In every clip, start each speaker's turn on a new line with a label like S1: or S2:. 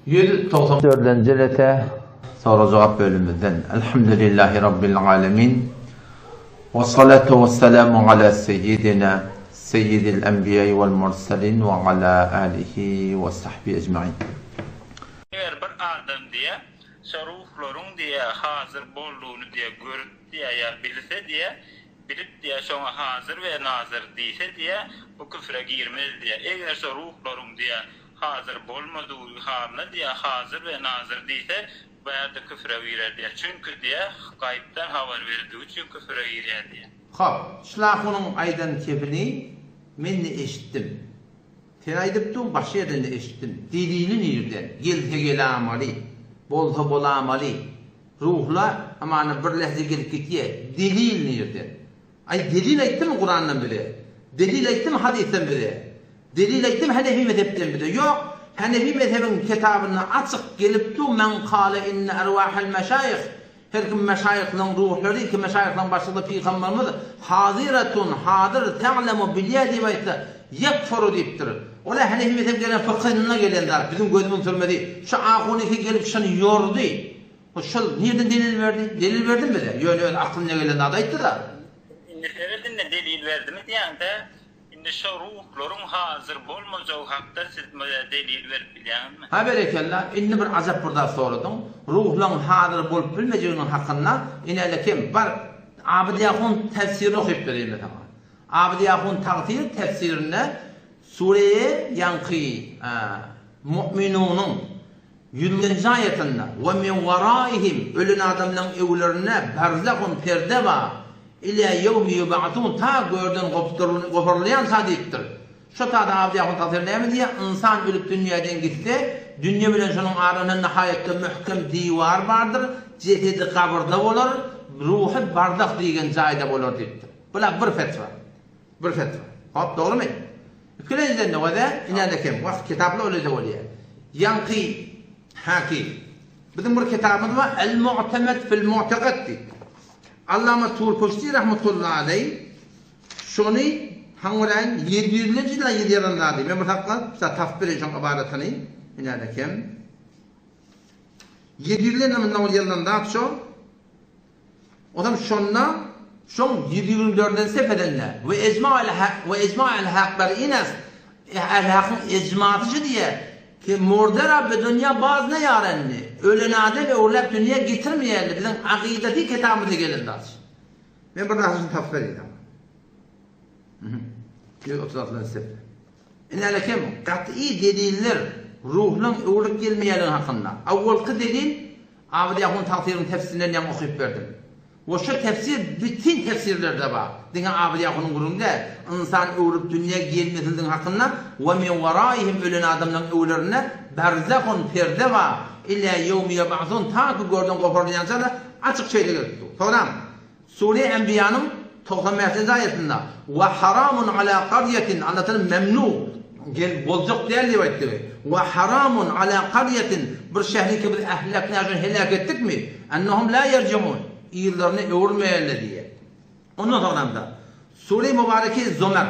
S1: 194-nji lete sorag-jogap bölümimizden. Elhamdülillahi Rabbil alemin. Ve salatu ve selamu ala seyyidina seyyidil enbiýai vel murselin ve ala alihi ve sahbihi ecmain.
S2: Eger bir adam diýe, şo ruhlaryň diýe hazyr boldugyny diýe görüp diýe ýa bilse diýe, bilip diýe şoňa hazyr we nazyr diýse diýe, bu küfre girmez diýe. Eger şo ruhlaryň diýe hazyr bolmadygy halyna diýe hazyr we nazyr diýse, bu bärde küfre girer diýe. Çünki diýe, gaýypdan habar berdigi üçin küfre girýär diýe.
S1: Hop, Şlahunyň aýdan kepini men-de eşitdim. Sen aýdypdyň, başga ýerden-de eşitdim. Delili nirden? Gelse gelamaly, bolsa bolamaly. Ruhla, hamana bir lähze gelip gitýä. Delil nirden? Aý, delil aýtdymy Kurandan bize? Delil aýtdymy hadysdan bize? Delil aýtdymy Hanefi mezhepden bize? Ýok. Hanefi mezhebiň kitabynda açyk gelip dur, Men kale inne erwahel meşaýyh Her kim meşaýyhlaryň ruhlary, ki meşaýyhlaryň başlygy-da pygamberimiz, hazyratun, hazyr, te'lemu, bilýär diýip aýtsa, ýekfuru diýipdir. Ol-a Hanefi mezhep gelen fykhynda gelen zat, biziň gözümiň sürmesi. Şu ahunyky gelip şuny ýordy. Şol nirden delil berdi? Delil berdimi bize? Ýöne öz aklyna gelen zady aýtdy-da.
S2: Indi seret indi delil berdimi diýäňde, Indi şo ruhlaryň hazyr bolmajagy hakda siz bize delil berip bilýäňizmi?
S1: Ha berekella, indi bir ajap bir zat soradyň. Ruhlaryň hazyr bolup bilmejeginiň hakynda inäle kem, bar Abydy Ahun tefsirini okyp bereýin men saňa. Abydy Ahun tagsyr tefsirinde sureýe ýaňky Mu'minunyň ýüzlenji aýatynda, We min waraihim, ölen adamlaryň öwlerinde barzahun perde bar, Ilâ ýewmi ýub'asun, ta görden goparylýança diýipdir. Şo tada Abdy ahun tagsyr näme diýýär? Ynsan ölüp dünýäden gitse, dünýe bilen şonuň arasynda nihaýatda möhkem diwar bardyr, jesedi gabyrda bolar, ruhy barzah diýgen jaýda bolar diýipdir. Bula bir fetwa. Bir fetwa. Hop, dogrumy? Ikilenjiden-de weze, ine-de kem. Wah, kitaplar öyle-de bolýar. Ýaňky haki. Biziň bir kitabymyz bar, El-Mu'temed fil-Mu'teqad diýip. Allama Turpuşti rahmetullahi aleý şony haň göräýiň 700-nji ýylda ýazan zady. Men bir saklap, bir tapyp bereýin şoň ybaratyny. Ine-de kem. 700 ýyldan mundan ozal ýazylan zat şo. Onam şonda şoň 124-nji sefedende we ejma we ejma el haklar ines el hakyň ejmasy şu diýýär ki murdera be dünýä baz ne ýarenni ölen adam öwrüläp dünýä getirmeýärli biziň akydasy kitabymyzda gelen zat. Men bir nasyny tapyp bereýin saňa. 136-njy sefe. Inälekem gaty deliller ruhnyň öwrülip gelmeýänligi hakynda. Awwalky delil Abydy ahun tagsyryň tefsirinden ýaňy okyp berdim. We şu tefsir bütin tefsirlerde bar. Diňe Abydy ahunyň gürrüňi däl. Ynsan öwrülip dünýä gelmesizligiň hakynda we min waraihim ölen adamlaryň öwlerinde berzahun perde bar ila ýewmi ýeb'asun ta ki görden goparylýança-da açyk şeýle gelip dur. Soňram Sure Enbiýanyň 95-nji aýatynda, Wa haramun ala qarýatin, Allah Tagala memnu, gel, boljak däl diýip aýtdy. Wa haramun ala qarýatin, bir şähri ki biz ähleknä şony heläk etdikmi? Ennehum la ýerjiun, yzlaryny öwürmeýärler diýýär. Ondan soňramda Sure Mübareke Zumer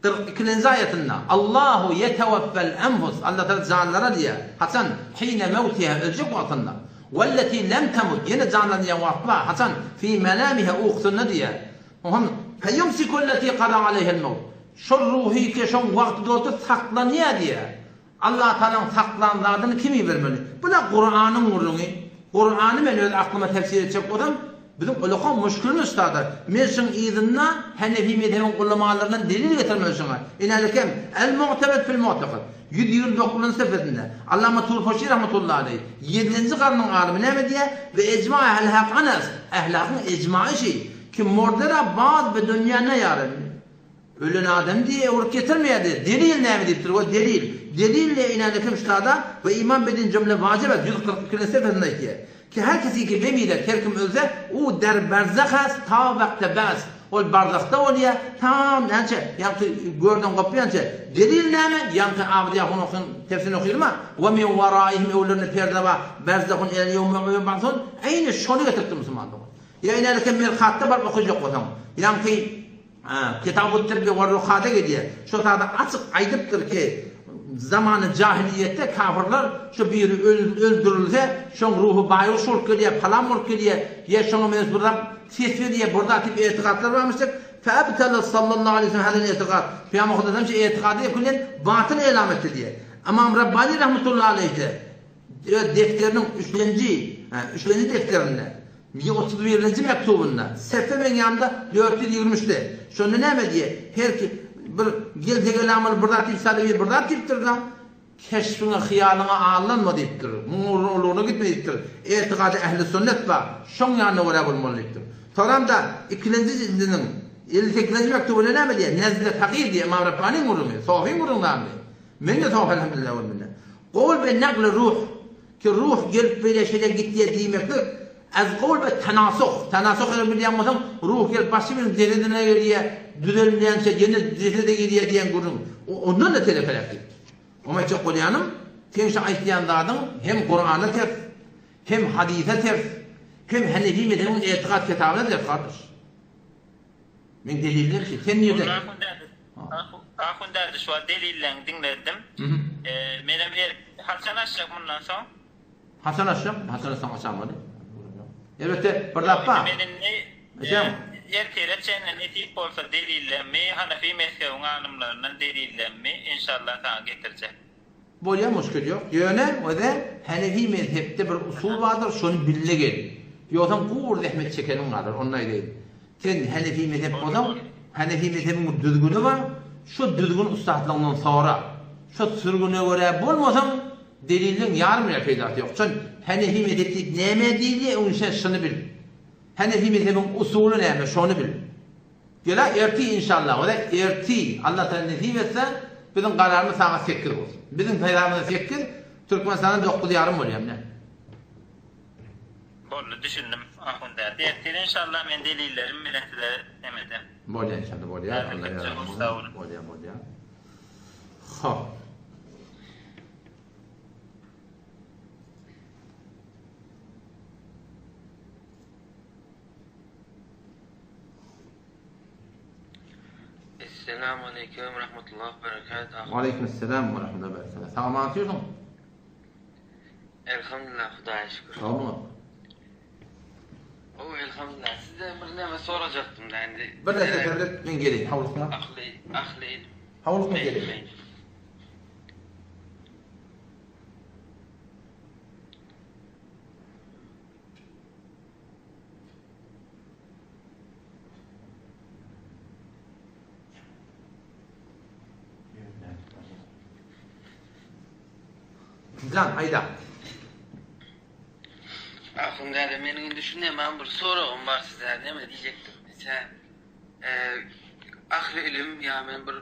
S1: 42-nji aýatynda, Allahu ýetewaffel enfus, Allah Tagala janlara diýýär, haçan? Hine mewtiha, öljek wagtynda. Welleti lem temut, ýene janlanýan wagt bar, haçan? Fi menamiha, ukusynda diýýär. Oňam, Feýumsikulleti kada aleýhel mewt, şol ruhy ki şoň wagty dolsa saklanýar diýýär. Allatagalaň saklan zadyny kim ibermeli? Bu-da Kuranyň gürrüňi. Kurany men öz aklyma tefsir etjek bolsam, biziň ulakan muşkilimiz şuda. Men şuň yzynda Hanefi mezhebiň ulamalaryndan delil getirmeli şuňa. Inälikem, El-Mu'temed fil-Mu'tekad, 129-njy sefesinde, Allama Turfoşi rahmetullahi aleýh, ýedinji garnyň alymy näme diýýär? Ve ejma ehl-i hak anas, Ähli hakyň ejmaýy şi, ki mordera baz be dünýä neýarem. Ölen adam diýe öwrüp getirmeýär diýe. Delil näme diýipdir we delil. Delil ne inäne kim ştada we iman bedin jümle wajib et 142 nji sefesinde aýtýar. Ki her kesi ki bemiret her kim ölse u der berzah est ta wekte bas. Ol barzahda bolýar ta näçe ýaňky görden gopýança. Delil näme? Ýaňky Abydy ahun okyn tefsirini okydym-a. We min waraihim öwlerinde perde bar berzahun ilel ýewmi yub'asun. Eýni şony getiripdir musulman dogan. Ýa inäne kim Mirkatda baryp okajak bolsaň. Ýaňky Kitabut-tibbi we-ruhada gelýär. Şo zady açyk aýdypdyr ki, Zamany jahiliýetde kafyrlar şu biri öldürilse, şoň ruhy baýguş bolup gelýär, palan bolup gelýär, ýa şoňa meňzeş bir zat ses berýär, bir zat diýip etigatlar barmyşdyk. Feabtala sallallahu aleýhi we sellem hadal etigat. Pygamber Hudaýam şu etigady küllen batyl elam etdi diýýär. Ymam Rabbani rahmetullahi aleýh-de öz defteriniň üçlenji, üçlenji defterinde 131-nji mektubynda, sefe meň ýanymda 423-de, şonda näme diýýär? Her ki bir gelse gelamaly bir zat diýip salyp bir zat diýipdir-da, keşfiňe, hyýalyňa aldanma diýipdir. Muň ugruna gitme diýipdir. Etikady ähli sünnet bar, şoň ýanyna görä bolmaly diýipdir. Soramda ikilenji jildiniň 58-nji mektubynda näme diýýär? Nezle fakyh diýýär, Ymam Rabbanyň gürrüňi, sofyň gürrüňi zamy. Men-de sofy elhamdülillah bolmunda. Gol be nagly ruh. Ki ruh gelip beýle şeýle gitýär diýmeklik, az gowl be tanasuh, tanasuh eger bilýän bolsaň, ruh gelip başga biriniň jesedine girýär, düzelmeýänçä ýene jesede girýär diýen gürrüň, o ondan-da telekeräk diýip. Oňa aýtjak bolýanym, seň şu aýtýan zadyň hem Kurana ters, hem hadysa ters, hem Hanefi mezhebiniň etikat kitabyna ters gardaş. Meň delillerim şu. Sen nirden?
S2: Onda Ahun däde, Ahun däde şu wagt delilleňi diňledim. Menem er, haçan açjak mundan soň?
S1: Haçan açjak? Haçan açsaň açamaly. Elbetde bir zat bar.
S2: Men indi ertire çenli nesip bolsa delillerimi Hanefi mezhebiň alymlaryndan delillerimi inşallah saňa getirjek.
S1: Bolýar muşkil ýok. Ýöne öze Hanefi mezhepde bir usul bardyr şony bille gel. Ýogsam gury zähmet çekeniň galar ony aýdaýyn. Sen Hanefi mezhep bolsaň Hanefi mezhebiň bir düzgüni bar şo düzgün ussatlygyndan sora. Şo sürgüne görä bolmasaň delilliň ýarym bile peýdasy ýok. Çün Hanefi mezhep diýip nämä diýilýär öň sen şuny bil. Hanefi mezhebiň usuly näme şony bil. Gela ertir inşallah we ertir Allah taala nesip etse biziň kararymyz sagat 8 bolsun. Biziň saýlamyzda 8, Türkmenistanda 9 ýarym bolýar ine.
S2: Boldy düşündim ahun däde. Ertir inşallah men delillerim bilen size neme ederin.
S1: Bolýar inşallah bolýar. Allah ýardam bolsun. Bolýar bolýar. Hop.
S3: Esselamu aleýkum rahmetullah berekat
S1: ahun. Waleýkim esselam we rahmetullah berekat. Sag aman otyrsyň?
S3: Elhamdülillah Hudaýa şükür.
S1: Sag boluň.
S3: Gowy elhamdülillah. Sizden bir näme sorajakdym da indi.
S1: Bir näçe sebret men geleýin howlukma.
S3: Ahli ahli ilim.
S1: Howlukma geleýin. Jan, aýda.
S3: Ahun däde, meniň indi şu nemem bir soragym bar size, neme diýjekdim diýse, ahli ilim ýa men bir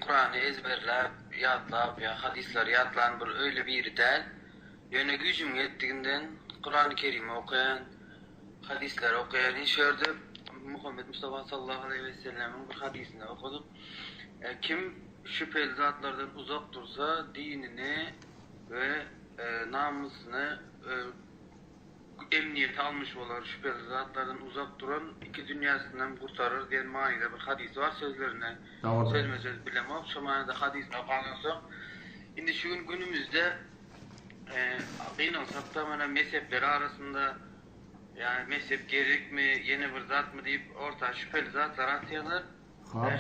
S3: Kurany ezberläp, ýatlap ýa hadyslary ýatlan bir öýle biri däl. Ýöne güýjümiň ýetdiginden Kurany Kerimi okaýan, hadyslary okaýan. Indi şu ýerde Muhammet Mustafa sallallahu aleýhi we sellemiň bir hadysyny okadyk. Kim şübheli zatlardan uzak dursa, dinini we namysyny emniýete almyş bolar, şübheli zatlardan uzak duran iki dünýäsinem gurtarar diýen manyda bir hadysy bar sözlerini sözme-söz bilemok. Şo manyda hadysyny okandan soň indi şu gün günümizde Gynansak-da, mana mezhepler arasynda, ýa mezhep gerekmi, ýene bir zatmy diýip, orta şübheli zatlar atýarlar.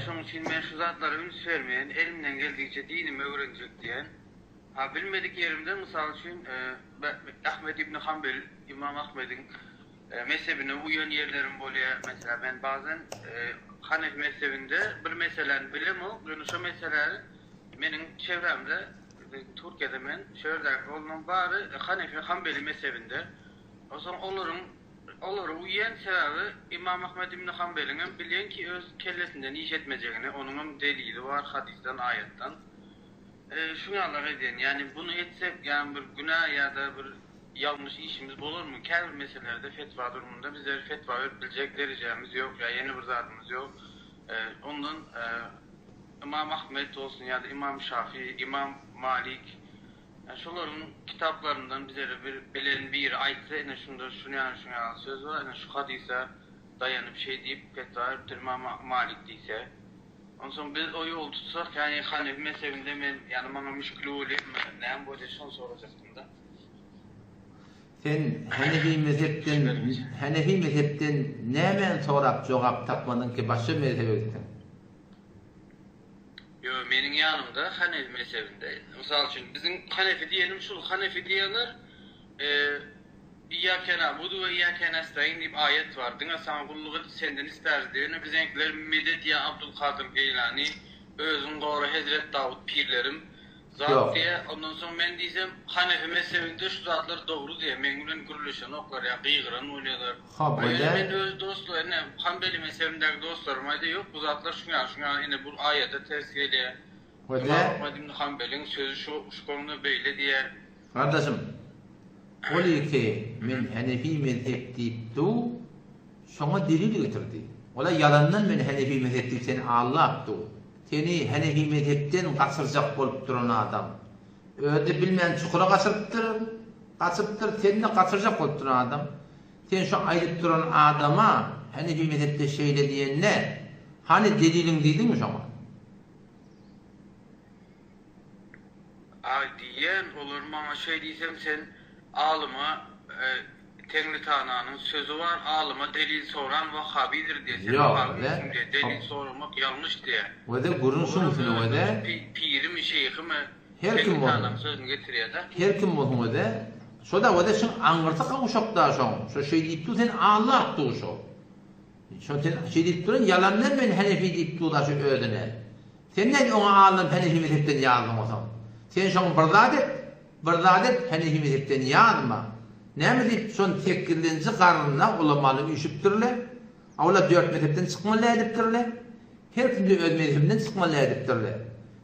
S3: Şonuň üçin men şu zatlara üns bermeýän, elimden geldigiçe dinimi öwrenjek diýen. Ha, bilmedik ýerimde, mysal üçin, Ahmet ibn Hanbel, Ymam Ahmediň mezhebine uýan ýerlerim bolýar. Meselem, men bazen Hanefi mezhebinde bir meseläni bilemok, ýöne şo meseläni meniň çewrämde Türkiýede men şu ýerdäki olaryň bary Hanefi Hanbeli mezhebinde. Onsoň olaryň olara uýýan sebäbi Ymam Ahmet ibn Hanbeliňem bilýän ki öz kellesinden iş etmejegini, onuňam delili bar hadysdan, aýatdan. Şuny ýalyrak edýän. Ýagny buny etsek ýagny bir günä ýa-da bir ýalňyş işimiz bolarmy? Käbir meselelerde fetwa durumynda bizler fetwa berip biljek derejämiz ýok ýa ýene bir zadymyz ýok. Ondan Ymam Ahmet bolsun ýa-da Ymam Şafi, Ymam Malik, ýa şolaryň kitaplaryndan bizlere bir bilen biri aýtsa, ine şunda şuny ýaly şuny ýaly söz bar, ine şu hadysa daýanyp şeý diýip fetwa beripdir Ymam Malik diýse. Onsoň biz o ýoly tutsak, ýagny Hanefi mezhebinde men, ýagny maňa müşgil bolýarmy, näme bolýar şony sorajakdym-da.
S1: Sen Hanefi mezhepden, Hanefi mezhepden nämäni sorap jogap tapmadyň ki başga mezhebe gitdiň?
S3: Ýok, meniň ýanymda Hanefi mezhebinde, mysal üçin, biziň Hanefi diýenim şul, Hanefi diýenler, Iýýäke na'budu we iýýäke nestaýin diýip aýat bar. Diňe saňa gulluk edip senden istäris diýip. Ýöne bizeňkiler medet ýa Abdulkadyr Geýlani, özüň gora Hezret Dawut pirlerim zat
S1: Ýok.
S3: diýýär. Ondan soň men diýsem Hanefi mezhebinde şu zatlar dogry diýýär. Meň bilen gürleşenoklar ýa gygyran bolýarlar.
S1: Hop,
S3: A ýöne
S1: öyle.
S3: men öz dostlar ine Hanbeli mezhebindäki dostlarym aýdýar ýok bu zatlar şuň ýaly şuň ýaly ine bu aýata ters gelýär.
S1: Öyle.
S3: Ymam Ahmet ibn Hanbeliň sözi şu şu konuda beýle diýýär.
S1: Gardaşym, ol ilki men Hanefi mezhep diýip du, şoňa delil getirdi. Ola ýalandan men Hanefi mezhep diýip seni allap du. Seni Hanefi mezhepden gaçyrjak bolup duran adam. Özi bilmän çukura gaçyrypdyr, gaçypdyr, seni-de gaçyrjak bolup duran adam. Sen şu aýdyp duran adama Hanefi mezhepde şeýle diýende, hany deliliň diýdiňmi şoňa?
S3: Aý diýýän, olar maňa şeý diýsem sen alyma Teňritananyň sözi bar, alyma delil soran wahhabydyr diýýär, sen
S1: Ýok,
S3: wahhabysyň
S1: wede,
S3: diýýär, delil soramak ýalňyş diýýär.
S1: Wede gürrüň şuň
S3: Olam
S1: üstüne
S3: özüniň
S1: wede.
S3: pirimi, şeýhimi
S1: Her kim bolsun.
S3: Teňritananyň sözüni getirýär-de.
S1: Her kim bolsun wede. Şo-da wede şuň aňyrsy gowşak-da şoň. Şo şeý diýip dur, seni allap dur şo. Şo sen şeý diýip duran ýalandan men Henefi diýip dur-da şo özüne. Sen nädip oňa aldan Hanefi mezhepden ýazdyň osaň? Sen şoňa bir zat et, bir zat et, Hanefi mezhepden ýazma. Näme diýip şon sekizlenji garynda ulamaly üýşüpdirle, a olar dört mezhepden çykmaly edipdirle, her kimde öz mezhebinden çykmaly edipdirle.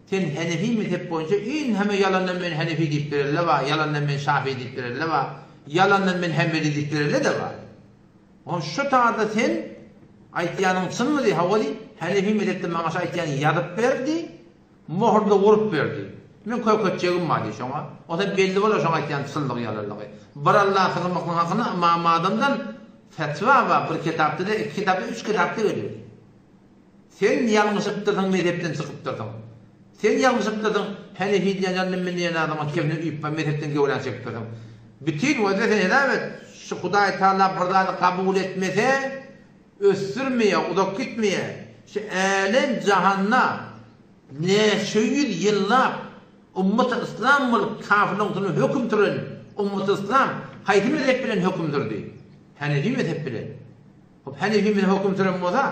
S1: Sen Hanefi mezhep boýunça inheme ýalandan men Hanefi diýip berelle bar, ýalandan men Şafii diýip berelle bar, ýalandan men Hembeli diýip berelle-de bar. Oňa şu taýda sen aýtýanyň çynmy diý, hawa diý, Hanefi mezhepde maňa şu aýtýanyňy ýazyp ber diý, möhür-de urup ber diý. Men köketjegim bar diý şoňa. Onsoň belli bolar şoň aýtýan çynlygy ýalanlygy. Bir Allaha sygynmaklygyň hakynda Ymam Adamdan fetwa bar, bir kitapda däl, iki kitapda, üç kitapda gelýär. Sen ýalňyşypdyrsyň mezhepden çykypdyrsyň. Sen ýalňyşypdyrsyň Hanefi diýen ýaly men diýen adama kebne üýüp bar mezhepden göwräni çekipdirsiň. Bütin wezde sen hesap et şu Hudaý Taala bir zady kabul etmese ösdürmeýär uzak gitmeýär. Şu älem jahanda näçe ýüz ýyllap ummaty yslam bolup kafirleň üstünde höküm süren ummaty yslam haýsy mezhep bilen höküm sürdi? Hanefi mezhep bilen. Hop Hanefi bilen höküm süren bolsa,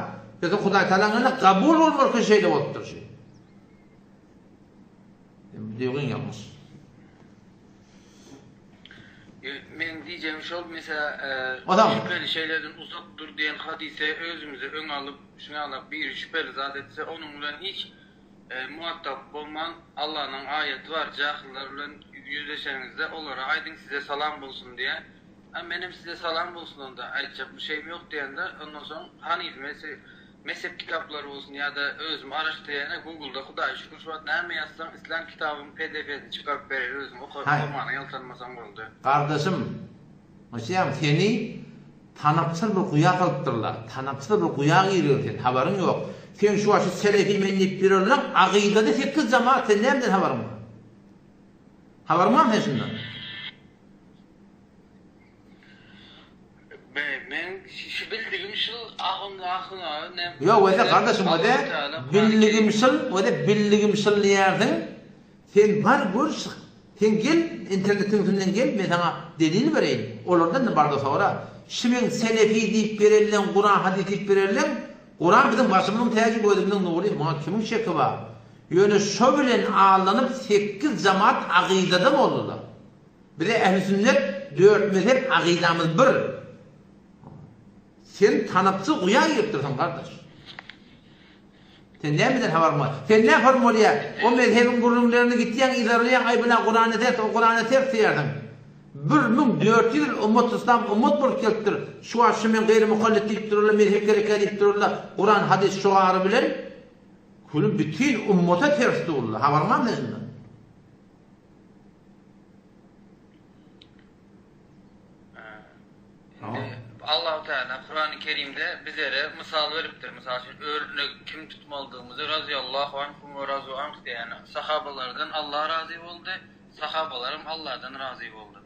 S1: biziň Hudaý Tagalaň ýanynda kabul bolmarka şeýle bolupdyr şu. Diýgin ýalňyş.
S3: Meň diýjegim şol, mesela,
S1: Ozan.
S3: şübheli şeylerden uzak dur diýen hadise özümize öň alyp, şuny alak biri şübheli zat etse, onuň bilen hiç muhatap bolman, Allanyň aýaty bar, jahyllar bilen ýüzleşeniňizde olara aýdyň size salam bolsun diýen. A menem size salam bolsun onda, aýtjak bir şeýim ýok diýende, ondan soň hanyf mezhep kitaplary bolsun ýa-da özüm araşdyrýan-a googlda Hudaýa şükür şu wagt näme ýazsaň islän kitabyň pdf-sini çykaryp berýär özüň okamana ýaltanmasaň boldy.
S1: Gardaşym, Myşýam seni tanapsyz bir guýa salypdyrlar. Tanapsyz bir guýa girgin sen, habaryň ýok. Sen şu wagt şu selefi men diýip ýörenleň agydada sekiz jamaat sen nämeden habaryň bar? Habaryň barmy sen şundan?
S3: Men şu bildigim şul ahun ahun ne
S1: Ýok wede gardaşym wede bildigim şul wede bildigim şul diýersiň. Sen bar gör şyh. Sen gel internetiň üstünden gel men saňa delil bereýin. Olardan da barda sora. Şu meň selefi diýip berelleň Kuran hadys diýip berelleň Kuran biziň başymyzyň täji gözümiziň nury muňa kimiň şeki bar. Ýöne şo bilen aldanyp sekiz jamaat agydada boldular. Bize ähli sünnet dört mezhep agydamyz bir. Sen tanapsyz guýa giripdirsiň gardaş. Sen nämeden habaryň bar? Sen nä habaryň bolýar? O mezhebiň gürrüňlerini gitýäň yzarlaýaň aý buna Kurana ters o Kurana ters diýýärsiň. 1400 ýyl ummat yslam ummat bolup gelipdir. Şu wagt şu men gaýry mukallit diýip durarlar mezhep gerekýä diýip durarlar. Kuran hadys şogary bilen külüm bütin ummata ters durlar. Habaryň barmy sen şundan?
S3: Indi Allah. Allahu Teala Kurany Kerimde bizlere mysal beripdir. Mysal üçin örnek kim tutmalydygymyzy razyallahu anhum we razu anh diýýär. Ýagny sahabalardan Allah razy boldy, sahabalaram Allahdan razy boldy.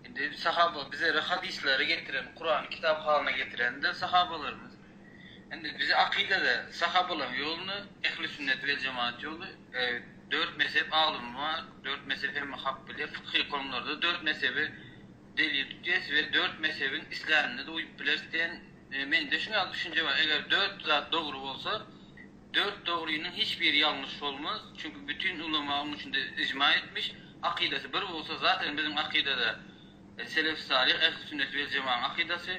S3: Indi sahaba bizlere hadyslary getiren, Kurany kitap halyna getiren-de sahabalarymyz. Indi bizi akydada sahabalaryň ýoluny, ehli sünnet wel jemaat ýoly, dört mezhep alymy bar, dört mezhep hemme hak bilýär, fykhy konularda dört mezhebi delil tutýas we dört mezhebiň islänine-de uýup bileris diýen mende şuň ýaly düşünje bar. Eger dört zat dogry bolsa, dört dogrynyň hiç biri ýalňyş bolmaz, çünki bütin ulama oň üçinde ijma etmiş, akydasy bir bolsa, zaten biziň akydada selef salyh, ehli sünnet wel jemaň akydasy,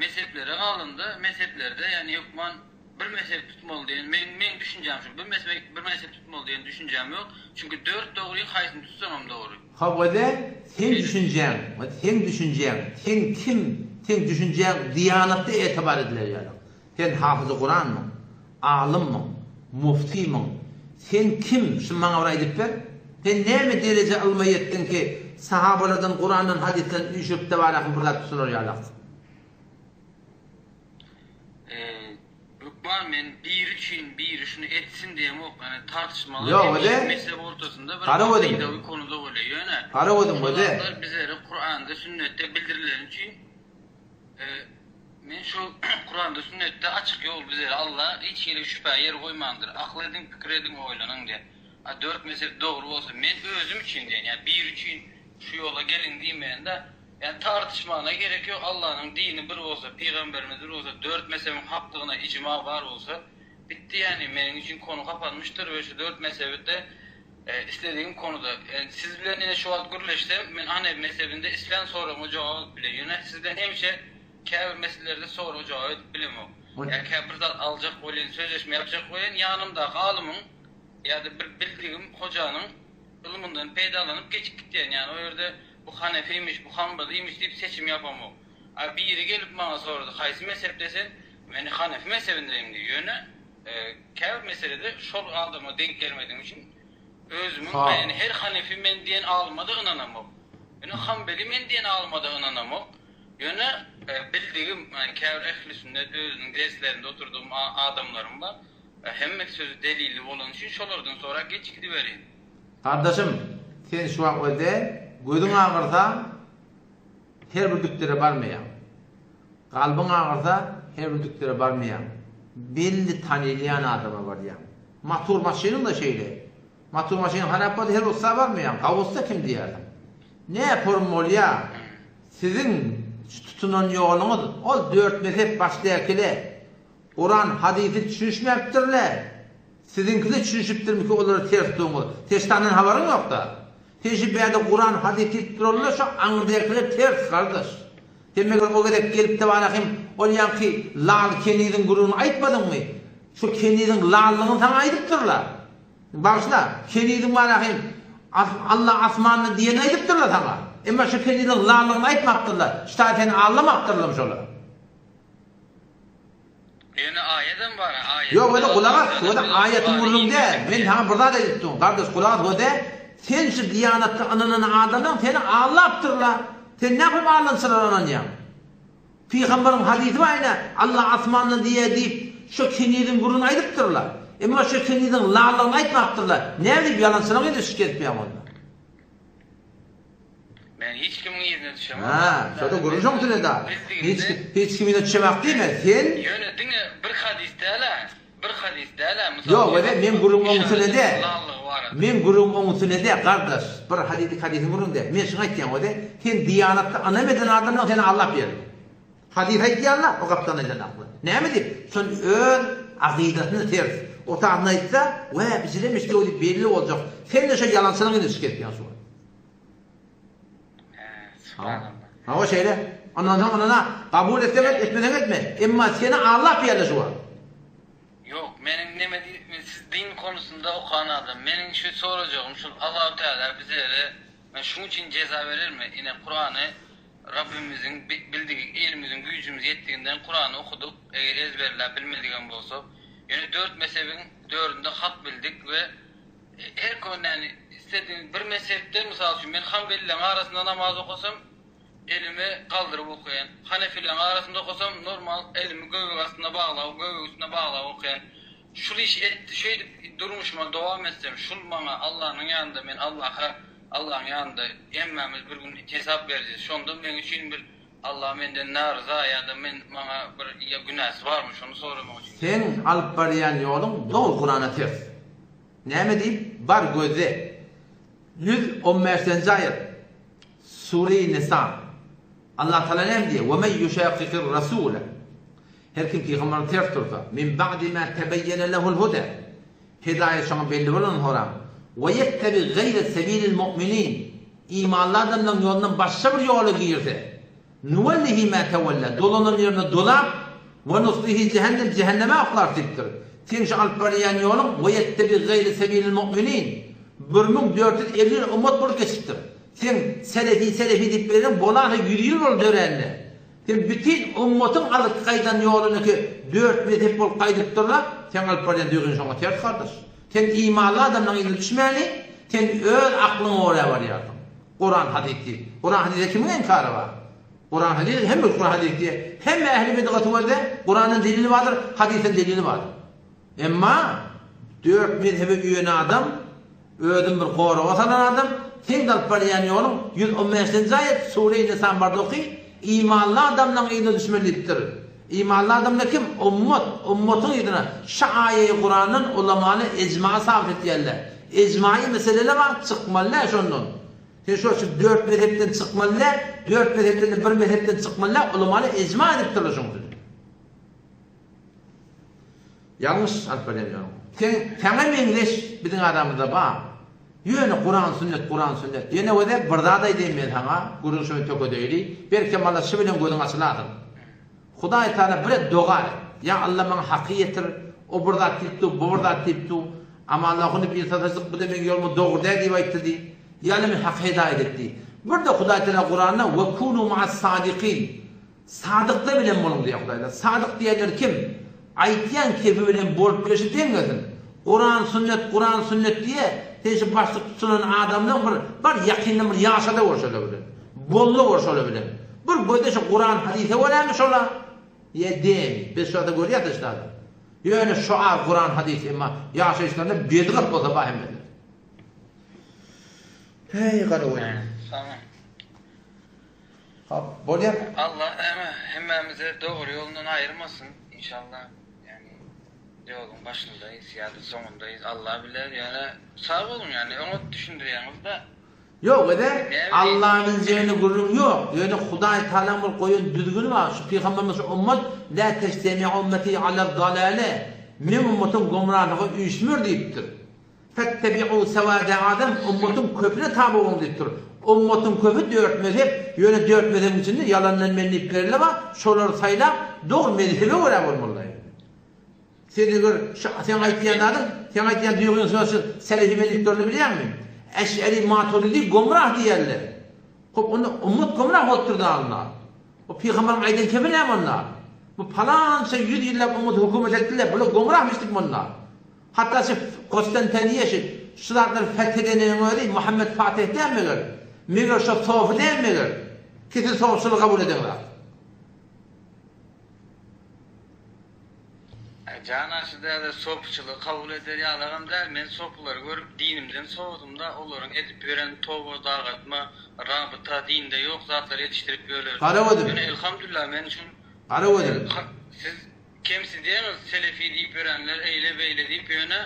S3: Mezheplere galanda, mezheplerde ýagny hökman bir mezhep tutmaly diýen meň meň düşünjäm şu. Bir mezhep bir mezhep tutmaly diýen düşünjäm ýok. Çünki dört dogryň haýsyny tutsaňam dogry.
S1: Hawa-da, seň düşünjäň, seň düşünjäň, sen kim, seň düşünjäň diýanatda etibar ediler ýaly. Sen hafyzy Kuranmyň, alymyň, muftymyň, sen kim, şuny maňa bir aýdyp ber? Sen näme dereje ylma ýetdiň ki, sahabalardan, Kurandan, hadysdan üýşürip-de baraky bir zat tutunar ýalak?
S3: Hökman men biri üçin biri şuny etsin diýemok, ýöne tartyşmalar
S1: Ýok,
S3: hemişe
S1: öde.
S3: mezhep ortasynda bir
S1: Gara gözüm.
S3: akydawy konuda bolýar. Ýöne
S1: Gara gözüm,
S3: şol
S1: öde.
S3: zatlar bizlere Kuranda, sünnetde bildirileni üçin Men şu Kuranda sünnetde açyk ýol bizere Alla hiç hili şübhä ýer goýmandyr. Akyl ediň pikir ediň oýlanyň diýen. A dört mezhep dogry bolsa men özüm üçin diýen ýa biri üçin şu ýola geliň diýmeýän-de. Ýani tartyşmagyna gerek ýok Allanyň dini bir bolsa pygamberimiz bir bolsa dört mezhebiň hakdygyna ijma bar bolsa bitdi ýani meniň üçin kony kapanmyşdyr we şu dört mezhebi-de Isledigim konuda. Yani siz bilen ine şu wagt gürleşsem, men Hanefi mezhebinde islän soragyma jogap alyp bilen. Ýöne sizden hemişe käbir meselelerde soraga jogap edip bilemok. Ýa käbir bir zat aljak bolýan, sözleşme ýapjak bolýan, ýanymdaky alymyň ýa-da bir bildigim hojanyň ylmyndan peýdalanyp geçip gitýän. Ýani o ýerde bu Hanefiymiş, bu Hanbalymyş diýip seçim ýapamok. A biri gelip maňa sorady, haýsy mezhepde sen? Men Hanefi mezhebindeyim diýip. Ýöne Käbir meselede şol adama denk gelmedigim üçin özümiň ýani her hanefi men diýen alymada ynanamok. Ýöne hanbeli men diýen alymada ynanamok. Ýöne bildigim ýani käbir ehli sünnet özüniň derslerinde oturdygym adamlarym bar. Hemme sözi delilli bolany üçin şolardan sorap geç gidiberin.
S1: Gardaşym sen şu wagt öde gözüň agyrsa Her bir dükdere barmaýaň. Kalbyň agyrsa, her bir dükdere barmaýaň. Belli tanylýan adama barýaň. Motor maşynyň-da şeýle. Motor maşynyň harap bolsa her ussa barmaýaň. Gawy ussa kim diýersiň. Nä porum bolýa? Siziň şu tutunan ýoluňyz ol dört mezhep başdäkile Kuran hadysy düşünişmäpdirle. Siziňkide düşünişipdirmiki olara ters duňyz. Sen habaryň ýokda. Sen şu bärde Kuran hadys diýip duranda şu aňyrdakylar ters gardaş. Sen meger o gezek gelipde barahym ol ýaňky lal keniziň gürrüňini aýtmadyňmy? Şu keniziň lallygyny saňa aýdypdyrlar. Bagyşla, keniziň barahym Alla asmanda diýenini aýdypdyrlar saňa. Emma şu keniziň lallygyny aýtmapdyrlar. Şu taý seni allamapdyrlarmy şolar?
S3: Ýöne aýadam bar aýat.
S1: Ýok öde gulak as öde aýatyň gürrüň däl men saňa bir zat aýdyp durun gardaş gulak as öde sen şu diýanatda ynanan adamlaň seni aldapdyrla sen nähili aldançylara ynanýaň pygambaryň hadysy bar ine Alla asmandan diýýär diýip şo keniziň gürrüňini aýdypdyrla emma şo keniziň lallygyny aýtmapdyrla näme diýip ýalançylaň yzyna düşüp gezipýäň onda.
S3: Men hiç kimiň yzyna düşemok.
S1: Hä, şo-da gürrüň şoň üstüne-dä. Hiç kim, hiç kimiň yzyna düşemok diýme, sen.
S3: Ýöne diňe bir hadys däl-ä, bir hadys däl-ä, mysal
S1: Ýok, wede, meň gürrüňim oň üstüne däl. Meň gürrüňim oň üstüne däl, gardaş. Bir hadys, iki hadysyň gürrüňi däl. Men şuňa aýtýan, wede, sen diýanatda ynam eden adamlaň seni aldap ýörler. Hadys aýtýanlar, o gapdan aýdanaklar. Näme diýip? Şol öz akydasyna ters. O taýdan aýtsa, wä, bijiremiş diýip belli boljak. Sen-de şol ýalançylaryň yzyna düşüp gezipýäň şu wagt. Hawa şeýle. Ondan soň ondan kabul etseň et, etmeseň etme. Emma seni aldap ýerler şu wagt.
S3: Ýok, meniň neme diýip, siz din konusynda okan adam. Meniň şu sorajagym şul, Allahu Teala bizlere şuň üçin jeza berermi? Ine Kurany Rabbimiziň bildigi, elimiziň güýjümiz ýetdiginden Kurany okudyk, eger ezberläp bilmedigem bolsak. Ýöne dört mezhebiň dördünde hak bildik we Her könäni isledigiň bir mezhepde mysal üçin men hanbelileriň arasynda namaz okasam. Elimi galdyryp okaýan. Hanefileriň arasynda okasam normal elimi göbek astyna baglap, göbek üstüne baglap okaýan. Şul işi etdi, şeýdip durmuşyma dowam etsem, şul maňa Allanyň ýanynda men Allaha, Allaň ýanynda hemmämiz bir gün hesap berjez. Şonda meň üçin bir Alla menden naryza ýa-da men maňa bir ýa günäsi barmy şony soramak üçin
S1: Seň alyp barýan ýoluň dogry Kurana ters. Näme diýip bar gözle. 115-nji aýat. Sure-i Nisa. Allah Tagala näme diýýär? Ve men yuşakikir rasule. Her kim pygambere ters dursa, min ba'di ma tebeyyene lehul huda. Hidaýet şoňa belli bolandan soram. Ve yettebi gaýre sebilil mu'minin. Imanly adamlaryň ýolundan başga bir ýola girse, Nuwellihi ma tewella, dolanan ýerine dolap, we nuslihi jehennem, jähenneme oklar diýipdir. Seň şu alyp barýan ýoluň we ýettebi gaýre sebilil mu'minin. 1450 ýyl ummat bolup geçipdir. Seň selefi selefi diýip bereniň bolany ýüz ýyl boldy döränine. Sen bütin ummatyň alyp gaýdan ýolunyky dört mezhep bolup gaýdypdyrlar, seň alyp barýan düýgüň şoňa ters gardaş. Sen imanly adamlaň yzyna düşmäni, sen öz aklyňa görä barýarsyň. Kuran hadys diýip. Kuran hadysa kimiň inkary bar? Kuran hadys hemme Kuran hadys diýýär. Hemme ähli bidgaty gözle, Kurandan delili bardyr, hadysdan delili bardyr. Emma dört mezhebe üýen adam, özüni bir goraga salan adam, seň alyp barýan ýoluň 115-nji aýat Sure-i Nisan barda oky, imanly adamlaň yzyna düşmeli diýipdir. Imanly adamlar kim? Ummat, ummatyň yzyna. Şu aýaýy Kurandan ulamany ijma sabyt etýärler. Ijmaýy meseleler bar, çykmaly däl şondan. Sen şo şu dört mezhepden çykmaly däl, dört mezhepden-de bir mezhepden çykmaly däl, ulamalar ijma edipdirler şoň üçin. Ýalňyş alyp barýan ýoluň. Sen saňa meňzeş biziň aramyzda bar. Ýöne Kuran sünnet Kuran sünnet. Ýene göze bir zat aýdaýyn men saňa, gürrüň şony tökedeýli, belkem Alla şy bilen gözüň açylarsyň. Hudaý Taala bire doga et. Ýa Alla maňa haky ýetir, o bir zat diýip dur, bu bir zat diýip dur. Ama Alla ony bir sataşdyk, bu-da meň ýoluma dogry däl diýip aýtdy diý. Ýa Alla meni haka hidaýat et diý. Bir-de Hudaý Taala Kuranda we kunu ma'as sadikin. Sadyklar bilen boluň diýýär Hudaýlar. Sadyk diýenler kim? Aýtýan kepi bilen bolup bilşi deň gelsin. Kuran sünnet Kuran sünnet diýe, sen şu başlyk tutunan adamlaň bir bar ýakyndan bir ýaşada gör şolar bilen. Bolla gör şolar bilen. Bir gözde şu Kuran hadysa görämi şola? Ýa dämi? Biz şoda görýäs şu zady. Ýöne şu a Kuran hadys emma ýaşaýyşlarynda bedgat bolsa bar hemmeler. Heý gara goýun.
S3: Salam.
S1: Hop, bolýar.
S3: Allah hemmämizi dogry ýolundan aýyrmasyn inşallah. Ýani ýoluň başyndaýys ýa-da soňundaýys Allah biler. Ýöne sag boluň ýani oňat düşündirýäňiz-de.
S1: Ýok ede Alla biljegine gürrüň ýok. Ýöne Hudaý Tagalaň bir goýan düzgüni bar. Şu pygamberimiz şu ummat la teştemi'u ummeti ala dalale. Meň ummatym gomralyga üýşmer diýipdir. Fettebi'u sewade azam, ummatyň köpüne taby boluň diýipdir. Ummatyň köpi dört mezhep, ýöne dört mezhebiň içinde ýalandan men diýip berle bar, şolary saýlap, dogry mezhebe görä bolmaly. Sen eger şu seň aýtýan zadyň, seň aýtýan duýgyň söz şu selefi mezheplerini bilýäňmi? Eş'eri, Maturidi gomrah diýerler. Hop onda ummat gomrah bolupdyr da onda. O pygamberiň aýdan kepi näme onda? Bu palança ýüz ýyllap ummat hökümet etdiler, bular gomrahmyş diýip onda. Hatda şu Kostantaniýa şu şu zatlary feth edeniniň özi Muhammet Fatih däl meger? Meger şo sofy däl meger? Ki siz sofçylygy kabul edeňzok.
S3: Aý jan aşy däde sopyçylygy kabul eder ýalagam däl men sopylary görüp dinimden sowadymda olaryň edip ýören toba dargatma rabyta dinde ýok zatlary edişdirip ýörler
S1: Garagözüm.
S3: ýöne elhamdülillah men şul
S1: Garagözüm.
S3: siz Kemsidýäňiz selefi diýip ýörenler eýle beýle diýip ýöne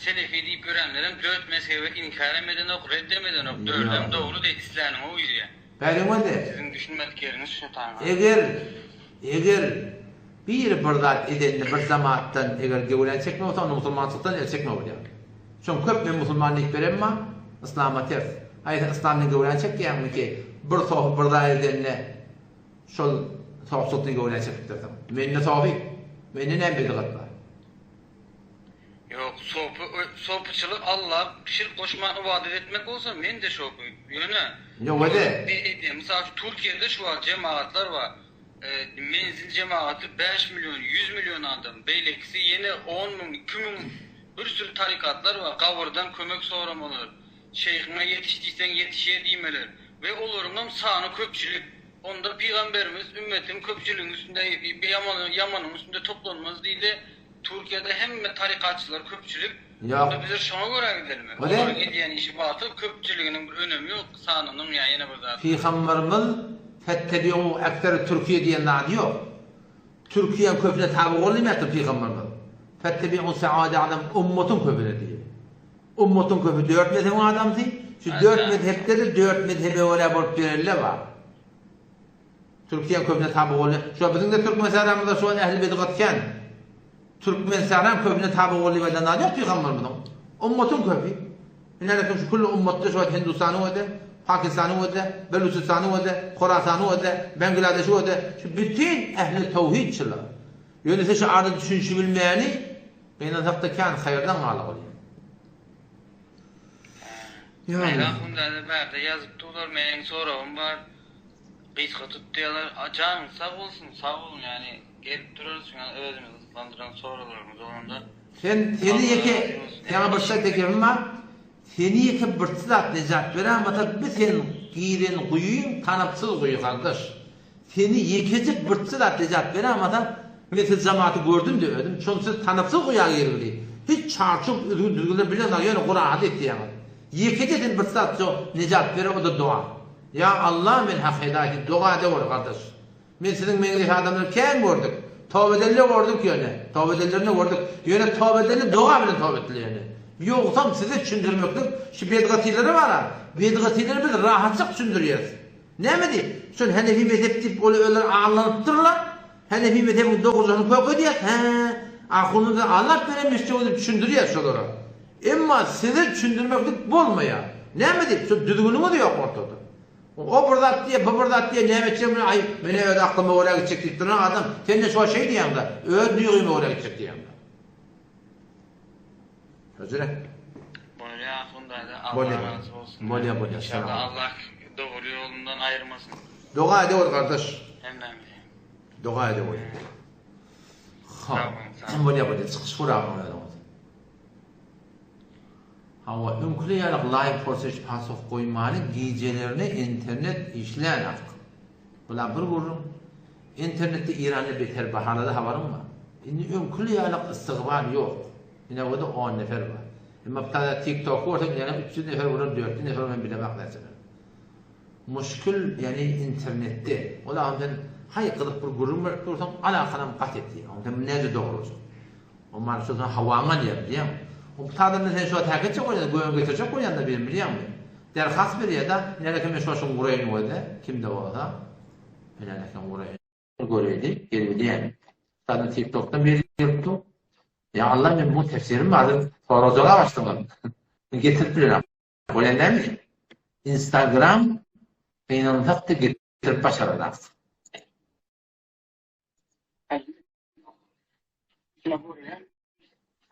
S3: selefi diýip ýörenlerem dört mezhebi inkarem edenok reddem edenok dördem dogry diý isläniňe uýýa.
S1: Bäriň özi.
S3: Siziň düşünmedik ýeriňiz şu taýda.
S1: Eger eger biri bir zat edende bir jemaatdan eger gewrän çekme bolsa onda musulmançylykdan el çekme bolýar. Şoň köp men musulman diýip beremma yslama ters. Haý sen yslamdan gewrän çekýäňmi ki bir sofy bir zat edende Şol sofçylykdan göwrä çekipdirsiň. Mende sofy. Mende näme bidgat bar?
S3: Ýok, sopy, sopyçylyk Alla şirk goşman ybadat etmek bolsa men-de sopy. Ýöne
S1: Ýok ede.
S3: Edýän. Mysal üçin Türkiýede şu wagt jemagatlar bar. Menzil jemagaty 5 million, 100 million adam, beýlekisi ýene 10 müň, 2 müň bir sürü tarikatlar bar. Gabyrdan kömek soramalar. Şeýhiňe ýetiş diýseň ýetişýär diýmeler. We olaryňam sany köpçülik. Onda pygamberimiz ümmetiň köpçüligiň üstünde ýamanyň üstünde toplanmaz diýdi. Türkiýede hemme tarykatçylar köpçülik.
S1: Ýok.
S3: Onda bizler şoňa görä gidelimi? Olaryň edýän işi batyl, köpçüliginiň bir önemi ýok, sanynyň ýa ýene bir zadynyň.
S1: Pygamberimiz fettebi'u ekseri Türkiýe diýen zady ýok. Türkiýäň köpüne taby bol diýmändir pygamberimiz. Fettebi'u se'ade adam ummatyň köpüne diýip. Ummatyň köpi dört mezhebiň adamsy, şu dört mezhepde-de dört mezhebe görä bolup berenler bar. Türkiýäň köpüne taby bolýan. Şu biziň-de Türkmenistanymyzda şu ähli bidgat kän. Türkmenistanyň köpüne taby bol diýip aýdan zady ýok pygamberimiziň. Ummatyň köpi. Ine şu külli ummatda şu wagt Hindistanyň özi, Pakistanyň özi, Belujistanyň özi, Horasanyň özi, Bangladeşiň özi, şu bütin ähli towhidçiler. Ýöne siz şu arada düşünişibilmäni gynansakda kän haýyrdan galy bolýar.
S3: Ýöne ahundada bärde ýazyp durlar meniň soragym bar gysga tut diýýärler janyňyz sag bolsun sag boluň ýani gelip durarys şuňa özümizi gyzyklandyran soraglarymyz bolanda.
S1: Sen seni ýeke saňa bir şat teklibim bar seni ýeke bir zat nejat berämasa bi sen giren guýyň tanapsyz guýy gardaş Seni ýekeje bir zat nejat berämasa, men siz jamaty gördüm-de özüm, şony siz tanapsyz guýa girgili. Hiç çarçuw üzgün-düzgünler bileňok, ýöne Kurany etýäňiz. Ýekeje sen bir zat jo nejat bere o-da doga. Ýa Alla men hak hedaýat et, doga edeweri gardaş. Men siziň meňzeş adamlary kän gördük. Toba edenleri gördük ýöne, toba edenlerini gördük. Ýöne toba edeni doga bilen toba etdiler ýöne. Ýogsam size düşündirmeklik şu bedgatylary bar-a, bedgatylary biz rahatjak düşündirýäs. Näme diýip? Şol Henefi mezhep diýip ol öler allanypdyrlar. Henefi mezhebiň dogrujasyny kök edýär. Hä, ahunymyz allap beren meşjegi diýip düşündirýär şolara. Emma size düşündirmeklik bolmaýar. Näme diýip? Şol düzgüniňiz ýok ortada. O bir zat diýýär, bu bir zat diýýär, näme etjegimi bilmän, aý, men-ä öz aklyma görä gitjek diýip duran adam, sen-de şo şeý diýýäň-dä, öz duýgyma görä gitjek diýýäň-dä. Hözire.
S3: Bolýa ahun däde Allah
S1: Bolýa.
S3: razy bolsun.
S1: Bolýa bolýa.
S3: Inşallah Allah dogry ýolundan aýyrmasyn.
S1: Doga edewür gardaş.
S3: Hemmämizi.
S1: Doga edewür.
S3: Sag boluň, sag boluň.
S1: Bolýa bolýa çykyş guragyň özüňiz. Hawa öňküli ýaly live porseç pasoh goýmany gijelerine internet işlänak. Bula bir gürrüň. Internetde Iranda beter bahalady habaryň bar. Indi öňküli ýaly ystygbar ýok. Ine oda on nefer bar. Emma bu taýda tik toky görseň ýene 300 nefer bolar 400 nefer men bilemok näçeler. Muşkil ýani internetde. Ol agam sen haý gyzyk bir gürrüň berip dursaň alakanam gat etýär. Oň sen näce dogry boljak. O man şu sen hawaňy alýar bilýäňmi? O bu taýda sen şu täk etjek bolýan göwün getirjek bolýan da birini bilýäňmi? Derhas berýär da nälekin men şoşuň guraýyn bolsa kimde bolsa. Nälekin guraýyn. Göreýdi, gelbilýän. Sada TikTokdan biri gelipdi. Ýa Allah men bu tefsirim bar diýip sorag jogap açdym. Getirip bilenem. Bolýan näme? Instagram gynansak-da getirip başaranak.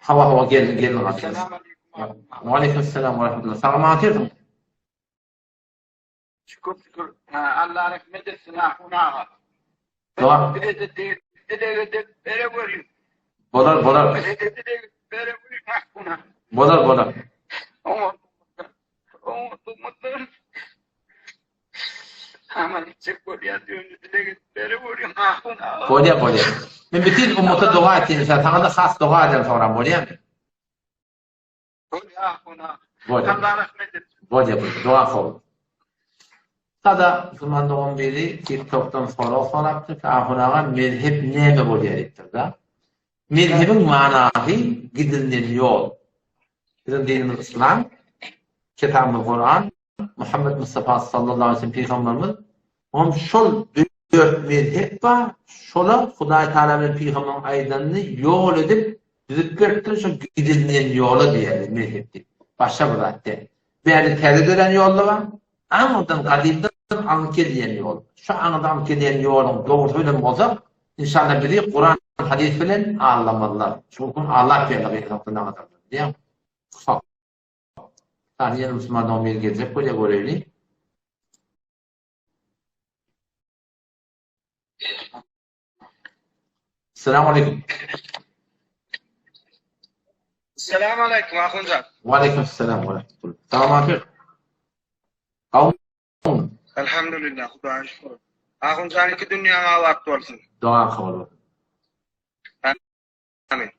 S1: Hawa hawa gelin gelin. Waleýkim salam we rahmetullah. Sagman otyrsyň.
S4: Şükür şükür. Allah rahmet etsin Ahun aga.
S1: Doğa.
S4: Bize de dileg edip bere görün.
S1: Bolar bolar.
S4: Bize de dileg bere görün Ahun aga.
S1: Bolar bolar.
S4: Oňa oňa dumutlar. Amal etjek bolýar ýöne dileg edip bere görün Ahun aga.
S1: Bolýar bolýar. Men bütün ummata doga etýän inşallah. Saňa da has doga ederim soňra bolýarmy?
S4: Bolýar Ahun aga.
S1: Bolýar.
S4: Allah rahmet etsin.
S1: Bolýar bolýar. Doga kabul. Sada musulman dogan biri TikTokdan sorag sorapdyr ki, Ahun aga mezhep näme bolýar diýipdir-da. Mezhebiň manasy gidilmeli ýol. Biziň dinimiz yslam, kitabymyz Kuran, Muhammet Mustafa sallallahu aleyhi ve sellem pygamberimiz Oňam şol dört mezhep bar, şolar Hudaý Taala bilen pygamberiň aýdanyny ýol edip düzüp beripdir, şo gidilmeýän ýola diýýärler mezhep diýip. Başga bir zat däl. Bärde täze dörän ýol-da bar, aňyrdan gadymdan aňyp gelýän ýol. Şu aňyrdan aňyp gelýän ýoluň dogrusy bilen bolsak, inşallah bizi Kuran, hadys bilen aldamazlar. Şu gün aldap ýörler gynansakda nagadar diýýän. Hany ýene musulman dogan biri geljek bolýar göreýli. Selamu aleýkum.
S4: Selamu aleýkum Ahunjan.
S1: Wa aleýkum selam we rahmetullah. Salam aleýkum.
S4: Elhamdülillah, Hudaýa şükür. Ahunjan iki dünýäň abat bolsun.
S1: Doga kabul bolsun.
S4: Amin.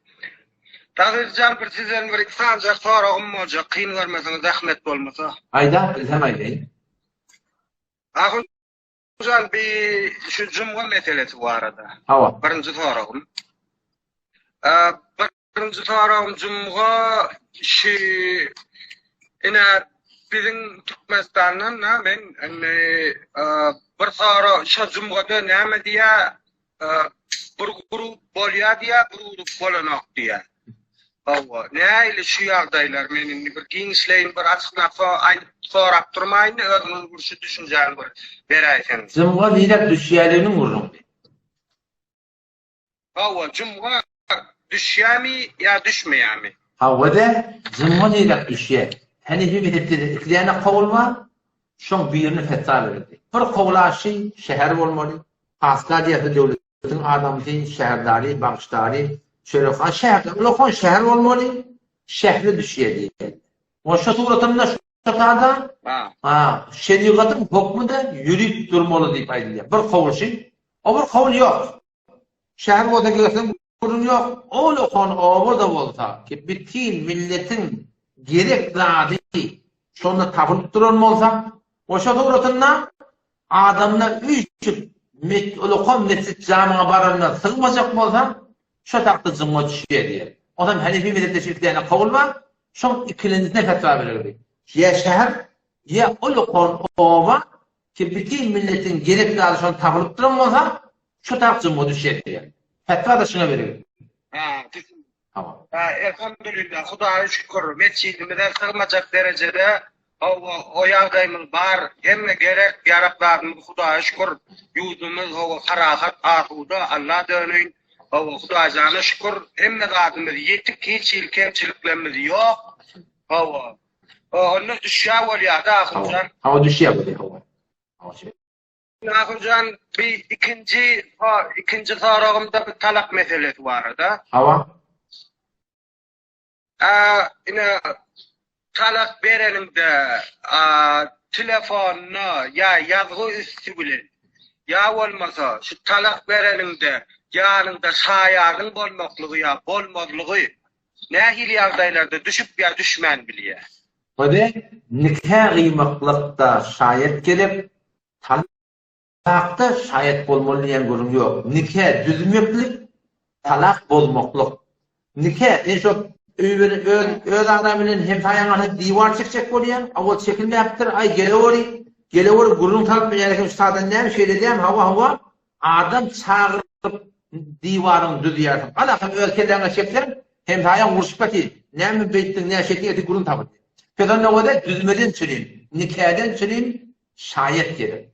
S4: Tazyzjan bir sizden bir iki sanjak soragym boljak, kyn görmeseňiz zahmet bolmasa.
S1: Aýda, bilsem aýdaýyn.
S4: Ahunjan bir şu jumga meselesi barada.
S1: Hawa.
S4: Birinji soragym. Birinji soragym jumga şu ine biziň Türkmenistandan da men indi bir sorag şu jumgada näme diýä bir grup bolýa diýä bir grup bolanok diýä. Hawa, nähili şu ýagdaýlar men indi bir giňişleýin bir açyklap aýdyp sorap durmaýyn özüňiz bir şu düşünjäni bir beräýseňiz.
S1: Jumga nirek düşýäliginiň gürrüňi.
S4: Hawa, jumga düşýämi ýa düşmeýämi?
S1: Hawa-da, jumga nirek düşýä? Henefi mezhepde-de iki däne kowul bar, şoň birini fetwa berildi. Bir kowlaşy şäher bolmaly, paska diýerse döwletiň adamsy, şäherdary, bagşdary, çörekhan, şäherdar, ulakan şäher bolmaly, şähre düşýä diýýär. Oşa suratynda şu sada, ha, şerigatyň hokmy-da ýörüp durmaly diýip aýdylýar. Bir kowulşy, o bir kowul ýok. Şäher bolsa girseň gürrüň ýok, ol okan oba-da bolsa ki bütin milletiň gerek zady şonda tapylyp duran bolsa, oşa suratynda adamlar üýşüp ulakan mesjit jamyňa baranda sygmajak bolsa, şo takda jyňňa düşýär diýer. Onam Hanefi mezhepde şeýle diýen kowul bar, şoň ikilenjisine fetwa bererdi. Ýa şäher, ýa ulakan oba Ki bütin milletiň gerek zady şonda tapylyp duran bolsa, şu tarap jumga düşýär diýýär. Fetwa-da şuňa berildi.
S4: Hä, düşündim.
S1: Hawa.
S4: Hä, elhamdülillah, Hudaýa şükür, metjidimize sygmajak derejede, hawa, o ýagdaýymyz bar. Hemme gerek, ýarak zadymyz Hudaýa şükür, ýurdumyz, hawa, parahat, asuda, Alla döneýin. Hawa, Hudaýjana şükür, hemme zadymyz ýetik, hiç hili kemçiliklerimiz ýok. Hawa. Onda düşýä bolýar-da Ahunjan.
S1: Hawa düşýä bolýar hawa. Hawa şeýle.
S4: Ahunjan bir ikinji ikinji soragymda bir talak meselesi barada.
S1: Hawa.
S4: A ine talak bereniňde a telefonda ýa ýazgy üsti bilen ýa bolmasa şu talak bereniňde ýanyňda şaýadyň bolmaklygy ýa bolmazlygy Nähili ýagdaýlarda düşüp ýa düşmän bilýär?
S1: Göze nika gyýmaklykda şaýat gerek, talakda şaýat bolmaly diýen gürrüň ýok. Nika düzmeklik, talak bozmaklyk. Nika, sen şo öý bilen öz öz agzaň bilen hemsaýaň arasynda diwar çekjek bolýaň, a ol çekilmäpdir, aý geleweri, geleweri gürrüň salyp bilýän eken şu taýdan näme şeýle dämi, hawa hawa, Adam çagyryp diwaryňy düzýärsiň. Alakam öz kelläňe çekseň, hemsaýaň urşup ýatyr. Näme beýtdiň, näme şeýtdiň ertir gürrüň tapyl. Söz onda göze düzmeden çürim, nikadan çürim şaýat gerek.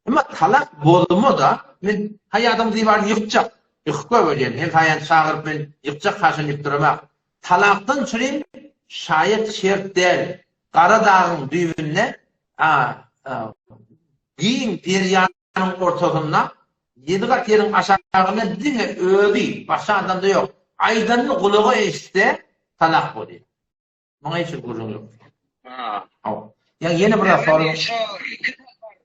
S1: Emma talak bozma-da, men haýadyň diwaryny ýykjak. Ýykyp gör welin, hemsaýany çagyryp men ýykjak haşyny diýip duramak. Talakdan çürim şaýat şert däl. Gara dagyň düýbünde a giň derýa Nyň ortasynda, ýedi gat ýeriň aşagynda diňe özi, başga adam-da ýok. Aýdanyny gulagy eşitse, talak bolýar. Muňa hiç bir gürrüň ýok. Hawa. Ýa ýene bir zat sorag.
S4: Şo iki sapar,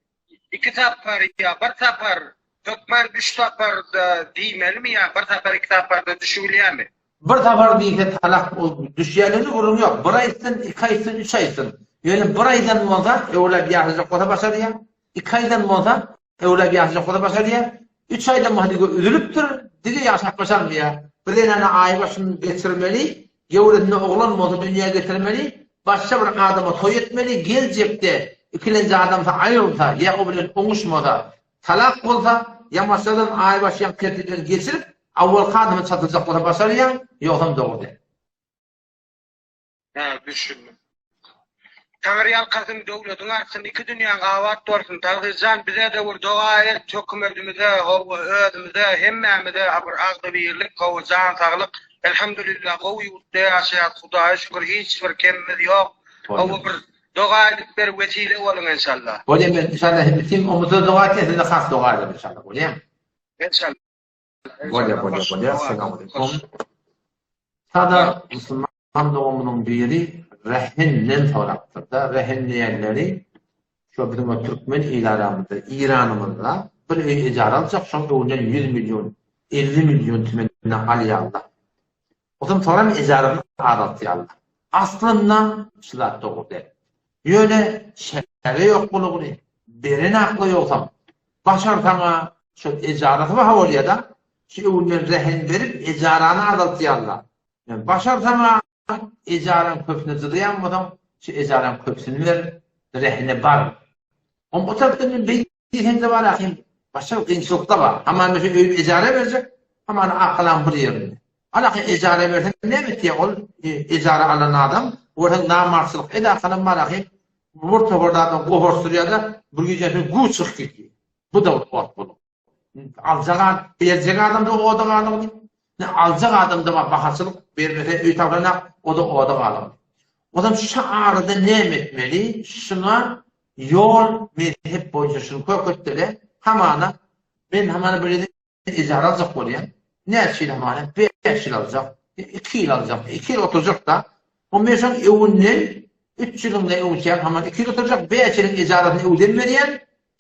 S4: iki sapar ýa bir sapar, hökman üç saparda diýmelimi ýa bir sapar, iki saparda düşübilýärmi?
S1: Bir sapar diýse talak düşýänligine gürrüň ýok. Bir aýtsyn, iki aýtsyn, üç aýtsyn. Ýöne bir aýdan bolsa, öwläp ýaşajak bolsa başarýar. Iki aýdan bolsa, öwläp ýaşajak bolsa başarýar. Üç aýdan bolsa dige üzülipdir, dige ýaşap başarmaýar. Bir zenana aýbaşyny geçirmeli, göwresinde oglan bolsa dünýä getirmeli, başga bir adama toý etmeli, geljekde ikilenji adamsy aýrylsa ýa o bilen oňuşmasa, talak bolsa, ýa maşgaladan aýbaşy ýa tertipden geçirip, awalky adama çatyljak bolsa başarýar, ýogsam dogry däl.
S4: Hä, düşündim. Taňry ýalkasyn, döwletiň artsyn, iki dünýäň abat bolsun. Talgyzjan bize-de bir doga et, hökümetimize, hawa, özümize, hemmämize bir agzybirlik, hawa, jan saglyk. Elhamdülillah, gowy ýurtda ýaşaýas, Hudaýa şükür, hiç bir kemimiz ýok. Hawa, bir doga edip ber, wesile boluň enşallah.
S1: Bolýa men inşallah hepimiz umytly doga etýän sizde has doga ederin inşallah bolýa.
S4: Enşallah.
S1: Bolýa bolýa bolýa Esselamu aleýkum. Sada musulman dogamynyň biri rehinden sorapdyr-da, rehin diýenleri. Şo biziň o türkmen il aramyzda, Iranymyzda bir öý ejara aljak, şoň öňünden 100 million, 50 million tümeninden alýarlar. Onsoň soňam ejarasyny azaltýarlar. Aslynda şu zat dogry däl. Ýöne çäre ýok bolugyny, beren akla ýogsam, başarsaň-a şol ejarasy baha bolýa-da, şu öňünden rehn berip ejarany azaltýarlar. Başarsaň-a Ejaraň köpüsini jylaýan bolsaň, şu ejaraň köpüsini ber, rehine bar. Oň o tarapdan men beý diýseň-de bar ahim, başga bir kynçylyk-da bar. Hamana men şu öýümi ejara berjek, hamana Akkalaň bir ýerinde. Al ahim ejara berseň näme etýär ol ejara alan adam, görseň namartçylyk ed akalam bar ahim, bir topar zadyny goparşdyrýar-da, bir gije güw çykyp gidýär. Bu-da bir ot bolup. Aljak adam, berjek adam da oda galygyny, ne aljak adam da bahaçylyk bermese öý tabşyranak, o da oda galygyny. Ozam şu arada näme etmeli? Şuna ýol mezhep boýunça şuny köketdele, hamana men hamana bir ýerde ejara aljak bolýan. Näçe ýyl hamana? 5 ýyl aljak, 2 ýyl aljak, 2 ýyl oturjak da. O men şoň öwünden 3 ýylyň ne öwçäň hamana 2 ýyl oturjak, 5 ýylyň ejarasyny öwden berýän.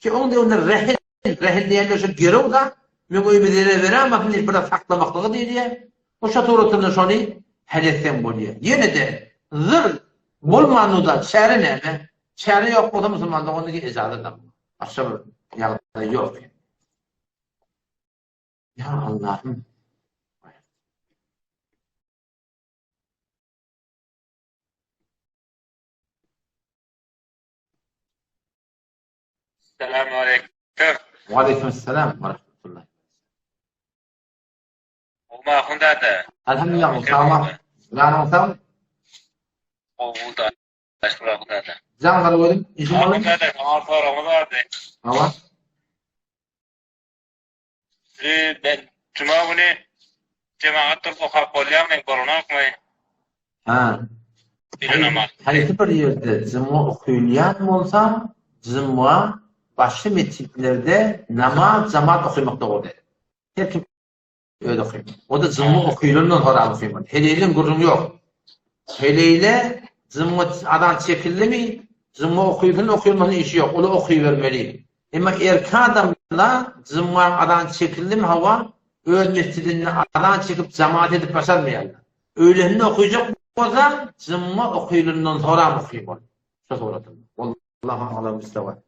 S1: Ki oň döwründe rehin, rehin diýende şu girew zat, meň öýüme zerer beräýmesin diýip biraz saklamaklygy diýilýär. O şo suratynda şony hal etseň bolýar. Ýene-de zyr bolmanda çäre näme? Çäre ýok bolsa musulman doganlygy ejazat almak. Başga bir ýagdaý ýok. Ýa Allahym.
S2: Selamu aleyküm.
S1: Wa aleyküm selam we rahmetullah.
S2: Gowmy ahun dada?
S1: Elhamdülillah sag Janyň sag.
S2: Gowy da. Şükür ahun dada.
S1: Jan gara gördüm. Işim
S2: Ahun dada, saňa soragymyz bardy.
S1: Hawa.
S2: Ben juma güni jemagat durup okap bolýarmy, bolanokmy?
S1: Ha. Haýsy bir ýerde juma okylýan bolsa, juma başga metjitlerde namaz jamaat okymak dogry däl. Her kim Özi okyň. O-da jymma okylandan soram okymaly. Heleýleň gürrüňi ýok. Heleýle jymma azan çekildimi, jymma okylsyn okylmasyn işi ýok. Ol okybermeli. Emma erkek adamla jymmaň azan çekildimi hawa öz mesjidinde azan çekip jamaat edip başarmaýarlar. Öýlesinde okyjak bolsa jymma okylandan soram okymaly. Şo suratynda. Wallahu alam bissawab.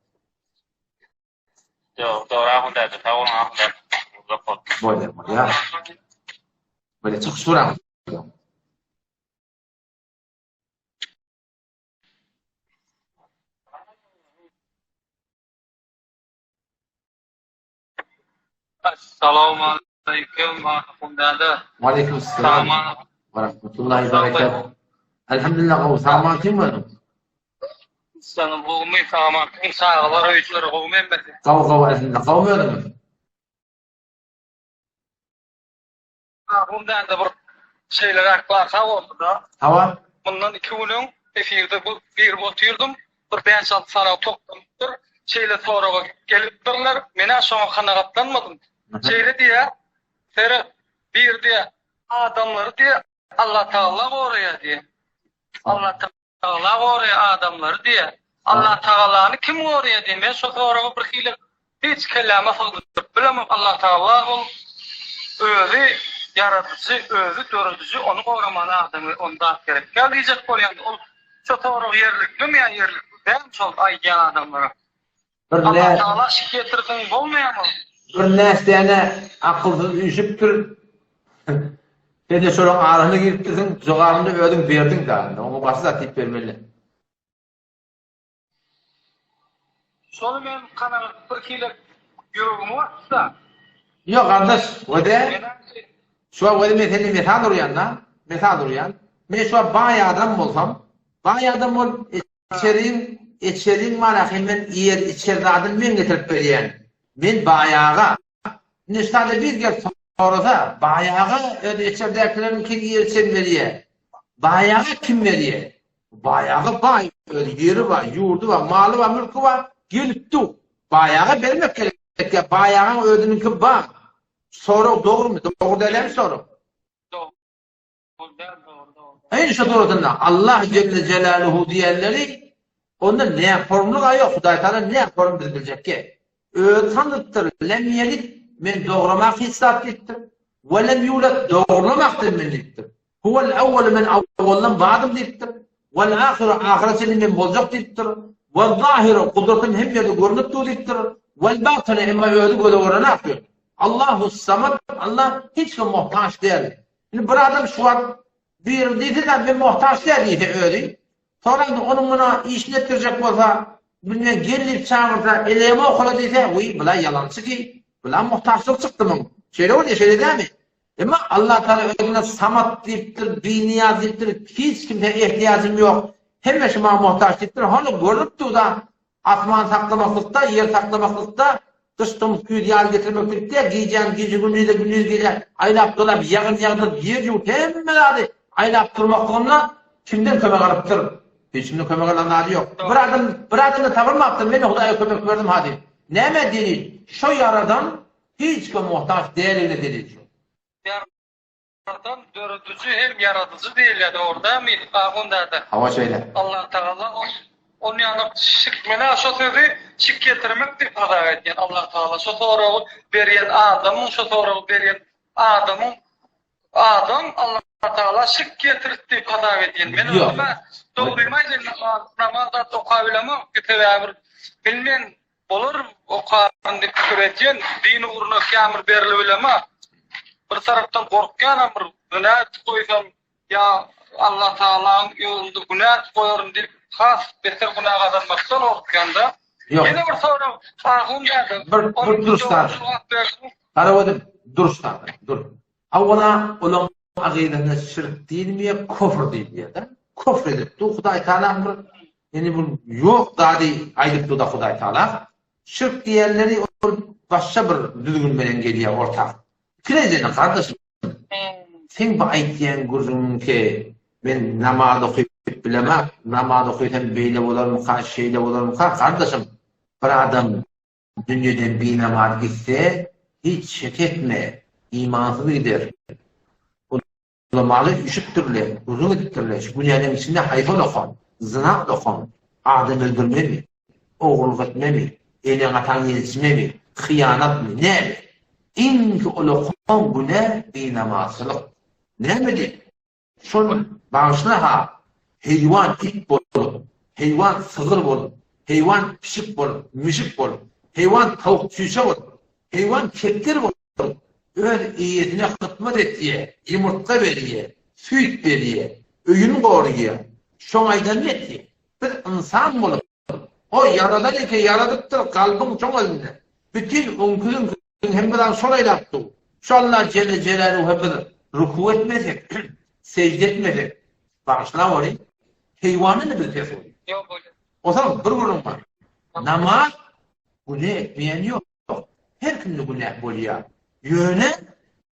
S2: Dogry, dogry ahun däde, sag boluň ahun däde. Uzak bol.
S1: Bolýar, bolýar. Bolýar, çykyş buraň.
S3: Assalamu alaykum ahun däde.
S1: Wa alaykum assalam. Wa rahmatullahi wa barakatuh. Elhamdülillah, gowy, sag kim bolduň?
S3: Sana gowmy saman çagalar öýçleri gowmy hemmesi?
S1: Gowy gowy elhamdülillah gowmy özüňiz?
S3: Ahun däde bir şeýleräk waka boldy-da.
S1: Hawa.
S3: Mundan iki gün öň efirde bu girip otyrdym. Bir bäş-alty sanaw toplanypdyr. Şeýle soraga gelipdirler. Men-ä şoňa kanagatlanmadym. Şeýle diýýär, Seret, biri diýýär, adamlary diýýär, Allatagala goraýar diýýär. Allatagala goraýar adamlary diýýär. Allatagalany kim goraýar diýýär. Men şo soragy bir hili hiç kelläme sygdyryp bilemok. Allatagala ol özi ýaradyjy, özi dörediji, ony goramana adam ony zat gerek däl diýjek bolýan. Ol şo sorag ýerliklimi ýa ýerlikli dälmi şol aýdýan adamlara?
S1: Bir
S3: Allatagala şyk ýetirsin bolmaýarmy?
S1: Bir näsdäne akylsyz üýşüpdir. Sen-de şolaryň arasyna giripdirsiň, jogabyny özüň berdiň da. Oňa başga zat diýip bermeli.
S3: Şony men kanagat bir hili ýüregimi basdy-da.
S1: Ýok gardaş, wede şu wagt wede men sende mesal urýan-da, mesal urýan. Men şu wagt baý adam bolsam, baý adam bolup Içeriň, içeriň bar ahy men iýer içer zadyny men getirip berýän. Men baý aga. Indi ştada bir gelip sorasa, baý aga öz içerdäkileriň kim iýer içerini berýär. Baý aga kim berýär? Baý aga baý, öz ýeri bar, ýurdy bar, maly bar, mülki bar, gelip dur. Baý aga bermek gerek ýa baý agaň özüniňki bar. Sorag dogrumy? Dogry dälmi sorag? Indi şu suratynda Allah Celle Celaluhu diýenleri Onda näformlyk-a ýok, Hudaý Tagala näform biz biljekge. Özi tanydypdyr, lem ýelid, men dogramok hiç zat diýipdir. We lem ýulad, dogrulamokdym men diýipdir. Huwel awwalu men awwaldan bardym diýipdir. Wel ahyru ahyra çenli men boljak diýipdir. Wez zahiru gudratym hemme ýerde görnüp dur diýipdir. Wel batyny emma özi göze görnenak diýip. Allahus samad Allah hiç kime muhtaç däl. Indi bir adam şu wagt biri diýse-de men muhtaç däl diýse özi, soň indi onuň muna işini etdirjek bolsa, bilmän gel diýip çagyrsa, elegiňi owkala diýse, wiý bula ýalançy ki, bula muhtaçlyk çykdy muň. Şeýle bolýar, şeýle dälmi? Emma Allah Tagala özüne Samat diýipdir, Binyýaz diýipdir, hiç kimsä ehtiýajym ýok, hemme şu maňa muhtaç diýipdir. Hany görnüp dur-da, asman saklamaklykda, ýer saklamaklykda, gyş, tomus, güýz, ýaz getirmeklikde, gijäni gije, gündize gündiz gije aýlap-dolap, ýagyn ýagdyryp, ýer-ýurt hemme zady aýlap durmaklygynda kimden kömek alypdyr? Hiç kimden kömek alan zady ýok. Bir adam, bir adam-da tapylmapdyr, men Hudaýa kömek berdim ha diýip. Nämä delil? Şo Ýaradan Hiç kime muhtaç däldigine delil şu.
S3: Ýaradan dörediji hem ýaradyjy diýilýär dogry dälmi Ahun däde.
S1: Hawa şeýle.
S3: Allah Tagala on ýaly şik menä şo sözi şik ýetirmek diýip hasap edýän Allah Tagala şo soragy berýän adamyň şo soragy berýän adamyň adam Allah Tagala şik ýetirdi diýip hasap edýän. Men özüm-ä dogrymy aýdaýyn namaz namaz zat okabilemok sebäbi bir bilmen Bolar okaryn diýip pikir edýän, din ugruna kämir berlibilema. Bir tarapdan gorkýanam bir günä etip goýsam ýa Allah Tagalaň ýolunda günä etip goýaryn diýip has beter günä gazanmakdan gorkýanda.
S1: Ýok.
S3: Ýene bir sorag ahun däde.
S1: Bir bir dur sada. Garagözüm dur sada dur. Awwala olaň agydasynda şirk diýilmeýär, kofr diýilýär-de. Kofr edip dur Hudaý Tagalaň bir indi bir ýok zady aýdyp dur-da Hudaý Tagala. Şirk diýenleri ol başga bir düzgün bilen gelýär orta. Ikilenjene gardaşym, seň bu aýtýan gürrüňiňki men namaz okyp bilemok, namaz okysam beýle bolarmyka, şeýle bolarmyka, gardaşym, bir adam Dünýeden binamaz gitse, hiç şek etme, imansyz gider. Ulamalar üşüpdirler, gürrüň edipdirler, şu günäniň içinde haýsy ulakan, zyna ulakan, adam öldürmemi, ogurlyk etmemi, eneň-ataň ýençmemi, hyýanatmy, näme? Iňki ulakan günä binamazçylyk. Näme diýip? Şol bagyşla-ha, heýwan it bolup, heýwan sygyr bolup, heýwan pişik bolup, mişik bolup, heýwan towuk çüýşe bolup, heýwan kepder bolup, öz eýesine hyzmat etýä, ýumurtga berýä, süýt berýä, öýüni goraýa, şoň aýdanyny etýä. Biz ynsan bolup, o ýaradan eke ýaradypdyr, kalbyň şoň elinde. Bütin öňküziňki Hemme zady şol aýlap dur. Şu Allah jelle jelaluha biz ruku etmesek, sejde etmesek, bagyşla ony, heýwandan-da biz pes bolýarys.
S3: Ýok bolýar.
S1: Onsoň bir gürrüň bar. Namaz günä etmeýän ýok. Her kimde günä bolýar. Ýöne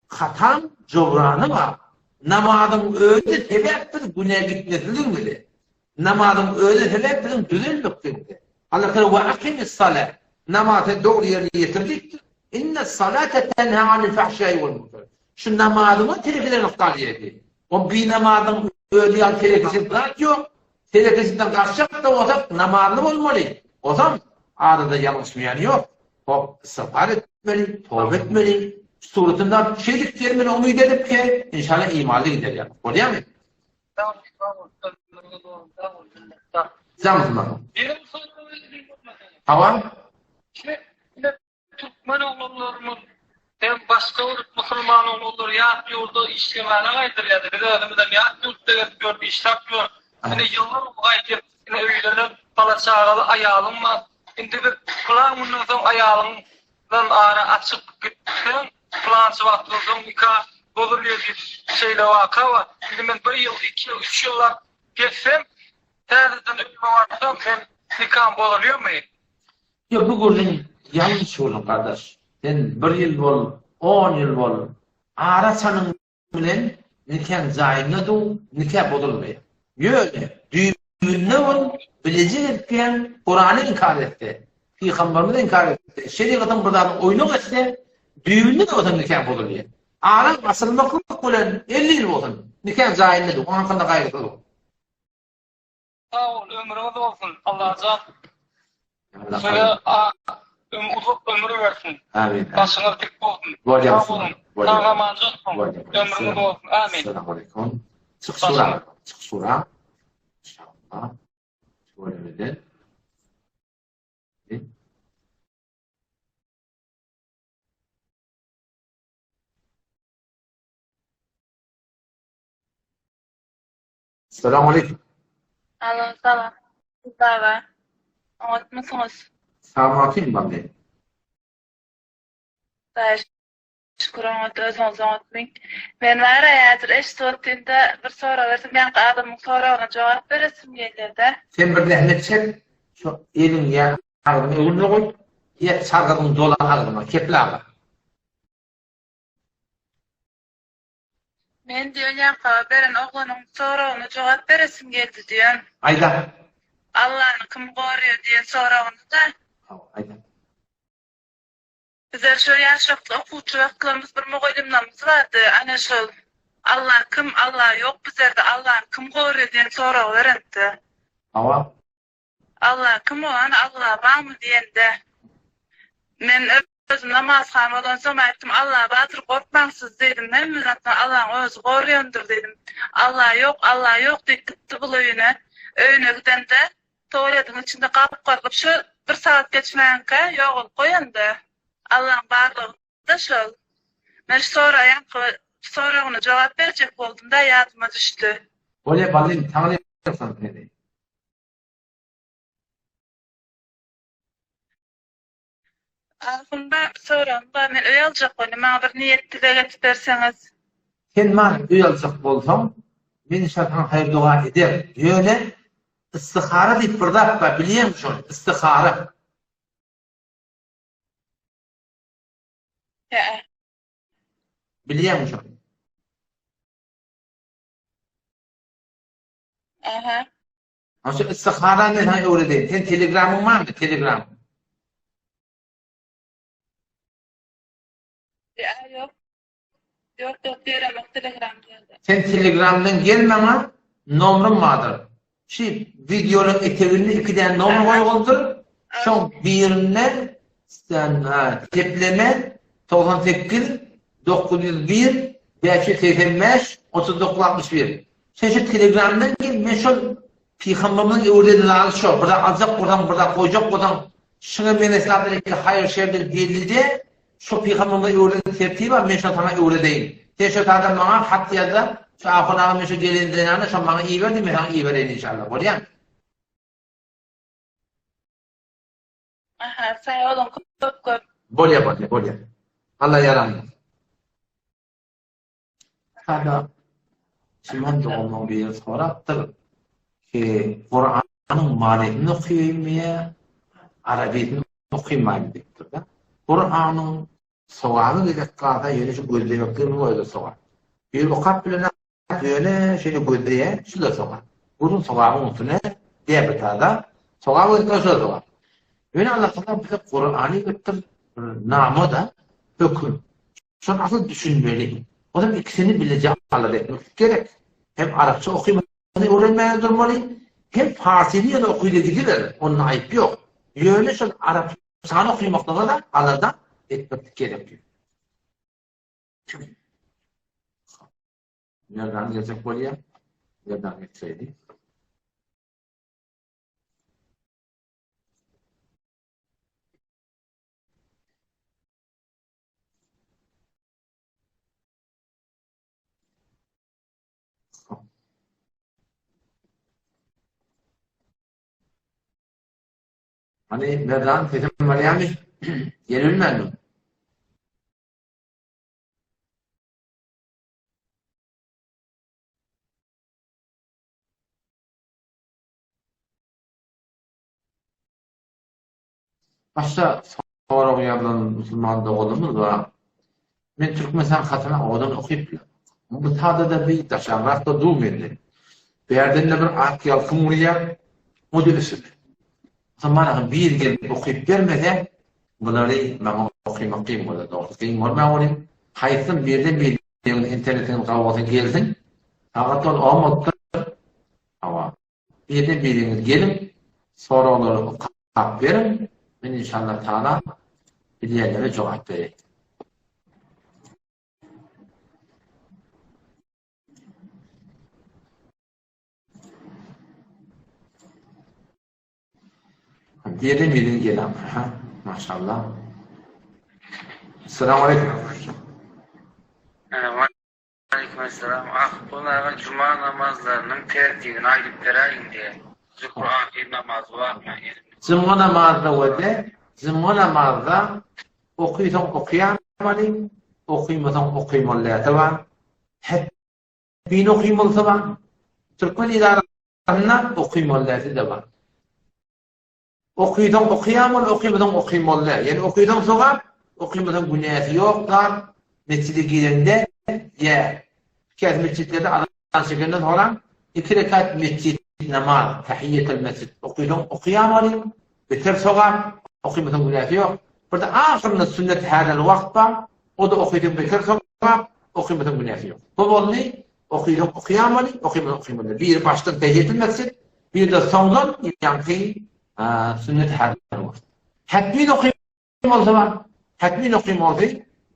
S1: hataň jobrany bar. Namazyň özi sebäpdir günä gitmesligimize. Namazyň özi sebäp biziň düzelmekligimize. Allah Teala we akimis salat. Namazy dogry ýerine ýetir diýipdir. Inne salate tenha anil fahşai wal munkar. Şu namazyňa telekeçilik ykdal ýerdi. O binamazyň özi ýaly telekeçilik zat ýok. Telekeçilikden gaçjak-da bolsak namazly bolmaly. Ozam arada ýalňyşmaýan ýok. Hop, istigfar etmeli, toba etmeli. Suratynda şeýdip gelmeli umyt edip ki, inşallah imanly gider ýaly. Bolýarmy? Hawa.
S3: Türkmen oglanlarymyz hem başga bir musulman oglanlar ýat ýurda işlemäne gaýdylýardy. Biz özümizem ýat ýurtda gezip ýörüp işläp ýörüp. Ine ýyllar gaýdyp, ine öýlenen bala çagaly aýalyň bar. Indi biz pylan günden soň aýalyň bilen ara açyp gitseň, pylança wagtdan soň nika bozulýar diýip şeýle waka bar. Indi men bir ýyl, iki ýyl, üç ýyllap gezsem, täzeden öýüme barsam, men nikam bozulýarmy?
S1: Ýok bu gürrüň ýalňyş gürrüň gardaş. Sen bir ýyl bol, on ýyl bol, ara açanyň bilen nikaň jaýynda dur, nika bozulmaýar. Ýöne düýbünde ol bileje etýän Kurany inkar etse, Pygamberimizi inkar etse, şerigatyň bir zadyny oýnak etse, düýbünde-de bolsa nikaň bozulýar. Araň açylmaklyk bilen 50 ýyl bolsun, nikaň jaýynda dur, oň hakynda gaýgysyz bol.
S5: Sag bol, ömrüňiz bolsun. Allajan size uzak ömür bersin.
S1: Amin.
S5: Başyňyz dik bolsun.
S1: Bolýar.
S5: Sag boluň. Sag amanja boluň. Ömrüňiz bolsun. Amin.
S1: Assalamu aleykum. Çyk sura. Çyk sura. İnşallah. Şöyle Salam aleyküm.
S6: Alo, salam. Baba. Oňatmysyňyz?
S1: Salam bally.
S6: Hudaýa şükür oňat, özüňiz oňatmy? Men bar-a häzir eşidip otyryn-da, bir sorag bersem, ýaňky adamyň soragyna jogap beresim gelýär-de.
S1: Sen bir zähmet çek, şu eliň ýa agzyňy öňüne goý, ýa çargadyň dola agzyňa, kepil aga.
S6: Men diýen ýaňky beren oglanyň soragyna jogap beresim geldi diýen.
S1: Aýda.
S6: Allany kim gorýar diýen soragyna-da.
S1: Hawa, aýda.
S6: Bizler şo ýaş wagtly okuwçy wagtlarymyz bir mugallymlarymyz bardy. Ana şol Alla kim, Alla ýok bizlerde Allany kim gorýar diýen soragy berentdi.
S1: Hawa.
S6: Alla kim o ana Alla barmy diýende. Men özüm namazhan bolansoň aýtdym Alla bardyr gorkmaň siz diýdim hemme zatdan Allaň özi gorýandyr diýdim. Alla ýok Alla ýok diýip gitdi bul öýüne. Öýüne gidende towalediň içinde gapgarylyp şu bir sagat geçmänkä ýogalyp goýanda Allaň barlygy Da şol. Men şu soraýanky soragyna jogap berjek boldum-da ýadyma düşdi.
S1: Bolýa ballym taňryýalkasyn seni.
S6: Ahun bar soragym bar men öý aljak bolýan maňa bir niýet dileg edip berseňiz.
S1: Sen maňa öý aljak bolsaň men inşallah saňa haýyr doga ederin ýöne istihara diýip bir zat bar bilýäňmi şony istihara.
S6: Hä.
S1: Bilýäňmi şony?
S6: Aha.
S1: Şu istiharany men saňa öwredeýin. Sen telegramyň barmy, telegram?
S6: Ýa, ýok. Ýok, ýok, beremok telegram diýende.
S1: Sen telegramdan gel maňa, nomrym bardyr. Şu wideonyň eteginde iki däne nomer goýulgydyr. Şoň birinde sen tepleme 98 901 585 39 61. Sen şu telegramdan gel, men şol Pygamberimiziň öwreden zady şo, bir zat aljak bolsaň, bir zat goýjak bolsaň, şuňa meňzeş zatlar iki haýyr şerler belli-de, şo Pygamberimiziň öwreden tertibi bar, men şony saňa öwredeýin. Sen şo taýdan maňa hat ýaz-da, şu ahun aga men şu gelen zenany şo maňa iber diý, men saňa ibereýin inşallah. Bolýamy?
S6: Aha, sag boluň köp köp.
S1: Bolýa, bolýa, bolýa. Alla ýaran bolsun. Sada Musulman doganlaryň biri sorapdyr ki, Kuranyň manysyny okaýynmy ýa arabysyny okaýmaýmy diýipdir-de. Kuranyň sogaby gerek galsa ýöne şu gözlemekliginiň özi sogap. Biri okap bilenok ýöne şeýle gözleýär, şu-da sogap. Gürrüň sogabyň üstüne däl-de Sogap gerek bolsa şo-da sogap. Ýöne Allah Tagala bize Kurany beripdir, bir nama-da, höküm. Şony asyl düşünmeli. Olam ikisini bileje alada etmek gerek. Hem arapça okymany öwrenmäge durmaly, hem parsyny ýöne okyda gidiber, onda aýyp ýok. Ýöne şol arapçany okymaklyga-da alada etmeklik gerek. Merdan geljek bolýar. Merdan getseydi. Hany Merdan sesim barýarmy? Gelebilmänmi? Başda sorag ýazan musulman doganymyz bar. Men Türkmenistan hatyny owadan okyp bilemok. Bu sada-da bir daşarrak-da dur menden. Bärden-de bir ak ýalkym urýar, o-da ösüp. Musulman aga bir gelip okyp bermese, bulary maňa okymak kyn bolar dogrusy. Kyn bolmaýar welin, haýsam birden biriniň internetiň gabagyna gelsin, sagat ol on bolupdyr. Hawa. Birden biriňiz geliň, soraglary okap beriň, men inşallah taala bilýänlere jogap bereýin. Diýede meniň gelam. Ha, maşallah. Assalamu alaykum.
S3: Aleyküm esselam. Ah, bu aga juma namazlarynyň tertibini aýdyp beräýiň diýe. Zuhur ahyr namazy barmy elimde?
S1: Juma namazda wede, juma namazda okysaň okaýamaly, okymasaň okymaly däte bar. Hetmin okymalysy bar. Türkmen idarasynda okymaly däsi-de bar. Okysaň okaýamaly, okymasaň okymaly däl. Ýani okysaň sogap, okymasaň günäsi ýok zat. Mesjide girende ýa käsi mesjitlerde azan çekenden soňra iki rekat mesjit namaz, tahiýetel mesjid okysaň okaýamaly, beter sogap, okymasaň günäsi ýok. Bir-de ahyrynda sünnet häzirli wagt bar, o-da okysaň beter sogap, okymasaň günäsi ýok. Bu boldy, okysaň okaýamaly, okymasaň okymaly däl. Biri başdan tahiýetel mesjid, Bir-de soňdan ýaňky sünnet häzir bolsun. Hetmin okym bolsa bar. Hetmin okym bolsa,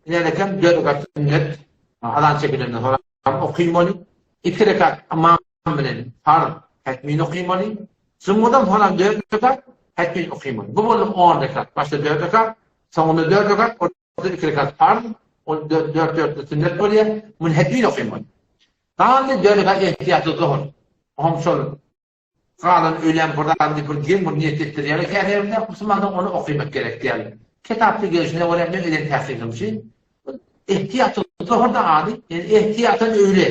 S1: inelekem dört rekat sünnet azan çekilenden soň okymaly. Iki rekat ymam bilen farz hetmin okymaly. Jumgadan soňam dört rekat hetmin okymaly. Bu boldy on rekat. Başda dört rekat, soňunda dört rekat, ortada iki rekat farz, ol dört dörtli sünnet bolýar. Muny hetmin okymaly. Galdy dört rekat ehtiýatly zuhur. Oňam şol galan öýlän bir zat diýip bir geň bir niýet etdirýärler käbirinde, musulmanlar ony okymak gerek däl. Kitapda gelşine görä men eden tahkygym şu. Ehtiýatly zuhur-da ady, ýani ehtiýatan öýle.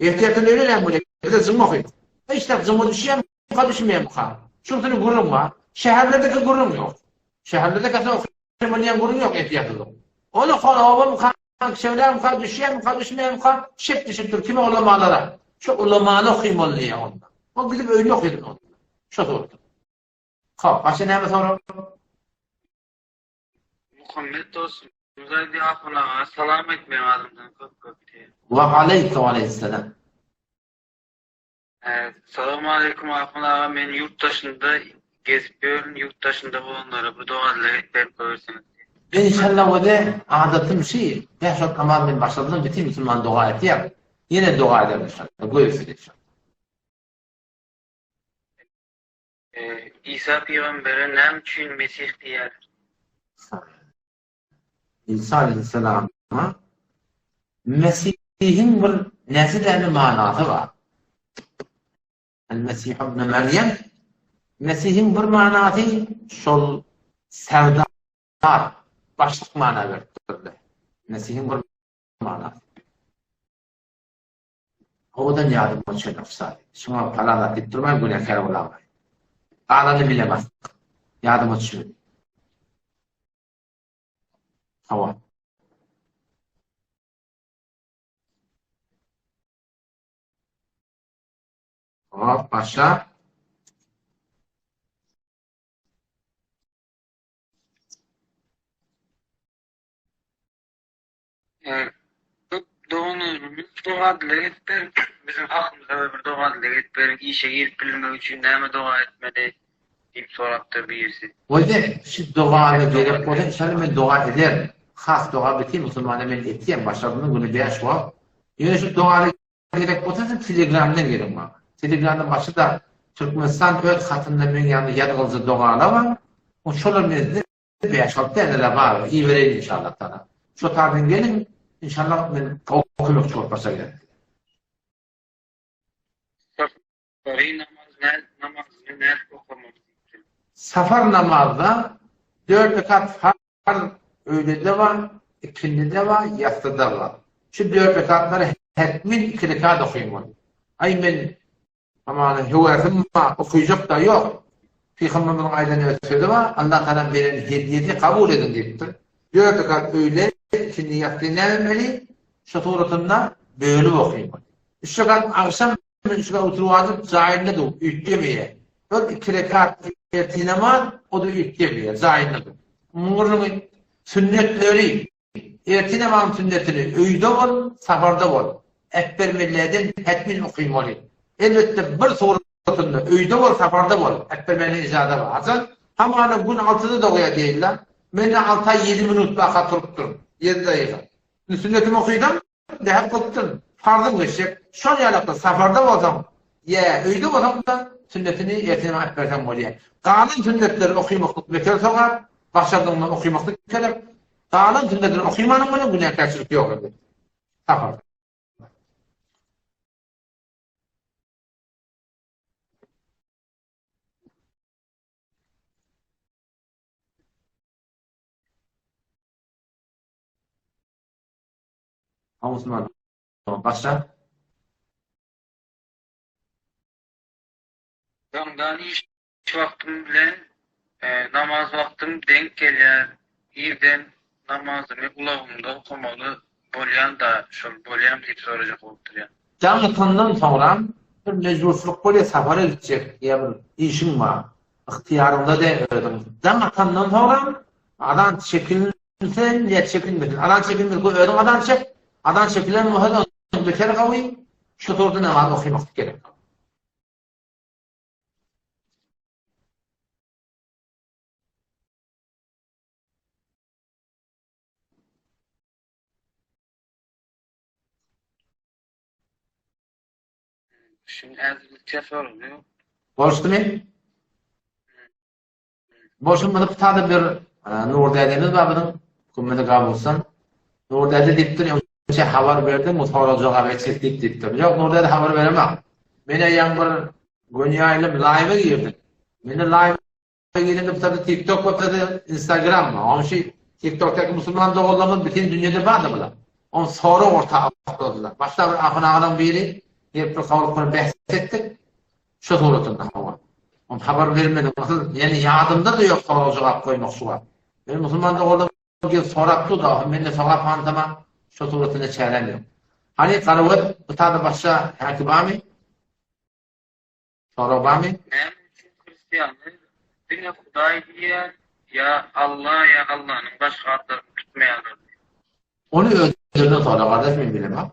S1: Ehtiýatan öýle näme bolýar? Bize jyň okyp. Hiç zat jyňa düşýärmi, düşmeýärmi? Şunusyny gürrüň bar. Şäherlerdeki gürrüň ýok. Şäherlerde kasam Bolýan gürrüň ýok etýärsiz. Ony hol obamyka, şeýlemika, düşýärmika, düşmeýärmika şek düşüp dur kime ulamalara. Şu ulamany okymaly diýýär onda. Ol gidip öýünde okysyn onda. Şo suratda. Hop, başga näme sorag?
S3: Muhammet dostumyz aýdýar Ahun aga salam aýt meň adymdan köp köp diýýär.
S1: Wa aleýke wa aleýhissalam.
S3: Salowmaleýkum Ahun aga men ýurt daşynda gezip ýörün ýurt daşynda bolanlara bir doga-dileg edip berip goýberseňiz diýip.
S1: Men inşallah wede adatym şi bäş wagt namaz men başladym bütin musulman doga etýär ýene doga ederin inşallah göýüpsiz inşallah.
S3: Isa pygambere näme üçin Mesih diýýärler?
S1: Isa aleyhisselama Mesihiň bir näçe manasy bar. El-Mesih ibn Meryem Mesihiň bir manasy şol serdar, başlyk mana beripdirler. Mesihiň bir manasy. Owadan ýadyma düşenok zat. Şuňa palan zat diýip durmaýyn, günäkär bolamaýyn. Galanyny bilemok. Ýadyma düşmedi. Hawa. Hop, başla.
S3: Köp doganlarymyz doga-dileg edip beriň. Biziň hakymyza bir doga-dileg edip beriň. Işe girip bilmek üçin näme doga etmeli diýip sorapdyr birisi.
S1: Goýde, şu dogany gerek bolsa inşallah men doga ederin. Has doga bitin musulmana men etýän başardymdan güne 5 wagt. Ýöne şu dogany gerek bolsa siz telegramdan geliň maňa. Telegramda başda Türkmenistan öz hatynda meň ýanymda ýazgylja dogalar bar. Şolar men size Bäş-alty däne-de bar, ibereýin inşallah sana. Şo taýdan geliň, inşallah men gowy kömekçi bolup başa gelerin size.
S3: Safary namaz namazyny nädip okamaly diýipdir.
S1: Safar namazda dört rekat farz öýlede bar, ikindide bar, ýassyda bar. Şu dört rekatlary hetmin iki rekat okymaly. Aý men Hamana höwesim bar, okyjak-da ýok. Pygamberimiziň aýdan öz sözi bar, Allah Tagalaň beren hedýesini kabul ediň diýipdir. Dört rekat öýle, ikindi ýassy näme etmeli? Şu suratynda bölüp okymaly. Üç rekat agşam bilen üç rekat oturyp wajyp jaýynda dur, üýtgemeýär. Şol iki rekat ertir namaz, o-da üýtgemeýär, jaýynda dur. Munuň sünnetleri Ertir namazyň sünnetini öýde bol, saparda bol, äpbermelilerden hetmin okymaly. Elbetde bir sura. suratynda öýde bol, saparda bol, äpbermäne ijaza bar. Haçan? Hamana gün altyda dogýar diýeýin-le. Men-de alta ýedi minut baka turupdyryn. Ýedi daýyga. Indi sünnetimi okydam, däp gylypdyryn. Parzym geçjek. Şol ýalakda saparda bolsaň, ýa öýde bolsaň-da sünnetini ertirem äpberseň bolýar. Galan sünnetleri okymaklyk beter sogap, başardygyňdan okymaklyk gerek. Galan sünnetleri okymanyň bilen günäkärçilik ýok elbetde. Saparda. Musulman başla.
S3: Daňdan iş wagtym bilen namaz wagtym deňk gelýär. Irden namazymy ulagymda okamaly bolýan-da şol bolýamy diýip sorajak bolup durýan.
S1: Jaň atandan soňram bir mejburçylyk bolýar sapara gitjek ýa bir işiň bar. Ygtyýaryňda däl özüň. Jaň atandan soňram azan çekilsin ýa çekilmesin. Azan çekilmese özüň azan çek. Azan çekilen bolsa beter gawy. Şu sorta namaz okamaklyk gerek.
S3: Şimdi häzirlikçe sorun ýok.
S1: Boluşdymy? Bolşun muny pytada bir e, Nur dädemiz bar biziň. Kümmede gabulsan. Nur däde diýipdir, öňçe habar berdim, bu sorag jogap etjek diýip diýipdir. Ýok, Nur däde habar beremok. Men eýýäm bir göni ýaýlym live-e girdim. Meni live Girende bu taýda TikTok we taýda Instagram bar. Onuň üçin TikTokdaky musulman doganlarymyz bütin dünýede bardy bular. Onuň sorag orta okladylar. Başda bir ahun agalaň biri gelip bir kabul bilen bäs etdik. Şu suratynda hawa. Onuň habar bermedim. Asyl ýani ýadymda-da ýok sorag jogap goýmak şu wagt. Men musulman doganlar gelip sorap durdy. Ahun men-de sogap hantama şu suratynda çäräm ýok. Hany Garagöz bu taýda başga häki barmy? Sorag barmy?
S3: Näme üçin hristianlar diňe Hudaý diýýär ýa Alla ýa Allanyň başga atlaryny tutmaýarlar diýip.
S1: Ony özlerinden sora gardaş men bilemok.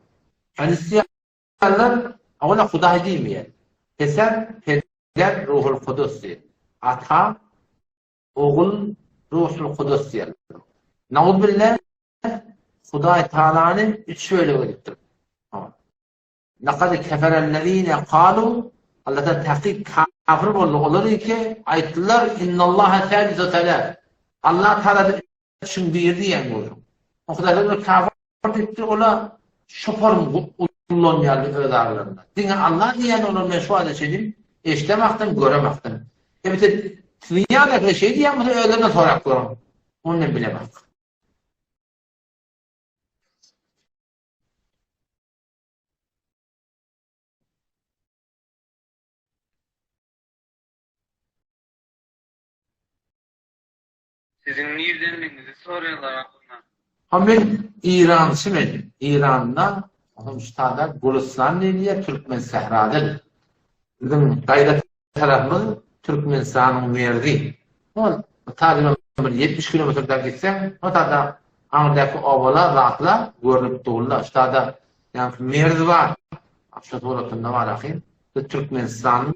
S1: Hristianlar oňa Hudaý diýmeýär. Peser, Peder, Ruhul Kudus diýýär. Ata, Ogul, Ruhul Kudus diýýär. Nauzbillah Hudaý Taalany üç bölege edipdir. Lekad keferellezine kalu, Allahdan takyk kafir boldy olar ki, aýtdylar, innallaha salisu salas. Allah Taala üçüň biri diýen boldy. O Hudaý bir kafir diýipdir, ola şoparym ullanýardy öz aralarynda. Diňe Allah diýen olar men şu wagta çenli eşidemokdym, göremokdym. Elbetde siziň ýandakylar şeý diýýän bolsa özlerinden sorap görüň. Ony men bilemok.
S3: Siziň nirdenligiňizi soraýarlar aslynda.
S1: Ha men Irançy men. Iranda onuň ştada Gülüstan diýilýär, Türkmen sährada. Biziň gaýra tarapymyz Türkmenistanyň merzi. Ol taýdan bir 70 kilometrden gitseň, o taýda aňyrdaky obalar, zatlar görnüp durlar. Şu taýda ýaňky merz bar. Şu suratynda bar ahyn. Biz Türkmenistanyň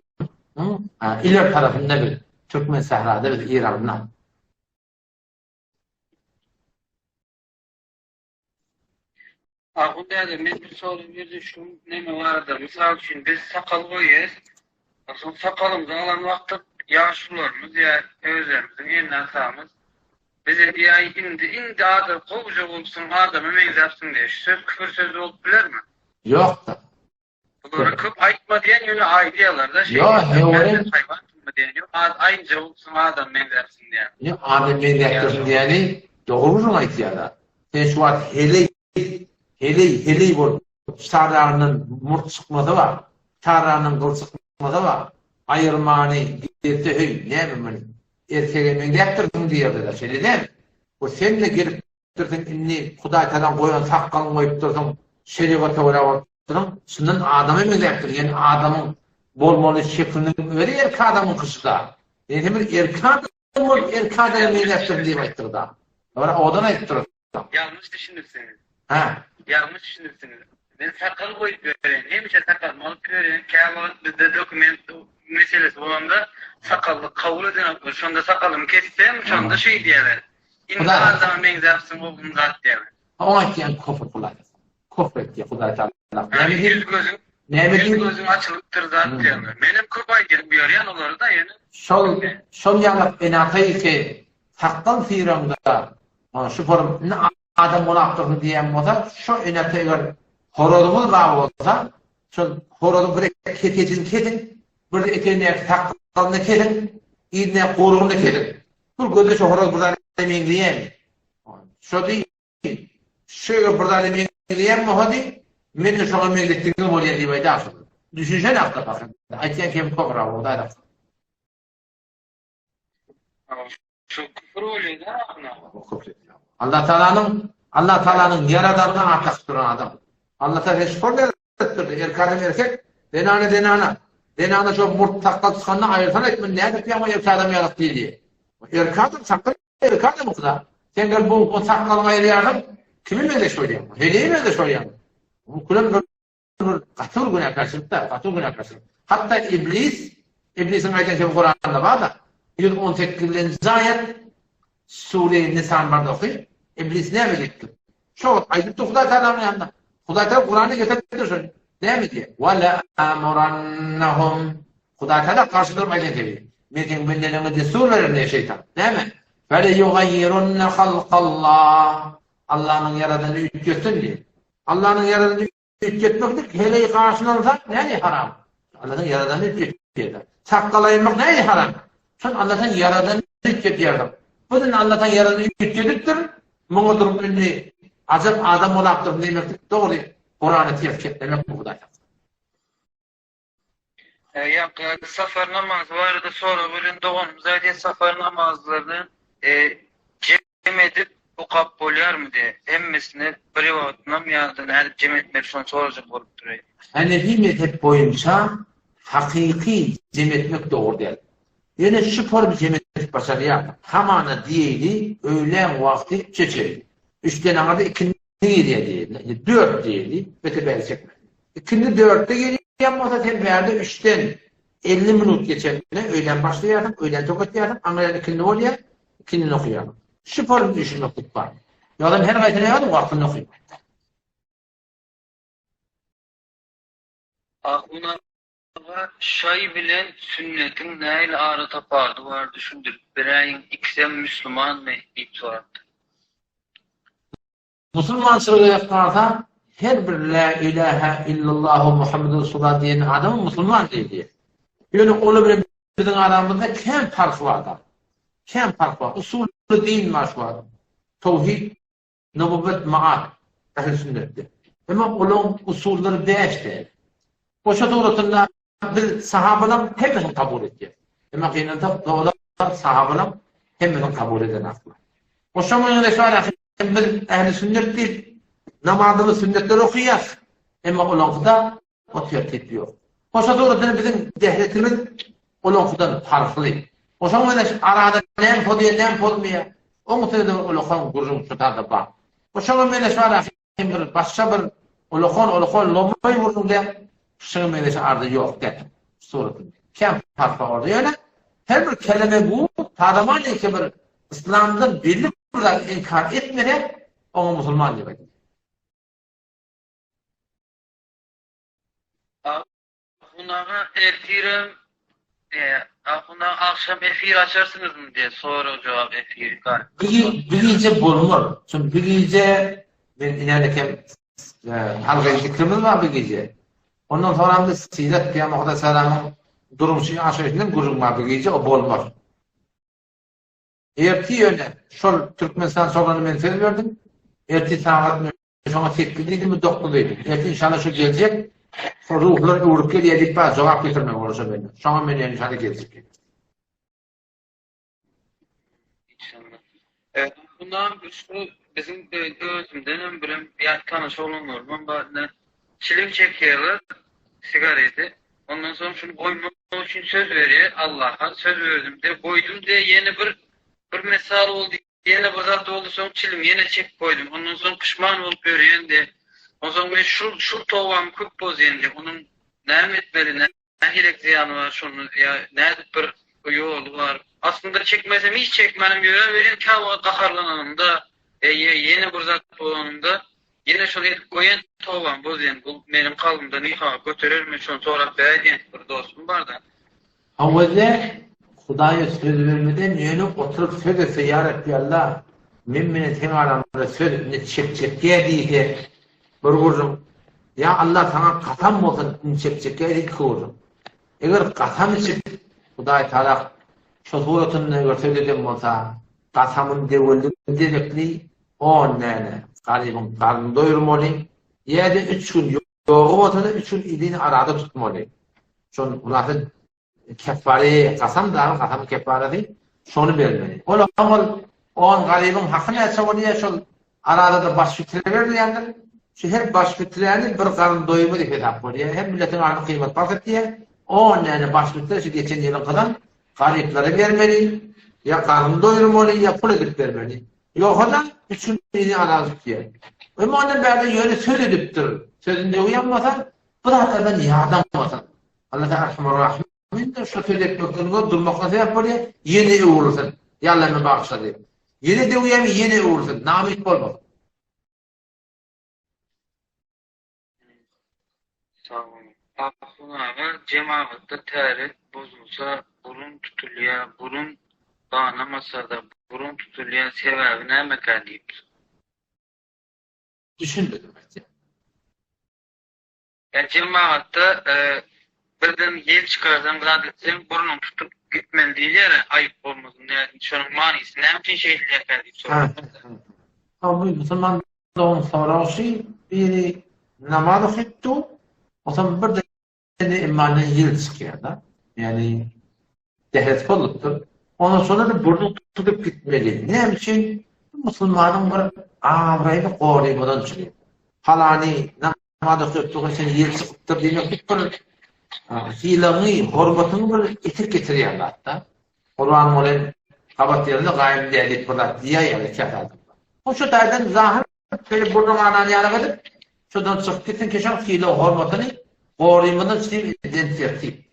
S1: ileri tarapynda biz. Türkmen sährada biz Iranda.
S3: Ahun däde men bir sorag berdim şu neme barada mysal üçin biz sakal goýýas soň sakalymyzy alan wagty ýaşulularymyz ýa özlerimiziň ene atamyz bize diýýär indi indi adam gowja bolupsyň adama meňzäpsiň diýýär şu söz küfür sözi bolup bilermi?
S1: Ýokda.
S3: Bulara köp aýtma diýen ýöne aýdýarlar-da şeýle.
S1: Ýok, höwürem.
S3: Haýwansyňmy diýen ýok. Az aýynja bolupsyň adam meňzärsiň diýen.
S1: Ýok, adam meňzäpdirsiň diýeni dogry gürrüň aýtýarlar. Sen şu wagt heleý, heleý, heleý bolup, çarragyndan murt çykmasa bar, çarragyndan gyl çykmasa bar, aýyrmany gelse höý, näme muny, erkege meňzäpdirsiň diýerdiler, şeýle dälmi? O sen-de gelip Dursuň indi Hudaý tagaň goýan sakgalyň goýup dursuň şerigata görä bolup dursuň çyndan adama meňzäp dursuň ýani adamyň bolmaly şekliniň özi erki adamyň kyşyda ýani sen bir erki adam bolup erki adama meňzäp dursuň diýip aýtdyr da Ora owadan aýdyp dursuň.
S3: Ýalňyş düşünipsiňiz.
S1: Hä.
S3: Ýalňyş düşünipsiňiz. Men sakgal goýup ýören, hemişe sakalymy alyp ýören, käwagt bizde dokument. meselesi bolanda sakally kabul edenoklar. Şonda sakalymy kessem, şonda şeý diýerler. Indi adama meňzäpsiň oglum zat diýerler.
S1: Oňa aýtýan kofr Hudaý. Kofr etýär Hudaý Taala.
S3: Näme diýip gözüň Näme diýip gözüň açylypdyr zat diýerler. Menem köp aýdýan buýarýan olary da ýöne.
S1: Şol şol ýaly enataýky sakgal syraňda şu forum indi adam bolapdyrsyň diýen bolsa şo enata eger horazyňyz bar bolsa şol horazyň bir kesejini kesiň bir etegindäki sakgalyny kesiň yzyndaky guýrugyny kesiň. Bir gözde şo horaz bir zada meňzeýärmi? Şo diý Şu eger bir zada meňzeýän bolsa diý, men-de şoňa meňzetdigiňiz bolýar diýip aýdar şol. Düşünşen hakda pahyr. Aýtýan kemi kofr ha, Hudaý saklasyn.
S3: Şu küfür bolýar-da ahyna.
S1: Küfür edýär. Allah Taalanyň Allah Taalanyň ýaradanyna at dakyp duran adam. Allah Taala hiç form ýaradypdyr. Erkek adam erkek, zenana zenana. Zenana şo murt sakgal çykanda aýyrsana aýt, men nädip ýaňy erkek adam ýalyk diýdi. Erkek adam sakgal Erkek adam bolsa, sen gel bu o sakgalyňy aýyrýarsyň, kime meňzeş bolýaň? Heleýe meňzeş bolýaň. Bu külem bir bir gaty bir günäkärçilik-dä, gaty bir günäkärçilik. Hatda iblis, iblisiň aýdan sözi Kuranda bar-da, 118-nji aýat Sure-i Nisan barda oky, iblis näme diýipdir? Şo wagt aýdypdyr Hudaý Tagalanyň ýanynda. Hudaý Tagala Kuranda getiripdir şony. Näme diýýär? Wa la amurannahum. Hudaý Tagala garşy durup aýdan sözi. Men seň bendeleňe dessur bererin diýýär şeýtan. Näme? Fele yugayyirunna halkallah. Allanyň ýaradanyny üýtgetsin diýýär. Allanyň ýaradanyny Üýtgetmeklik heleý garşylansa näme haram? Alladan ýaradany üýtgetýärler. Sakgal aýyrmak näme haram? Şol Alladan ýaradany üýtgetýärler. Bu din Alladan ýaradany üýtgedipdir. Muňa durup indi ajap adam bolapdyr diýmeklik dogry Kurany ters geplemek bu Hudaý saklasyn.
S3: Ýaňky safar namazy barada sorag beren doganymyz aýdýar, safar namazlaryny jem edip okap bolýarmy diýýär. Hemmesini bir wagtynam ýa-da nädip jem etmeli şony sorajak bolup dur.
S1: Hanefi mezhep boýunça hakyky jem etmek dogry däl. Ýöne şu formy jem edip başarýarlar. Hamana diýeýli öýlän wagty çeçeýli. Üçden aňyrda ikindi girýär diýeýli. Indi dört diýeýli, öte bäri çekme. Ikindi dörtde gelýän bolsa sen bärde üçden 50 minut geçende öýlän başlaýarsyň, öýlän tokatýarsyň, aňyrýan ikindi bolýar, ikindini okaýarsyň. Şu formy düşünmeklik bar. Ýogsam her gaýsyna ýazyň wagtynda okaýar.
S3: Ahun aga şaý bilen sünnetiň nähili ara tapardy bar düşündirip beräýiň ikisem müslümanmy diýip sorapdyr.
S1: Musulmançylyga galsa, her bir Lä ilähä illallahu Muhammedun Resulullah diýen adama musulman diýilýär. Ýöne olar bilen biziň aramyzda kän parh bar-da. Kän parh bar. Usuly din bar şu wagt. Towhid, nububwet, maat ähli sünnetde. Emma olaryň usullary bäş däl. Goşa suratynda Biz sahabalaryň hemmesini kabul edýäris. Emma gynansak olar sahabalaryň hemmesini kabul edenoklar. Oşa meňzeş bar biz ähli sünnet diýip namazymyz sünnetleri okaýas. Emma olaňkyda o tertip ýok. Oşa suratynda biziň dehletimiz olaňkydan parhly. Oşa meňzeş arada näme pozýar, näme pozmaýar. Oň üstünde ulakan gürrüň şu taýda bar. Oşa meňzeş bar Hem bir başga bir ulakan ulakan lomaý gürrüňde şuňa meňzeş arda ýok däl suratynda. Kän parh bar orda. Ýöne her bir keleme bu tadaman ýeke bir yslamdan belli bir zady inkar etmese oňa musulman diýip aýdylýar.
S3: Ahun aga ertirem Ahun aga agşam efir açarsyňyzmy diýe sorag jogap efiri bar.
S1: Bir gije bolmaz. Çünki bir gije men inäne kem halgaý zikrimiz bar bir gije. Ondan soň hem sirat Pygamber Hudaý salamyň durmuşy ýaşaýşyndan gürrüň bar bir gije o bolmaz. Ertir ýöne şol Türkmenistan sorany men söz berdim. Ertir sagat Şoňa 8 diýdimmi, 9 diýdim. Ertir inşallah şu geljek. Şo ruhlar öwrüp gelýär diýip bar jogap getirmek bolar şo menden. Şoňa men inşallah geljek.
S3: İnşallah. E, bundan şu bizim özümden hem birem ýa tanyş oglanlarym bar. Ne çilim çekýärler sigareti. Ondan soň şuny goýmak üçin söz berýär Allaha söz berdim de goýdum de ýene bir bir mesal boldy Ýene bir zat boldy soň çilim ýene çekip goýdum. Ondan soň puşman bolup ýörýän de. Onsoň men şul şul tobamy köp bozýan de. Onuň näme etmeli? Nähilek zyýany bar şony ýa nädip bir ýoly bar. Aslynda çekmesem hiç çekmänem ýöne welin käwagt gaharlananymda ýa ýene bir zat bolanynda ýene şony edip goýan tobam bozýan bu meniň kalbymda niha göterermi şony sorap beräý diýen bir dostum barda.
S1: Hawa-da Hudaýa söz bermeden ýöne oturyp söz etse ýa Rabbi Allah men bilen seň araňda söz indi çekjekgä diýse bir gürrüň ýa Allah saňa kasam bolsun indi çekjekgä diýse iki gürrüň. Eger kasam içip Hudaý Tagala şo suratynda eger söz eden bolsa kasamyny döweldi derekli on däne garybyň garnyny doýurmaly ýa-da üç gün ýogy bolsa-da üç gün ilini arada tutmaly. Şol hulasa keffare kasam dagy kasamyň keffarasy şony bermeli. Ol ol on garybyň haky näçe bolýar şol arada-da baş fitre berilýändir. Şu her baş fiträni bir garyn doýumy diýip hesap bolýar. Hem milletiň arasynda gyýmat parh etýär. On däne baş fitre şu geçen ýylyň gyzan garyplara bermeli, ýa garyn doýurmaly, ýa pul edip bermeli. Ýogsa-da üç gün yzy arada tutýar. Emma ondan bärde ýöne söz edipdir. Sözüni döwýän bolsa, Bu zatlardan ýadamasa, Allah Teala Erhamur Rahimindir, şu söz etmekden gör, durmakdan sebäp bolýar, ýene öwrülsin. Ýa Allah meni bagyşla diýip. Ýene döwýärmi, ýene öwrülsin. Namyt bolmasyn.
S3: Sag boluň. Ahun aga jemagatda täret bozulsa burun tutulýa burun ganamasada burun tutulýa sebäbi nämekä diýipdir.
S1: Düşünmedim aýtýan.
S3: Ýa jemagatda birden ýel çykarsaň zat etseň burnuňy tutup gitmeli diýilýär-ä aýyp bolmasyn nä şonuň manysy näme üçin şeýdilýärkä diýip soradym.
S1: Ha bu musulman dogan soragy şy biri namaz okypdy onsoň birden Indi immandan ýel çykýar-da. Ýagny dähet bolupdyr. Ondan soňra da burnuň tutup gitmeli. Näme üçin? Musulmanyň bir abraýyny gorymadan üçin. Palany namaz okyp durka sen ýel çykypdyr diýmeklik bir sylagyňy, hormatyňy bir etik getirýän zat-da. Gurbanguly gabat ýerinde gaýym däl diýip bir zat diýäýýär käte adamlar. Şu taýdan zahyr Şeýle burnuň anany ýalyk edip, şondan çykyp gitsin keşen sylag hormatyny gorymyny çyr eden tertip.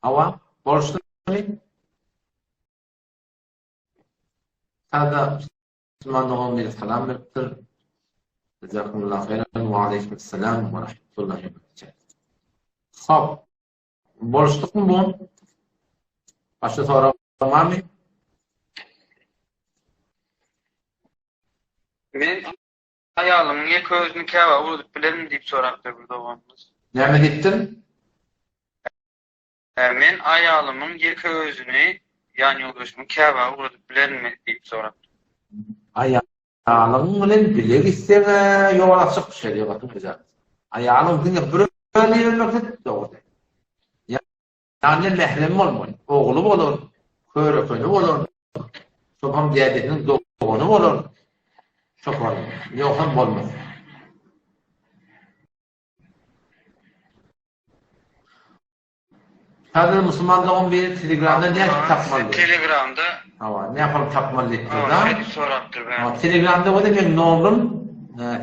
S1: Hawa, boluşdymy? Sada Musulman dogan biri salam beripdir. Jazakumullah haýran we aleýkumessalam we rahmetullahi we berekatuh. Hop. Boluşdykmy bu? Başga sorag barmy?
S3: Men aýalymyň ýeke özüni Käbä ugradyp bilermi diýip sorapdyr bir doganymyz.
S1: Näme diýipdir?
S3: Men aýalymyň ýeke özüni, ýan ýoldaşymy Käbä ugradyp bilermi diýip sorapdyr.
S1: Aýalyň bilen bile gitseň-ä ýol açyk, şerigatyň ejazasy. Aýalyň diňe bir özüni ibermek dogry däl. Ýanyna mährem bolmaly. Ogly bolar, körekeni bolar, çopan dädesiniň dogany bolar, çopan, ýogsam bolmaz. Häzir musulman dogan biri telegramda nädip tapmaly?
S3: Telegramda.
S1: Hawa, nähili tapmaly diýipdir da.
S3: Şeýdip sorapdyr ben.
S1: Hawa, telegramda bolsa meň nomerim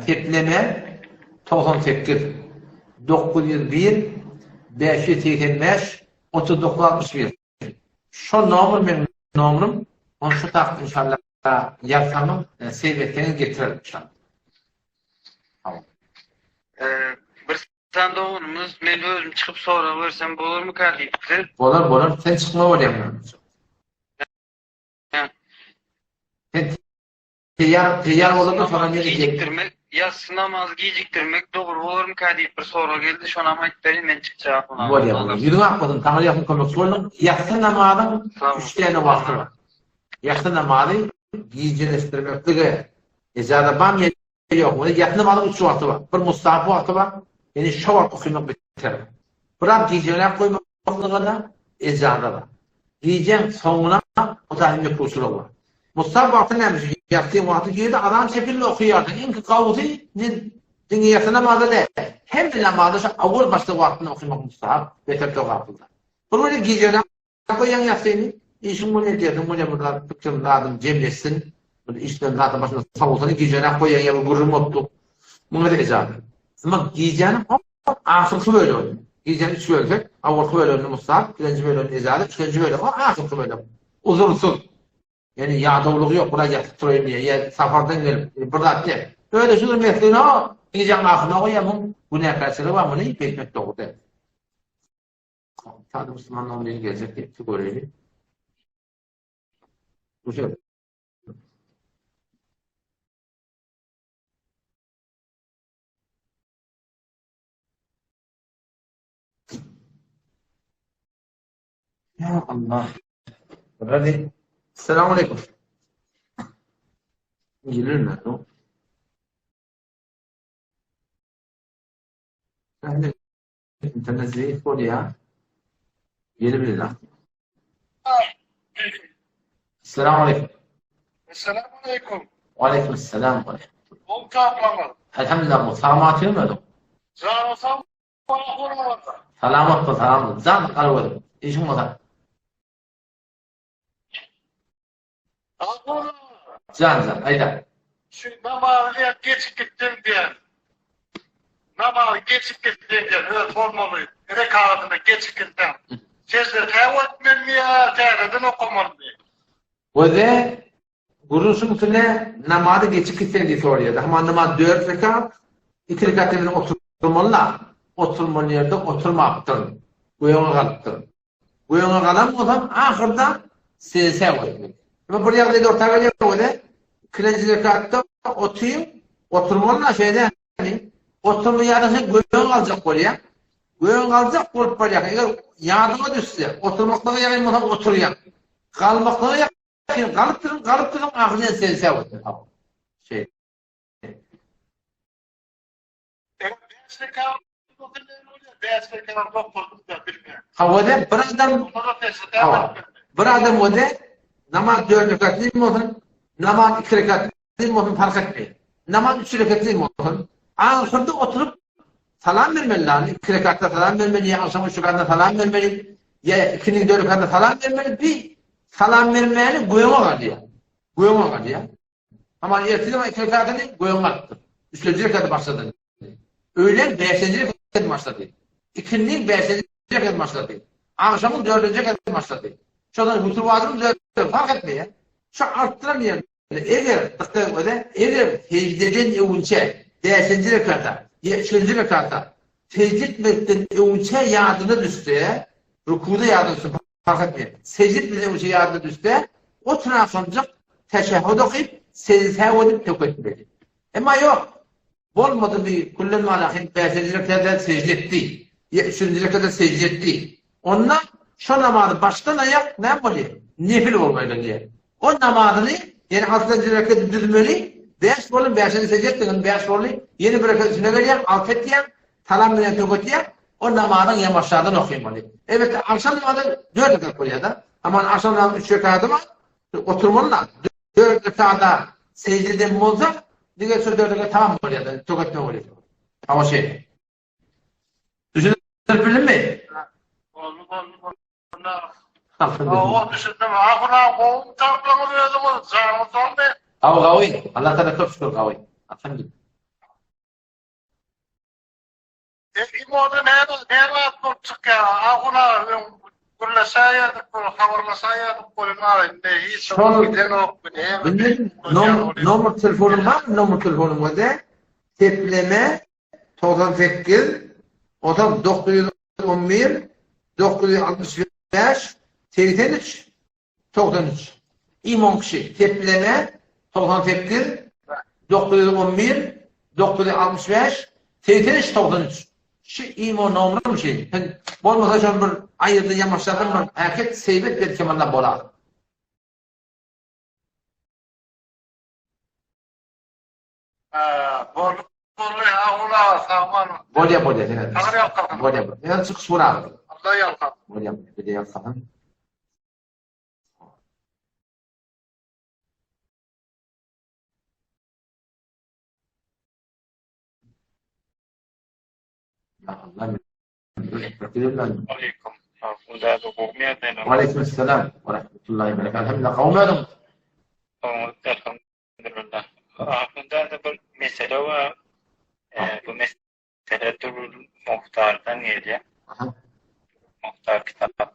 S1: sepleme 98 901 585 39 61. Şo nomer meň nomerim. Ony şu tagt inşallah ýazsaňyz, save etseňiz getirerin inşallah. Hawa.
S3: Bir Sen doganymyz men özüm çykyp sorag bersem bolarmyka diýipdir.
S1: Bolar bolar sen çykma bolýaň näme üçin? Sen teýýar teýýar bolanda soňra meni
S3: gijikdirmek ýassy namazy gijikdirmek dogry bolarmyka diýip bir sorag geldi şonam aýdyp berin men çykjak
S1: bolýar. Bolýar. Ýüzüň ak bolsun Taňry ýakyn kömekçi bolduň. Ýassy namazyň üç däne wagty bar. Ýassy namazy gijeleşdirmeklige ejaza barmy Ýok, muny ýassy namazyň üç wagty bar. Bir mustahap wagty bar, ýagny şo wagt okymak beter. Biraz gijeräk goýmaklyga-da ejaza bar. Gijäň soňuna o taýy mekruhçylygy bar. Mustahap wagty näme şu ýassyň wagty girdi, azan çekildi okaýarsyň. Iň gowusy men diňe ýassy namazy däl, hemme namazy şo owal başda wagtynda okymak mustahap, beter sogaplydyr. Bir güni gijeräk Goýaň ýasyny, işiň bolýar, derdiň bolýar, bir zat pikiriň zadyň jemleşsin. Bir işden zaten başynda sowusyny gijeräk goýýan ýa bir gürrüň bolupdy. Muňa da ejazat. Emma gijäniň ahyrky bölegini, gijäni üç bölsek, awalky bölegini mustahap, ikinji bölegini ejazat, üçünji bölegi ahyrky bölek. Uzursyz. Ýani ýadawlygy ýok, biraz ýatyp turaýyn diýýär, ýa sapardan gelip, bir zat diýýär. Özi şu bir mesligini gijäniň ahyryna goýýar, muň günäkärçiligi bar, muny beýtmek dogry däl. Sady musulman nomeri geljek diýipdi, göreýli. Bu şey. Ya Allah. Hadi. Selamun aleyküm. Gelir mi? Sen internet zayıf bolýar. Gelebilir. Esselamu aleýkum.
S5: Esselamu aleýkum.
S1: Aleýkum esselam.
S5: Gowy taplaňyz.
S1: Elhamdülillah, bu salamat ýörmedi.
S5: Janyň sag
S1: Salamat bol, salamat. Jan galyp ödüm. Işiň bolsa. Jan jan, aýda.
S5: Şu namazy diýen geçip gitdim diýen. Namazy geçip gitdim diýen, öz bolmaly rekatyny geçip gitdim. Sejde täwe etmelimi ýa täzeden okamalymy?
S1: Göze gürrüňsiň üstüne namazy geçip gitseň diýip soraýar. Hama namaz 4 rekat, 2 rekat bilen oturmaly-la. Oturmaly ýerde oturmapdyr. Göýäňe galypdyr. Göýäňe galan bolsam ahyrda sejde goýmak. Emma bir ýagdaýda orta gelýär göze ikinji rekatda otyň oturmaly-la şeýle oturmaýarsyň sen göýäňe galjak bolýar. Göýäňe galjak bolup barýar. Eger ýadyňa düşse, oturmaklyga ýagyn bolsa oturýaň. Galmaklyga ýakyn galypdyryn, galypdyryn ahyrynda sejde goýmak. Şeýle. Hawa-da, bir adam Hawa. Bir adam wada namaz dört rekatly bolsun, namaz iki rekatly bolsun fark etmeýär. Namaz üç rekatly bolsun, ahyrda oturyp salam bermeli lan, iki rekatda salam bermeli, ýa agşam üç rekatda salam bermeli, ýa ikiniň dört rekatda salam bermeli, bir salam bermäni göňe galýar. Göňe galýar. Aman ertir iki rekatyny göňe alypdyr. Üçünji rekaty başlady. Öýlän bäşinji rekaty başlady. Ikindi bäşinji rekaty başlady. Agşamyň dördünji rekaty başlady. Şondan witr wajybyň dördünji fark etmeýär. Şu artdyran ýerde eger dykgat öze eger sejdeden öwünçä bäşinji rekata ýa üçünji rekata sejde etmekden öwünçä ýadyna düşse, rukuda ýadyna düşse Fark etmeýär. Sejde etmeden öňçe ýadyna düşse, oturansoňjyk teşehhud okyp, sejde säw edip tök etmeli. Emma ýok, bolmady bi küllen malahyň bäşinji rekada sejde etdi, ýa üçünji rekada sejde etdi. Onda şo namazy başdan aýak näme bolýar? Nefil bolup aýlanýar. O namazyny, ýene altynjy rekady düzmeli, bäş boldy, bäşinji sejde etdiň, indi bäş boldy, ýene bir rekat üstüne gelýäň, alty etýäň, salam bilen tök etýäň, o namazyň ýamaşjadan okymaly. Elbetde, agşam namazy dört rekat bolýar-da. Aman agşam namazy üç rekady bar, oturmaly-da. Dört rekada sejde eden bolsa, diňe şo dört rekat tamam bolýar-da, tök etme bolýar. Hawa şeýle. Düşündirip bildimmi?
S5: Boldy, boldy, boldy. Hawa, düşündim. Ahun aga, gowy tapdyňyz özüňiz, janyňyz sagmy?
S1: Gawy, gawy. Allah tagala köp şükür gawy. Alhamdulillah.
S5: Imoda näme näme zat bolup çykýar? Ahun aga öň gürleşäýerdik, bir habarlaşaýardyk welin aga indi hiç
S1: Şol
S5: gidenokmy näme?
S1: Bilmedim. Nomer telefonym barmy? Nomer telefonym bolsa tepleme 98 onsoň 911 965 83 93. Imon kişi tepleme 98 911 965 83 93. Şu imo nomerim şi. Sen bolmasa şony bir aýyrdy ýamaşdyrdyň bir äket seýbet belki munda bolar.
S5: Ha, boldy, boldy, ha, ola, sag bol.
S1: Bolýa, bolýa, sen.
S5: Saňa ýalkasyn.
S1: Bolýa, bolýa. Sen çykyş bor abi.
S5: Allah ýalkasyn.
S1: Bolýa, bolýa, ýalkasyn. Ya Allah.
S2: Aleyküm.
S1: Aleyküm selam. Ve rahmetullahi ve berekatuhu. Elhamdülillah. Kavmedim.
S2: Elhamdülillah. Aslynda bir mesele bar. Bu mesele Durul Muhtardan gelýär. Muhtar kitap.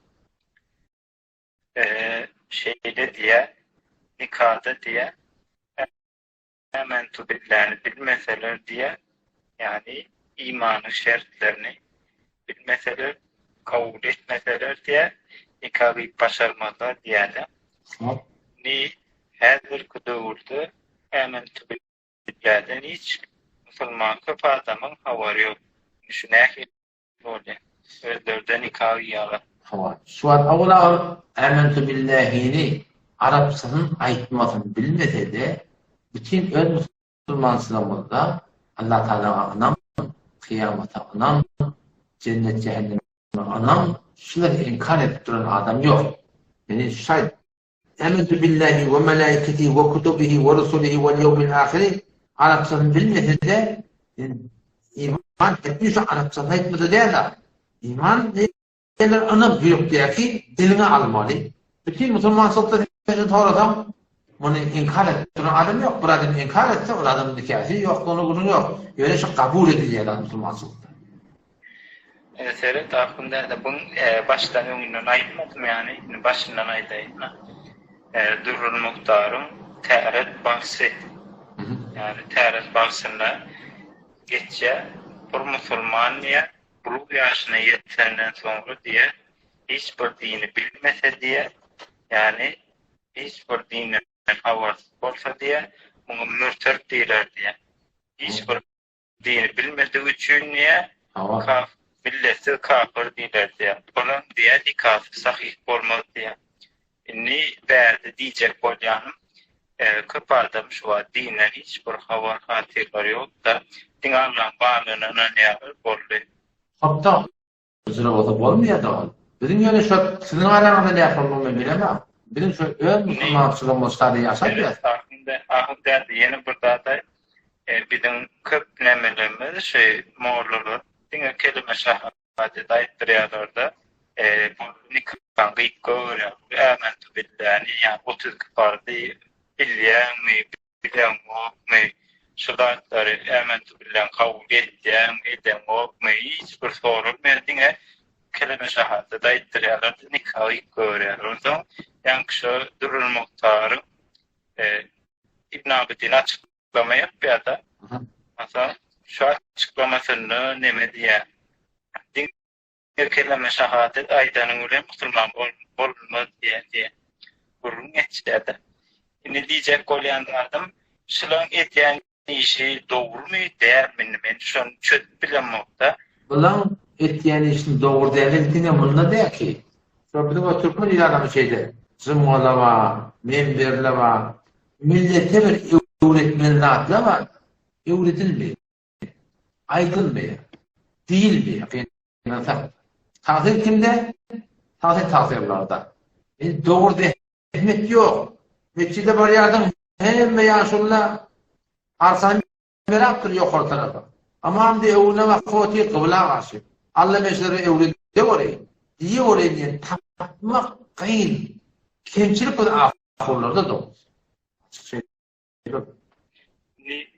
S2: Şeýle diýýär, nikada diýýär, Ämentu billäni bilmeseler diýýär, ýagny imanyň şertlerini bilmeseler, kabul etmeseler diýýär, nika gyýyp başarmazlar diýýär-de. Indi häzirki döwürde Ämentu billäden hiç musulman köp adamyň habary ýok. Indi şu nähili Bolýar. Özleri-de nika gyýarlar.
S1: Hawa. Şu wagt awal-agyr Ämentu billahini arapçasyny aýtmasyny bilmese-de, bütin öz musulmançylygymyzda Allah Tagalaga ynam, kyýamata ynam, jennet-jähenneme ynam, şulary inkar edip duran adam ýok. Indi şu Ämentu billahi we melaiketihi we kutubihi we rusulihi wel ýewmil ahiri arapçasyny bilmese-de iman etmiş arapçasyny aýtmasa däl-de iman diýenler ynam ýürekdäki diliňe almaly. Bütin musulmançylykda sen sorasaň muny inkar edip duran adam ýok. Bir adam inkar etse ol adamyň nikasy ýokdugyna gürrüň ýok. Ýöne şu kabul edilýär musulmançylykda.
S2: Seret ahun däde buň başdan öňünden aýtmadym ýany indi başyndan aýdaýynda Dürrül Muhtaryň täret bagşy ýany täret bagşynda geçýä bir musulman diýä bulug ýaşyna ýetenden soňra diýä hiç bir dini bilmese diýä ýany hiç bir dinden habarsyz bolsa diýä muňa mürtet diýler diýä hiç bir Dini bilmedigi üçin diýä kaf milletsiz kafir diýler diýä. Olam diýä nikasy sahyh bolmaz diýä. Indi bärde diýjek bolýanym köp adam şu wagt dinden hiç bir habar hatyrlary ýokda diňe Allaň barlygyna ynanýarlar boldy.
S1: Hopda Üzre bolsa bolmaýada ol. Biziň ýöne şo siziň araňyzda näme bolmagyny men bilemok. Biziň şo öz musulmançylygymyz şada ýaşap ýas.
S2: Ahun däde ýene bir zat aýt. Biziň köp nämelerimiz şu mollalar diňe kelime şahadat aýtdyrýarlarda bu nikaň gyýyp goýberýär. Ämentu billäni ýa 32 parzy bilýäňmi Bileňokmy, şu zatlary ämentu bilen kabul edýäňmi, edeňokmy, hiç bir soralmaýar, diňe keleme şahadat aýtdyrýarlar, nika gyýyp goýberýärler. Onsoň ýaňky şo Dürrül Muhtaryň Ibn Abidin açyklama ýapýar-da. Onsoň şu açyklamasynda neme diýýär? Diňe keleme şahadet aýdanyň bilen musulman bolunmaz diýen diýen gürrüň geçýärdi. Indi diýjek bolýan zadym, şulaň edýän işi dogrumy, dälmi indi men şony çözüp bilemokda.
S1: Bulaň etýän işiniň dogry däldigi diňe munda däl ki. Şo biziň o türkmen il adamy şeýle jymgala bar, menberle bar, millete bir öwretmeli zatlar bar, öwredilmeýär. Aýdylmaýar. Diýilmeýär. Gynansak. Tagsyr kimde? Tagsyr tagsyrlarda. Indi dogry zähmet ýok. Metjide barýarsyň, hemme ýaşulular arkasyny berapdyr ýokary tarapa. Ymam diýe öwrüne bakyp otyr gybla garşy. Alla men şulara öwrede boraýyn, diýe boraýyn diýen tapmak kyn. Kemçilik biz ahunlarda dogrusy. Açyk
S2: Indi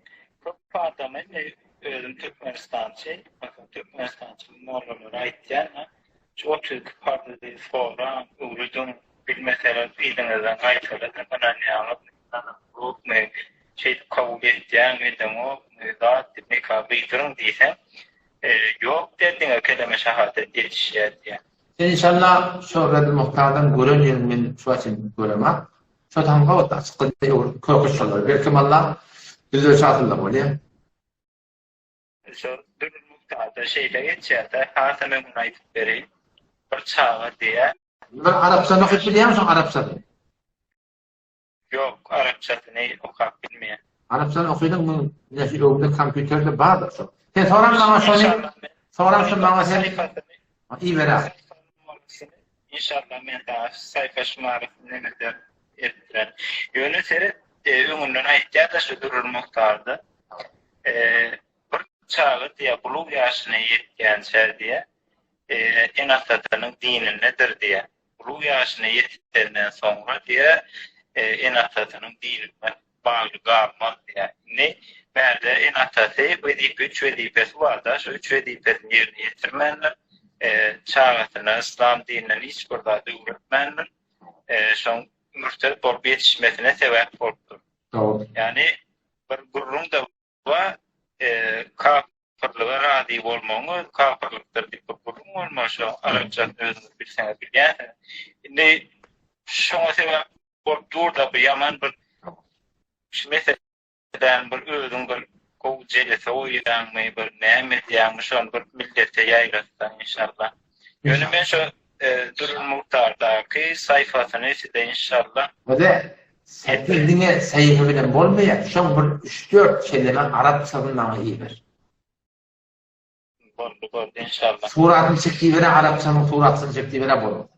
S2: köp adama indi özüm türkmenistançy, meselem türkmenistançy mollalara aýtýan, şu 32 parzy soraň, öwrediň, bilmeseler yzyňyzdan gaýtaladyň, ynanýaňyzmy, ynanaňyzokmy, şeýdip kabul edýäňmi, edeňokmy, zat diýip nika gyýdyryň diýseň, ýok diýýär, diňe keleme şahadat ýetişýär diýýär.
S1: Sen inşallah şo Redil Muhtardan gören ýeriň men şu wagt çenli göremok. Şo taňka ot açyk köki şolar. Belkim Allah düzelse asylda bolýar.
S2: Şo dürli mukdarda şeýle geçýärde, hasam öňüni aýdyp bereýin. Bir çaga diýýär.
S1: Bir arapçany okyp bilýäňmi şoň arapçasyny?
S2: Ýok, arapçasyny okap bilmeýän.
S1: Arapçany okydyň muň näçe öňde kompýuterde bardyr şo. Sen soran maňa şony. Soran şony maňa sen. Iberäý.
S2: Inşallah men saňa saýfa şumarysyny nemede etdirer. Ýöne seret, öňünden aýtýar-da şu Dürür Muhtarda. Bir çaga diýýär, bulug ýaşyna ýetýänçä diýýär, ene-atasynyň dinindedir diýýär. Bulug ýaşyna ýetenden soňra diýýär, ene-atasynyň dininden. bagly galmaz diýýär. Indi bärde ene-atasy wezipe üç wezipesi bar-da, şo üç wezipesini ýerine ýetirmändir. Çagasyna yslam dininden hiç bir zat öwretmändir. Şoň mürted bolup ýetişmesine sebäp bolupdyr.
S1: Dogry.
S2: Ýagny bir gürrüň-de bar, kapyrlyga razy bolmagyň özi kapyrlykdyr diýip bir gürrüň bolmaly, şo arapçasyny özüňiz bilseňiz bilýänsiňiz. Indi şoňa sebäp bolup dur-da bu ýaman bir şu meseläni bir özüň bir gowy jelese goýýaňmy, bir näme edýäňmi, şony bir millete ýaýratsaň inşallah. Ýöne men şo Dürül Muhtardaky saýfasyny size inşallah.
S1: Wede, Sähel diňe saýfa bilen bolmaýar, şoň bir üç-dört keleme arapçasyny maňa iber.
S2: Boldy, boldy inşallah.
S1: Suratyny çek iberä arapçanyň suratyny çek iberä bolmasa.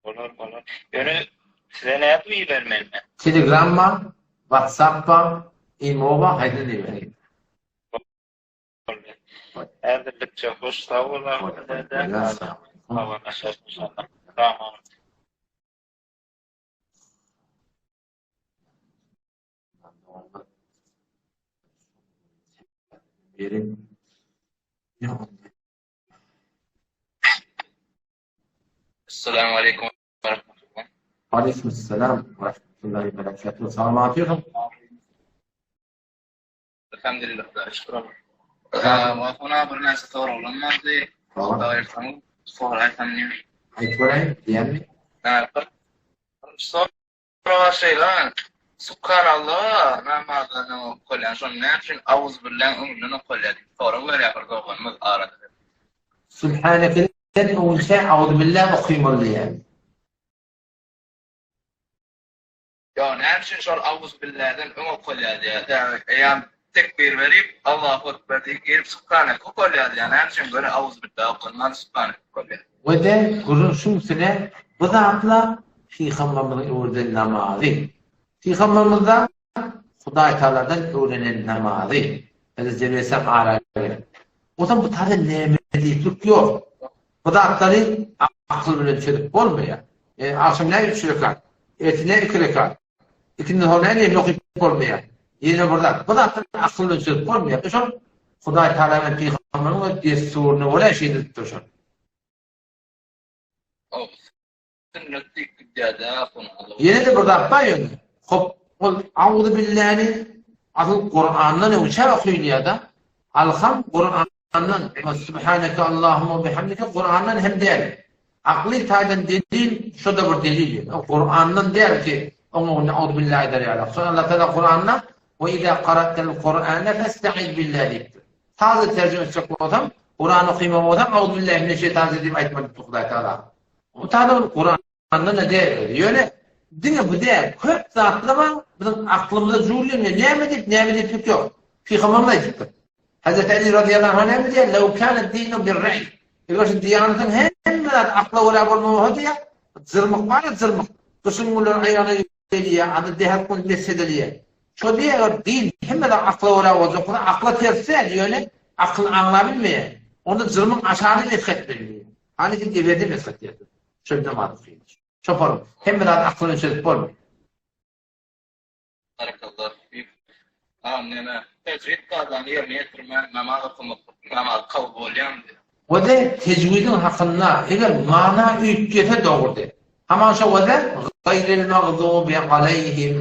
S2: Bolar bolar. Ýöne size nädip ibermeli men?
S1: Telegram bar, WhatsApp bar, imo bar, haýsyny ibereýin?
S2: Boldy. Häzirlikçe hoş sag bol agam däde. Habarlaşarys inşallah. Salam.
S1: Berin.
S3: Esselamu aleýkum we rahmetullah.
S1: Aleýkum esselam we rahmetullahi we berekatuh. Salam aleýkum.
S3: Elhamdülillah, Hudaýa şükür. Wafuna birnäçe soraglarym bardy. Soraýsaňyz, soraýsam diýen.
S1: Aýt göräýin, diýenmi?
S3: Bir sorag şeýle, Subhanallah namazdan öň okalýan, şony näme üçin Auzubillah'yň öňünden okalýar diýip sorag berýär bir doganymyz arada.
S1: Subhanekeden öňünçä Auzubillah okymaly diýýär.
S3: Ýok, näme üçin şol Auzubillah'dan öň okalýar diýýär. Sebäbi eýýäm tekbir berip, Allahu Ekber diýip girip Subhaneke okalýar diýýär. Näme üçin göni Auzubillah okalman Subhaneke okalýar?
S1: We-de gürrüň şuň üstüne bu zatlar Pygamberimiziň öwreden namazy. Pygamberimiz-de Hudaýtagaladan öwrenen namazy. Hezreti Jebril aleyhisselam ara gelip. Onsoň bu taýda näme diýiplik ýok. Bu zatlary akyl bilen çözüp bolmaýar. E, agşam näme üç rekat? Ertir näme iki rekat? Ikindi soň näme ýene okyp bolmaýar? Ýene bir zat. Bu zatlary akyl bilen çözüp bolmaýar. Şol Hudaý Tagala bilen pygamberiň öz dessuryna görä şeýdilipdir şol.
S3: Sünnet diýip gidýär-dä ahun.
S1: Ýene-de bir zat bar ýöne. Hop, ol Auzubilläni asyl Kurandan öňçä okylýar-da. Alham Kurandan, Subhaneke Allahumma we bihamdike Kurandan hem däl. Akly taýdan delil, şo-da bir delil ýöne. O Kurandan däl ki, oň öňünde Auzubillah aýdar ýaly. Şonda Allah Tagala Kuranda We iza qara'tel Kur'ane festaiz billah diýipdir. Taze terjime etjek bolsam, Kuran okymaly bolsam, Auzubillahi mineşşeýtanir diýip aýtmaly diýipdir Hudaý Tagala. Bu taýda bir Kurandan-da däl özi. Ýöne diňe bu däl, köp zatlar bar, biziň aklymyza jüwürlenmeýär. Näme diýip, näme diýiplik ýok. Pygamberimiz aýdypdyr. Hazreti Ali razyýallahu anh näme diýýär? Lew kana dinu bir-ra'y. Eger şu diýanyň hemme zady akla görä bolmaly bolsa diýýär, jyrmyk bar-a jyrmyk. Gyşyň günleri aýagyna gelýär, ady dähek gün mesh edilýär. Şo diýýär, eger din hemme zat akla görä boljak bolsa, akla ters däl, ýöne akyl aňlabilmeýär. Onda jyrmyk aşagyny mesh etmeli diýýär. Hany siz ebedi meshat ýerde. Çölde namaz okyň. Çoparyň hemme zady akyl bilen çözüp bolmaýar.
S3: Barakallahu fik. Agam neme tejwid kadany ýerine ýetirmän namaz okamaklyk namaz kabul bolýarmy diýip.
S1: Wede tejwidiň hakynda eger mana üýtgese dogrudy. Haman şo wede gaýril magzubi aleýhim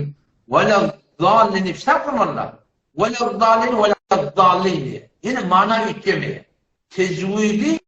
S1: weled-dallin diýip ştap gurmalylar. Weled-dallin weled-dallin diýip. Ýene mana üýtgemeýär. Tejwidi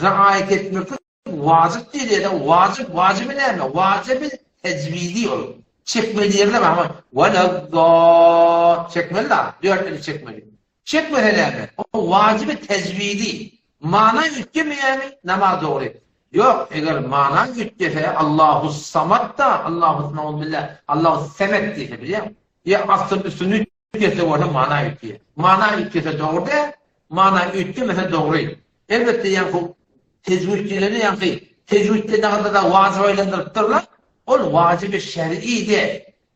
S1: Riaýat etmeklik wajyp diýilýär-de, wajyp, wajyby näme? Wajyby tejwidi ol. Çekmeli ýerler bar, Weled-dal çekmeli-da, dört eli çekmeli. Çekmese näme? O wajyby tejwidi. Mana üýtgemeýärmi? Namaz dogry. Ýok, eger mana üýtgese, Allahus-Samad-da, Allahus, nauzubilla, Allahus-Semed diýse, bilýäňmi? Ýa astyny üstüni üýtgetse bolsa mana üýtgeýär. Mana üýtgese dogry däl, mana üýtgemese dogry. Elbetde ýaňky tejwid diýleni ýaňky tejwidde nagada wajyp aýlandyrypdyrlar. Ol wajyby şer'i däl.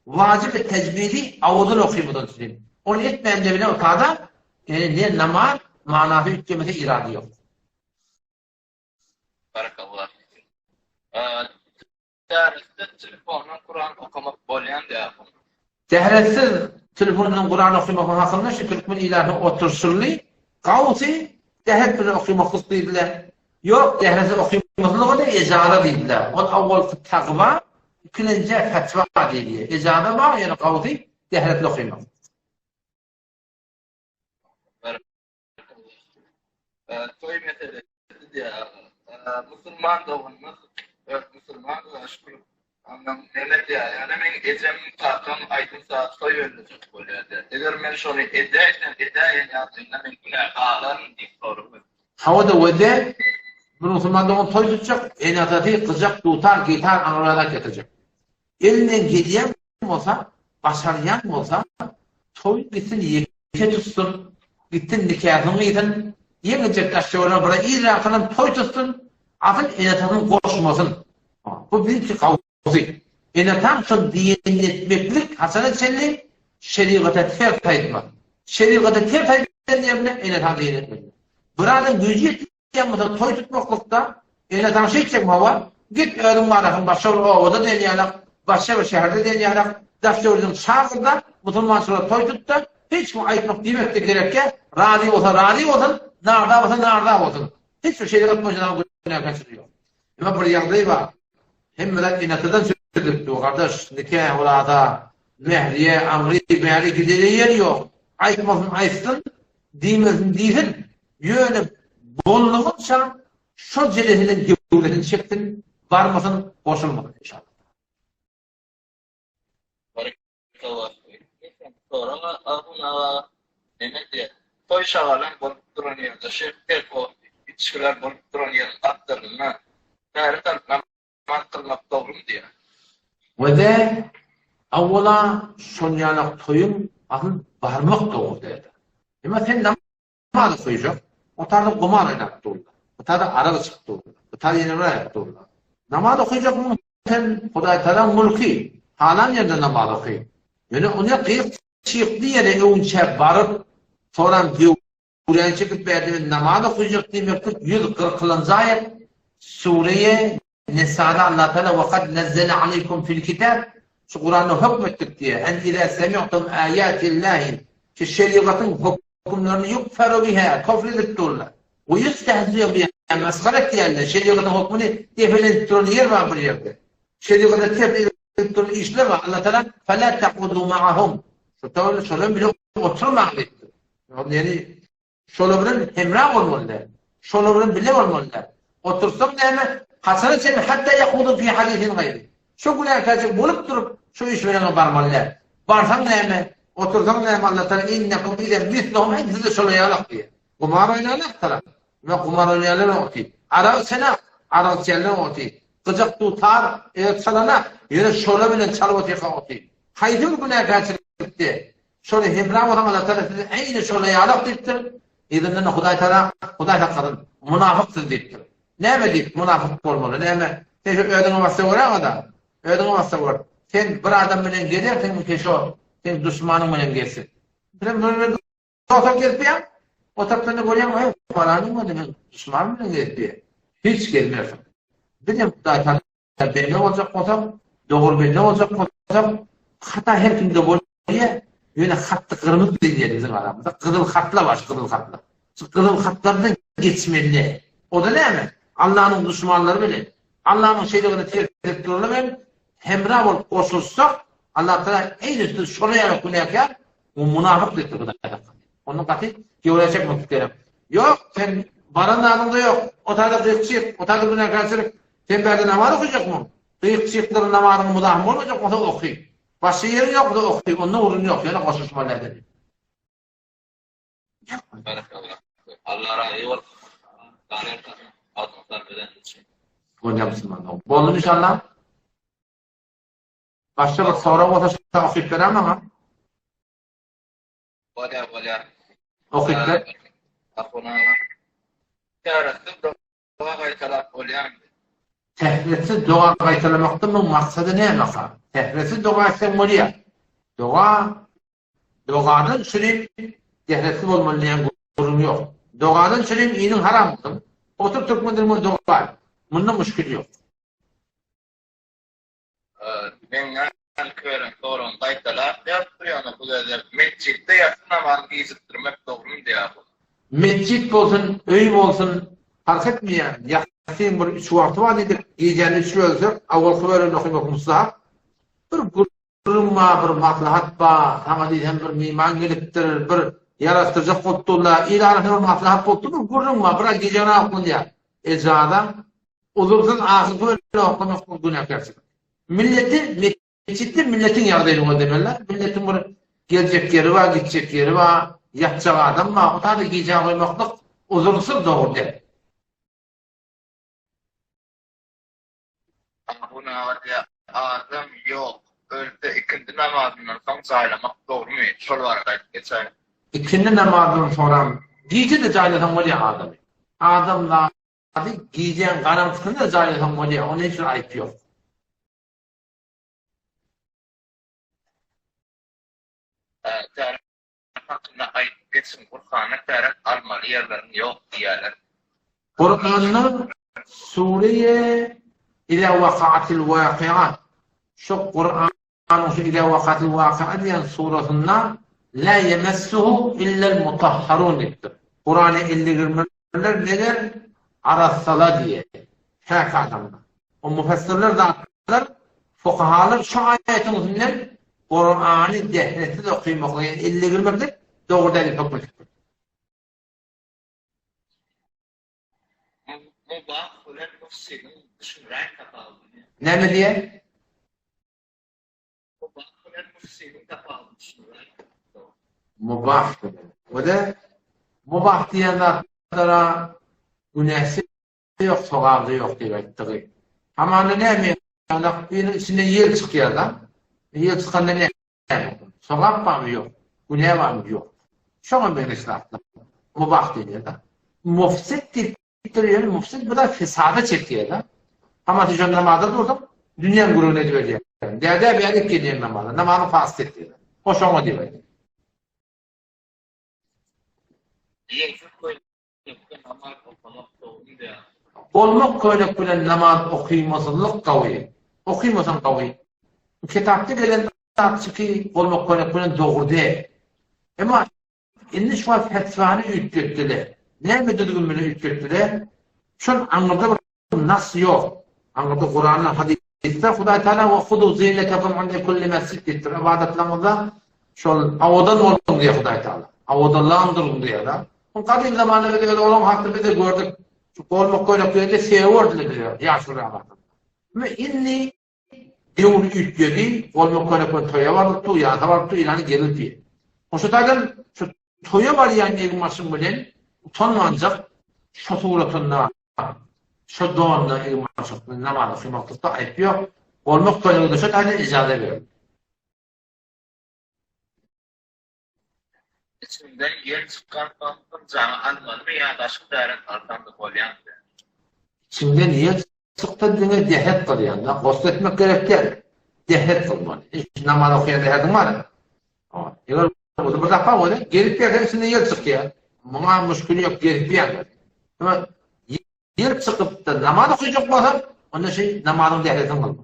S1: Wajyby tejwidi awazyn okymadan üçin. Ony etmände bile otada ýani ne namaz manasy üýtgemese irady ýok.
S3: Barakallah. Täretsiz telefondan Kuran okamak bolýan däl.
S1: Täretsiz telefondan Kuran okamak hakynda şu türkmen ilatynyň oturyşyny gawsy täret bilen okamaklyk diýdiler. Ýok, täretsiz okamaklygy-da ejaza diýdiler. Ol awalky tagwa, ikilenjä fetwa diýilýär. Ejaza bar, ýöne gawsy täretli okamak.
S3: Toý meselesi diýýär. Musulman doganymyz öz musulman we şükür Ondan neme diýýär? Ýöne meň ejem, kakam aýdym saz toý bellejek bolýar diýýär. Eger men şony edäýsem, edäýen ýagdaýynda men günä galaryn diýip sorag
S1: Hawa-da wede, bir musulman dogan toý tutjak, ene-atasy gyjak, dutar, gitar, aňrybaýrak getirjek. Elinden gelýän bolsa, başarýan bolsa, toý gitsin ýeke tutsun, gitsin nikasyny gyýsyn, ýeňiljek daş-töwerege bir irräkinem toý tutsun, asyl ene-atasyny goşmasyn. Bu biziňki gawusy. Ene-ataň şol diýenini etmeklik haçana çenli şerigata ters aýtmaz. Şerigata ters aýdan ýerinde ene-ataň diýenini etmeli. Bir adam güýji ýetýän Ýa bolsa toý tutmaklykda ene saňa şeýtjekmi hawa, git özüň barasyň başga bir obada diýen ýalak, başga bir şäherde diýen ýalak, daş döwletiň çagyrda musulmançylar toý tutda, hiç kim aýtmak diýmek-de gerekýä, razy bolsa razy bolsun, narza bolsa narza bolsun. Hiç bir şerigat boýunça saňa günäkärçilik ýok. Emma bir ýagdaý bar. Hemme zat ene-atadan çözülip dur, gardaş, nikah bolada, mähriýe, aňry, bäri gidere ýer ýok. Aýtmasyn aýtsyn, diýmesin diýsin, ýöne boldugyça şol jeleseden gewresini çeksin, barmasyn, goşulmasyn inşallah.
S3: Soraň Ahun aga neme diýer? Toý şagalaň bolup duran ýerde şeker içgiler bolup duran ýeriň gapdalynda täret alyp namaz kylmak dogrumy diýer.
S1: Wede awwala şol ýalak toýuň asyl barmak dogry däldir. Emma sen namaz okaýjak, o taýda gumar oýnap durlar. Bu taýda arak içip durlar. Bu taýda ýene bir aýap durlar. Namaz okaýjakmyň sen Hudaýtagalaň mulky, halan ýerde namaz oky. Ýöne ony gyýyk çykdy ýere öwünçä baryp, soram döwrän çekip bärde men namaz okaýjak diýmeklik 140-njy aýat Sureýe Nisada Allah Taala we kad nezzele aleýkum fil kitab şu Kuranda hökm etdik diýýär. En iza semi'tum aýatillahi ki şerigatyň hökümlerini ýukferu biha kofr edip durlar. We ýustehziu biha masgara etýärler. Şerigatyň hökmüni depelenip duran ýer bar bir ýerde. Şerigata ters edilip duran işler bar. Allah Taala fela taqudu ma'ahum. Şu tawly şolar bile oturmaň diýipdir. Ýagny Şolar bilen hemra bolmaly däl. Şolar bilen bile bolmaly däl. Otursaň näme, haçana çenli hatda ýahudu fi hadisin gaýry. Şo günäkärçilik bolup durup, şo iş bilen barmaly däl. Barsaň näme, otursaň näme Allah Taala innekum izen misluhum aý siz-de şolar ýalak diýýär. Gumar oýnaýan tarap. We gumar oýnaýanlar oty. Arak içenak, arak içýänler oty. Gyjak dutar, eger çalanak, ýöne şolar bilen çalyp otyrka oty. Haýsy bir günäkärçilikde Şoly hemra bolsaň Allah Tagala sizi eýni şola ýalak diýipdir. Yzyndan Hudaý Tagala Hudaý saklasyn, munafyk siz diýipdir. Näme diýip munafyk bolmaly? Näme? Sen şu özüňe bassa göräňada. Özüňe bassa gör. Sen bir adam bilen gezersiňmi ki şo seň duşmanyň bilen gezsin. Sen bir bilen dostluk gezipýäň. O tarapdan-da görýäň, eý, falanyň bilen duşmanym bilen gezipýär. Hiç gezmersiň. Biz hem Hudaý Tagala Bende boljak bolsak, dogry bende boljak bolsak, hata her kimde bolýar, ýöne hatdy gyrmyzy diýilýär biziň aramyzda, gyzyl hatlar bar, şu gyzyl hatlar. Şu gyzyl hatlardan geçmeli. O-da näme? Allanyň duşmanlary bilen, Allanyň şerigatyny terk edip duranlar bilen hemra bolup goşulyşsak, Allatagala eýni siz şolar ýaly günäkär we munafyk diýipdir Hudaý saklasyn. Onda gaty göwrä çekmeklik gerek. Ýok, sen baran zadyňda ýok. O taýda gyýyk-çyk, o taýda günäkärçilik. Sen bärde namaz okajakmyň? Gyýyk-çyklary namazyňa muzahym bolmajak bolsa oky. Başga ýeriň ýok bolsa oky, onda gürrüň ýok, ýöne goşulyşmaly däl dedi.
S3: Berekella. Allah razy bolsun. Galyň sarp edeniň üçin.
S1: Bolýar musulmanlar. Boldumy inşallah? Başga bir sorag bolsa şa okyp berer maňa.
S3: Bolýar, bolýar.
S1: Okyp ber.
S3: Ahun aga. Täretsiz doga gaýtalap bolýarmy?
S1: Tähretsiz doga gaýtalamakda muň maksady nämeka? Tähretsiz doga etseň bolýar. Doga dogadan çürim tähretsiz bolmaly diýen gürrüň ýok. Dogadan çürim iniň haram bolsun. Otur türkmen dilinde doga et. Munda muşkil ýok.
S7: Meň hälki beren soragym gaýtalap ýazypdyr ýöne bu gezek metjitde ýassy namazyny gijikdirmek dogrumy diýýär bu.
S1: Metjit bolsun, öý bolsun, parh etmeýär. Ýassyň bir üç wagty bar diýdik, gijäni üç bölsek, awalky bölümini okamak mustahap. Bir gürrüň bar, bir maslahat bar, saňa diýsem bir myman gelipdir, bir ýaraşdyrjak bolup durlar, il arasynda bir maslahat bolup dur, bir gürrüň bar, biraz gijäni oklanýar. Ejaza, uzursyz ahyrky bölümini okamak bu günäkärçilik. Milleti metjitde milletiň ýagdaýyny gözlemeli. Milletiň bir geljek ýeri bar, gitjek ýeri bar, ýatjak adam bar. O taýda gijä goýmaklyk uzursyz dogry däl.
S7: Ahun aga diýýär, adam ýok, ölse ikindi namazyndan soň jaýlamak dogrumy? Şol barada aýdyp geçäýiň.
S1: Ikindi namazyndan soňram gije-de jaýlasaň bolýar adamy. Adam Ady gijäň garaňkysynda jaýlasaň bolýar, onda hiç bir aýyp ýok.
S7: Täret hakynda aýdyp geçiň, Gurhanda täret almaly ýerleriň ýok diýýärler.
S1: Gurhanda Sureýe Iza wakaatil wakia şo Kuranyň şu Iza wakatil wakia diýen surasynda La ýemessuhu illel mutahharun diýipdir. Kurana elli girmezler meger arassala diýe. Päk adamlar. O müfessirler zatlar fukahalar şu aýatyň üstünden Kurany dehretsiz okymaklyk ýagny elli girmeklik dogry däl diýip höküm edipdir.
S7: Mubah bilen mufsidiň düşünräk tapawudyny.
S1: Näme diýýär?
S7: Mubah bilen mufsidiň tapawudyny düşünräk.
S1: Mubah bilen. O-da mubah diýen zatlara günäsi ýok, sogaby-da ýok diýip aýtdygy. Hamana näme ýanak biriniň içinden ýel çykýar-da. Ýel çykanda näme? Sogap barmy? Ýok. Günä barmy? Ýok. Şoňa meňzeş zatlar. Mubah diýilýär-de. Mufsit diýipdir, ýöne mufsit bu da fesada çekýär-de. Hamana sen şo namaza dursaň, dünýäň gürrüňini ediberýär. Dädä bärik gelýän namaza, namazyň fasyt etýär. O şoňa diýip aýdýar.
S7: Ýeňsiz köýnekde namaz okamak dogrymy däl?
S1: Bolmak köýnek bilen namaz okymasyzlyk gawy. Okymasaň gawy. Kitapda gelen zatçyky bolmak köýnek bilen dogry däl. Emma indi şu wagt fetwany üýtgetdiler. Näme düzgün bilen üýtgetdiler? Şol aňyrda bir Nas ýok. Aňyrda Kuranda, hadysda Hudaý Taala we huzu zinetakum inde kulli mesjid diýipdir. Ybadatlaryňyzda şol awadan boluň diýýär Hudaý Taala. Awadanlan duruň diýýär-de. Ol gadym zamanda biz öz olaň hakda biz-de gördük. Şu golmak köýnek diýende seýerdiler bize ýaşuly wagtynda. Indi indi Döwür üýtgedi, bolmak köne-köne toýa barypdy, ýasa barypdy, ilany gelipdi. Oşa taýdan şu toýa barýan egin-başyň bilen utanmanjak şo suratynda, şo donda egin-başyk bilen namaz okymaklykda aýyp ýok. Bolmak könegede şo taýdan ijaza berildi.
S7: Içiňden ýel çykansoň ynjaňy almalymy ýa daşky täret alsaňda bolýamy?
S1: Içiňden ýel çyksa diňe dähet kylýanda gosl etmek gerek däl. Dähet kylmaly. Hiç namaz okaýan dähediň bar. Eger o bir zat bar bolsa gelip ýerden içinden ýel çykýar. Muňa müşkil ýok gelip ýer. Emma ýel çykypda namaz okajak bolsaň onda şeý namazyň dähetini kylmaly.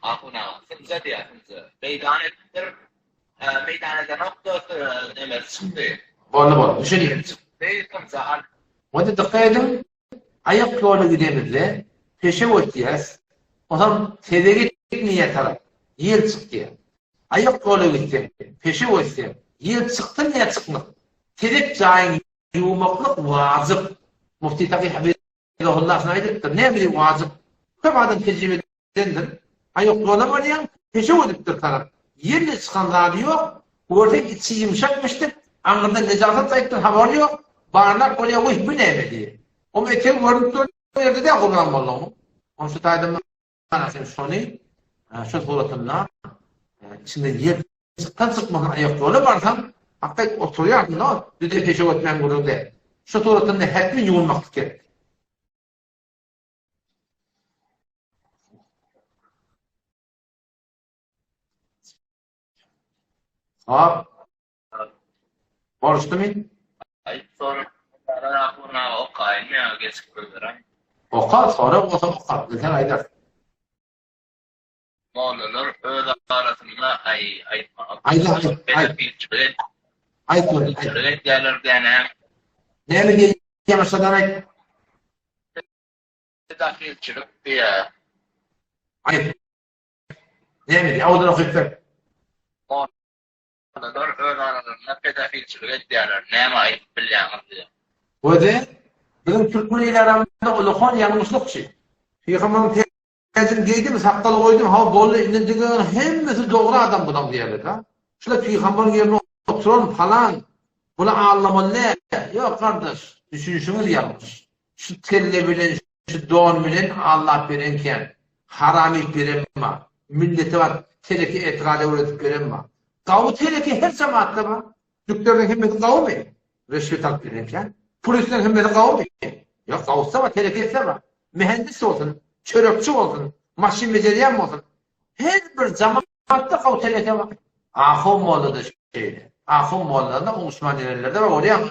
S7: Ahun aga, synja diýýär, synja. Meýdan edipdir. Meýdan edenok-da, nemesi çykdy.
S1: Boldy, boldy. Düşündim.
S7: Çykdy, synja al.
S1: Onda dykgat ediň, aýak ýola gidemizde peşew ötýäs, onsoň tezek etmeýär tarap, ýel çykýar. Aýak ýola gitseň, peşew ötseň, ýel çyksyn ýa çykmasyn, tezek jaýyňy ýuwmaklyk wajyp. Mufti Taky Hafizahullah şuny aýdypdyr, Näme diýip wajyp? Köp adam tejribe edendir. Aýak ýola barýaň, peşew edipdir tarap. Ýel-de çykan zady ýok. Görseň içi ýumşakmyşdyk, aňyrdan nejasat gaýypdyr, habary ýok. Barlap görýär, Wiý, bu näme diýip. Oň etegi görnüp duran ýerde-dä gurban boldugyň. Oň şu taýdan Ana sen şony şu suratynda içinden ýel çyksan çykmasan aýak ýola barsaň hakda oturýarsyň da düze peşew etmän gürrüň däl. Şu suratynda hetmi ýuwunmaklyk gerek. Hop. Boluşdymy?
S7: Aýt sorag okaýyn ýa geçip goýberäý.
S1: Oka, sorag bolsa oka, bilseň aýdarsyň.
S7: Mollalar öz arasynda aý aýtmaga
S1: Aýt aýt. Aýt
S7: aýt. Edýärler diýene.
S1: Näme diýýän başladan aýt.
S7: Pedofilçilik diýýär.
S1: Aýt. Näme diýýär? Awdan okyp ber.
S7: Mollalar öz aralarynda pedofilçilik edýärler. Näme aýdyp bilýäňiz diýýär.
S1: Göze, biziň türkmen il aramyzda ulakan ýalňyşlykçy. Pygamberiň Täjini geýdim, sakgal goýdum, hawa boldy, indi diňe hemmesi dogry adam bulaň diýerler-de. Şular pygamberiň ýerinde oturan palan, buly aldamaly däl. Ýok gardaş, düşünişiňiz ýalňyş. Şu kelle bilen, şu don bilen aldap beren kän. Haram iýip beren bar. Millete bar teleke etigat öwredip beren bar. Gawy teleke her jemaatda bar. Türkleriň hemmesi gawymy? Rüşwet alyp bilenkä. Purisleriň hemmesi gawymy? Ýok, gawusy bar, telekesi bar. Mühendis bolsun, çörekçi bolsun, maşyn bejerýän bolsun. Her bir jamaatda gawy teleke bar. Ahun mollada şeýle. Ahun mollada oňuşman ýörenlerde bar, bolýamy?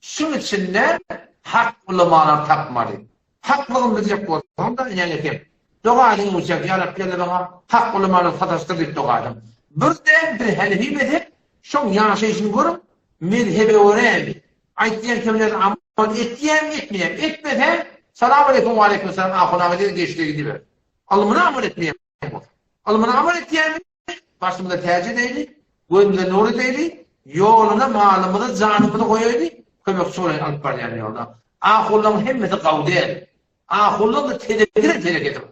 S1: Şuň içinde hak ulamalary tapmaly. Haklygyny biljek bolsaň-da, ine-nekem. Doga ediň uçak, ýa Rabbi Alla maňa hak ulamalary sataşdyr diýip doga ediň. Birden bir henefi mezhep, şoň ýaşaýşyny görüň, mezhebe görämi, aýtýan kemlerine amal etýämi, etmeýämi? Etmese, Salam aleýkum, waleýkum salam, ahun aga diýip geçdi gidiber. Ylmyna amal etmeýän bolsa. Ylmyna amal etýämi? Başymyza täç edeýli, gözümize nur edeýli, ýoluna malymyzy, janymyzy goýaýly, kömekçi bolaýyn alyp barýan ýolda. Ahunlaryň hemmesi gawy däl. Ahunlaryň-da telekeden telekesi bar.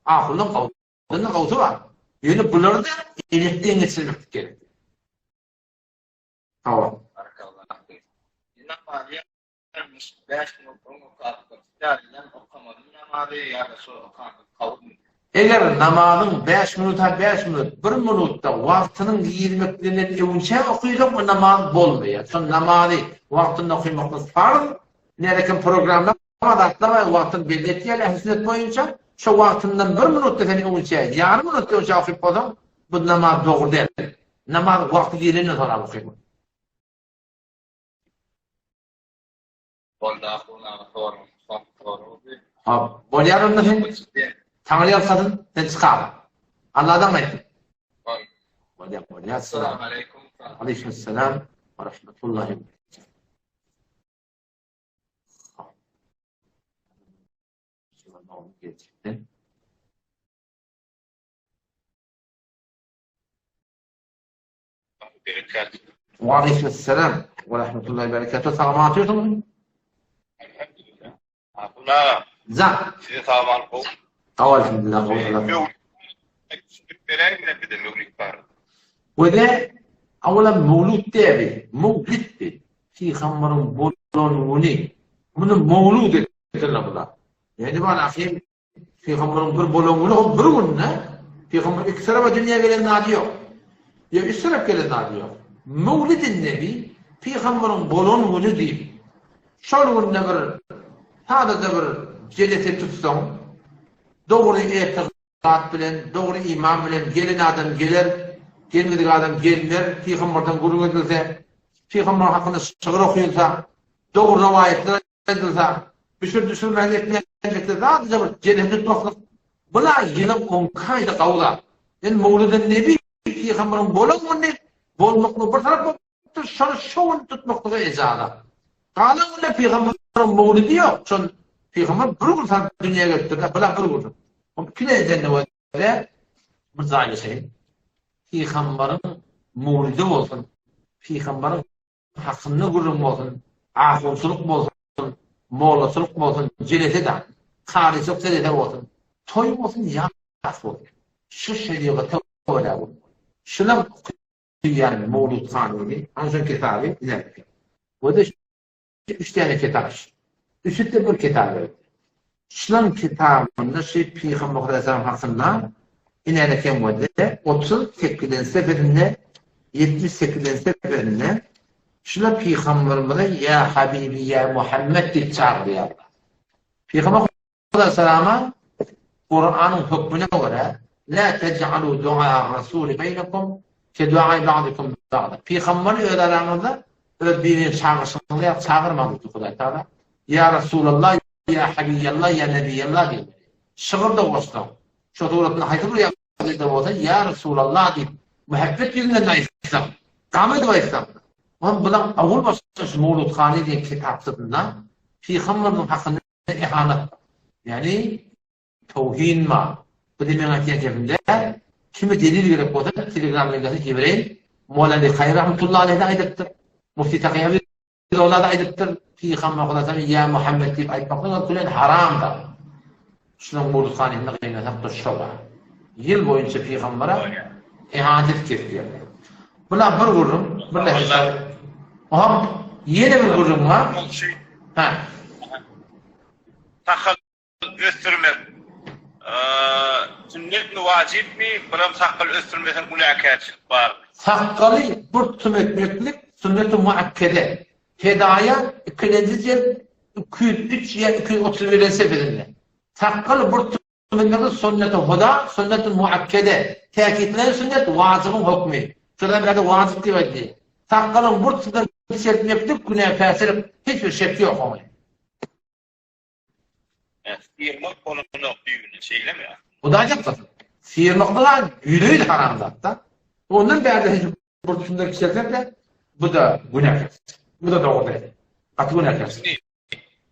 S1: Ahunlaryň gawudan-da gawusy bar. Ýöne bulary-da elekden geçirmeklik gerek. Hawa.
S7: Ýalňyş bäş minut öň okapdyr. Täzeden okamalymy namazy ýa-da şol okanyny kabulmy?
S1: Eger namazyň bäş minuta bäş minut, bir minutda wagtynyň girmekliginden öňçä okysaň o namaz bolmaýar. Şol namazy wagtynda okymaklyk farz. Nädekem programma bar zatlar bar wagtyny belli etýär ähli sünnet boýunça. Şo wagtyndan bir minutda sen öňçä, ýarym minutda öňçä okyp bolsaň bu namaz dogry däl. Namaz wagty girenden soňra okymaly.
S7: Boldy ahun aga soragym soňky soragdy.
S1: Hop, bolýar onda sen. Taňry ýalkasyn, sen çykar. Alladan gaýtyn.
S7: Bol.
S1: Bolýar, bolýar.
S7: Assalamu aleýkum.
S1: Aleýkum salam we rahmetullahi. Geçdi. Waleýkim-essalam we rahmetullahi berekatuh. Sag-aman otyrsyňyzmy?
S7: Elhamdülillah. Ahun aga.
S1: Jan.
S7: Size sag-aman gowy.
S1: Sag elhamdülillah gowy.
S7: Mewlid düşündirip beräýiň bize mewlid barada.
S1: Wede awalan mewlud däbi, mewliddi. Pygamberiň bolan güni. Muny mewlud etdiler bular. Ýani bar ahim Pygamberiň bir bolan güni ol bir günde Pygamber iki tarapa dünýä gelen zady ýok. Ýa üç tarap gelen zady ýok. Mewlidin Nebi Pygamberiň bolan güni diýip şol günde bir sadaja bir jelese tutsaň dogry etikat bilen, dogry iman bilen gelen adam geler, gelmedik adam gelmer, Pygamberden gürrüň edilse, Pygamber hakynda şygyr okylsa, dogry rowaýatlar aýdylsa, düşür düşürmän etmänlikde zadyja bir jelep tutmaklyk, bula ýylyň on iki aýda gawy zat. Indi Mowludyn Nebi pygamberiň bolan güni bolmaklygy bir tarap bolupdyr, şony şo gün tutmaklyga ejaza. Galan günde pygamberiň mowludy ýok, şol pygamber bir gün salyp dünýä gelipdir-de, bula bir gün. Ol iki edende bolsa, bir jaýlaşaýyn. Pygamberiň mowludy bolsun, pygamberiň hakynda gürrüň bolsun, ahunçylyk bolsun, mollaçylyk bolsun, jelese-de, karyçylyk jelese bolsun, toý bolsun, ýas bolsun, şu şerigata görä bolmaly. Şulam okaýan Mowlud Hanyny, ana şoň kitaby, ine. Bu-da Üç däne kitap. Üçüsi bir kitap berdi. Şulan kitabynda şu Pygamber Aleyhisselam hakynda inäne kem boldy. 38-nji seferinde 78-nji seferinde şular Pygamberimize ýa Habibi ýa Muhammed diýip çagyrýarlar. Pygamber Aleyhisselama Kuranyň hökmüne görä La tej'alu du'a rasuli beýnekum ke du'a ba'dikum ba'da. Pygamberi öz araňyzda öz birini çagyryşyňyzy ýa çagyrmaň diýdi Hudaý Taala. Ýa Resulallah, ýa Habiýallah, ýa Nebiýallah diýmeli. Şygyr-da goşsaň, şo suratynda haýsy bir ýa. ýagdaýda bolsa Ýa Resulallah diýip, muhabbet ýüzünden aýtsaň, gam edip aýtsaň, Oňa bulaň owal başda şu Mowludhany diýen kitapçasynda pygamberimiziň hakynda ihanat bar. Ýagny towhin bar. Bu diýip meň aýtýan gepim däl. Kime delil gerek bolsa telegram bilen ibereýin. Molany Kaýy rahmetullahi aleýh-de aýdypdyr. Mufti Taky Olar aýdypdyr, Pygamber Hudaýa Ýa Muhammet diýip aýtmaklyk hem külen haramdyr. Şunuň mowludhanysynda gynasak-da şo bar. Ýyl boýunça pygambere ihanet edip gezipdirler. Bula bir gürrüň, bir nähili Oňam ýene bir gürrüň bar. Hä.
S2: Sakgal ösdürmek sünnetmi, wajypmy, biram sakgal ösdürmeseň günäkärçilik barmy?
S1: Sakgaly bir tutum etmeklik sünneti muakkede. Fedaýa ikilenji jelt 203 ýa 231-nji sefesinde. Sakgaly bir tutum etmeklik sünneti huda, sünneti muakkede. Täkitlenen sünnet wajybyň hökmi. Şodan bärde wajyp diýip aýdylýar. Sakgalyň bir tutumdan kiçeltmeklik günäkärçilik, hiç bir şek ýok oňa.
S2: Syrmak bolanok düýbünden şeýlemi?
S1: Hudaý saklasyn. Syrmaklyk-a ýüzeýin haram zat-da. Ondan bärde hiç bir tümden kiçelseň-de, bu-da günäkär. Bu-da dogry däl. Gaty günäkär.
S2: Indi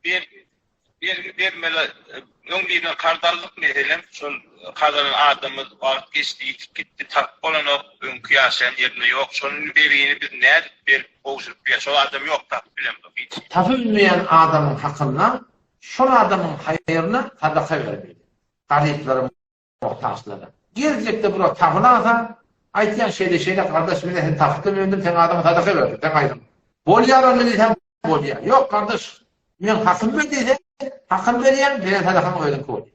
S2: bergi bergi bermeli öň birinden karz aldyk meselem şol karz alan adamymyz wagt geçdi ýitip gitdi tapyp bolanok öňki ýaşaýan ýerinde ýok şol indi bergini biz nädip berip gowşuryp bilýäs şol adam ýok tapyp bilemzok hiç.
S1: Tapyp bilmeýän adamyň hakynda şol adamyň haýryna sadaka bermeli. Garyplara, muhtaçlara. Geljekde bular tapylarsa, aýtýan şeýle-şeýle gardaş men seni tapypdym öndüm seň adyňa sadaka berdim, seň haýryňa. Bolýar onda diýseň bolýar. Ýok gardaş, meň hakym ber diýseň, hakyny berýäň, beren sadakaň özüňki bolýar.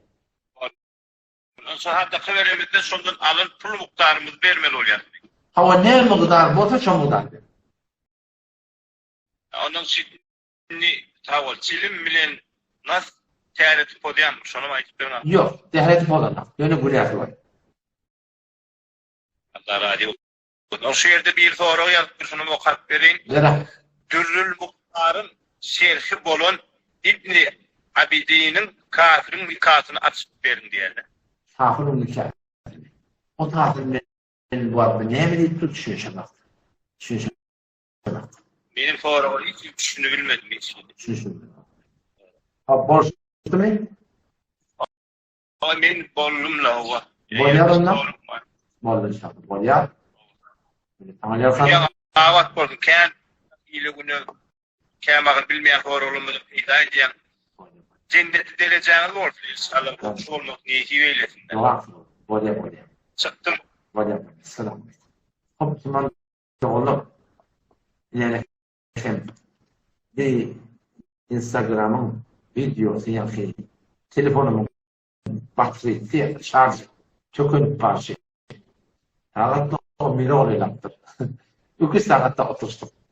S2: Sadaka beremizde şondan alan pul mukdarymyzy bermeli bolýarys.
S1: Hawa, näme mukdar bolsa şo mukdar ber.
S2: Ondan Indi sag bol. Çilim bilen nas täreti pozýarmy? Şonam aýdyp beriň.
S1: Ýok, tähreti pozanok. Ýöne günäsi bar.
S2: Allah razy bolsun. Şu ýerde bir sorag ýazypdyr, şonam okap bereýin.
S1: Bera.
S2: Dürrül Muhtaryň şerhi bolan Ibni Abidiniň Kafiriň nikasyny açyp beriň diýýärler.
S1: Kafiriň nikasyny. O taýdan men bu barada näme diýip dur düşünişemok. Düşünişemok.
S2: Meniň soraga hiç hili düşünibilmedim hiç hili.
S1: Düşünişemedim. Ha bolşdumy?
S2: Ha men boldum la howa.
S1: Bolýar onda? Boldy inşallah. Bolýar. Saňa ýalkasyn.
S2: Abat bolsun. Kän ile güne kämahal bilmeýän soraglarymyzy peýda edýäň. Jennetli derejäňiz bolsun inşallah. Goňşy bolmak nesip eýlesin.
S1: Bolýar, bolýar.
S2: Çykdym.
S1: Bolýar. Salam. Hop, Doganlar, ine hem bir Instagramyň wideosy ýaňky telefonumyň batrysy şarj tökenip barşy. Sagat on bire golaýlapdyr. Iki sagatda oturyşdyk.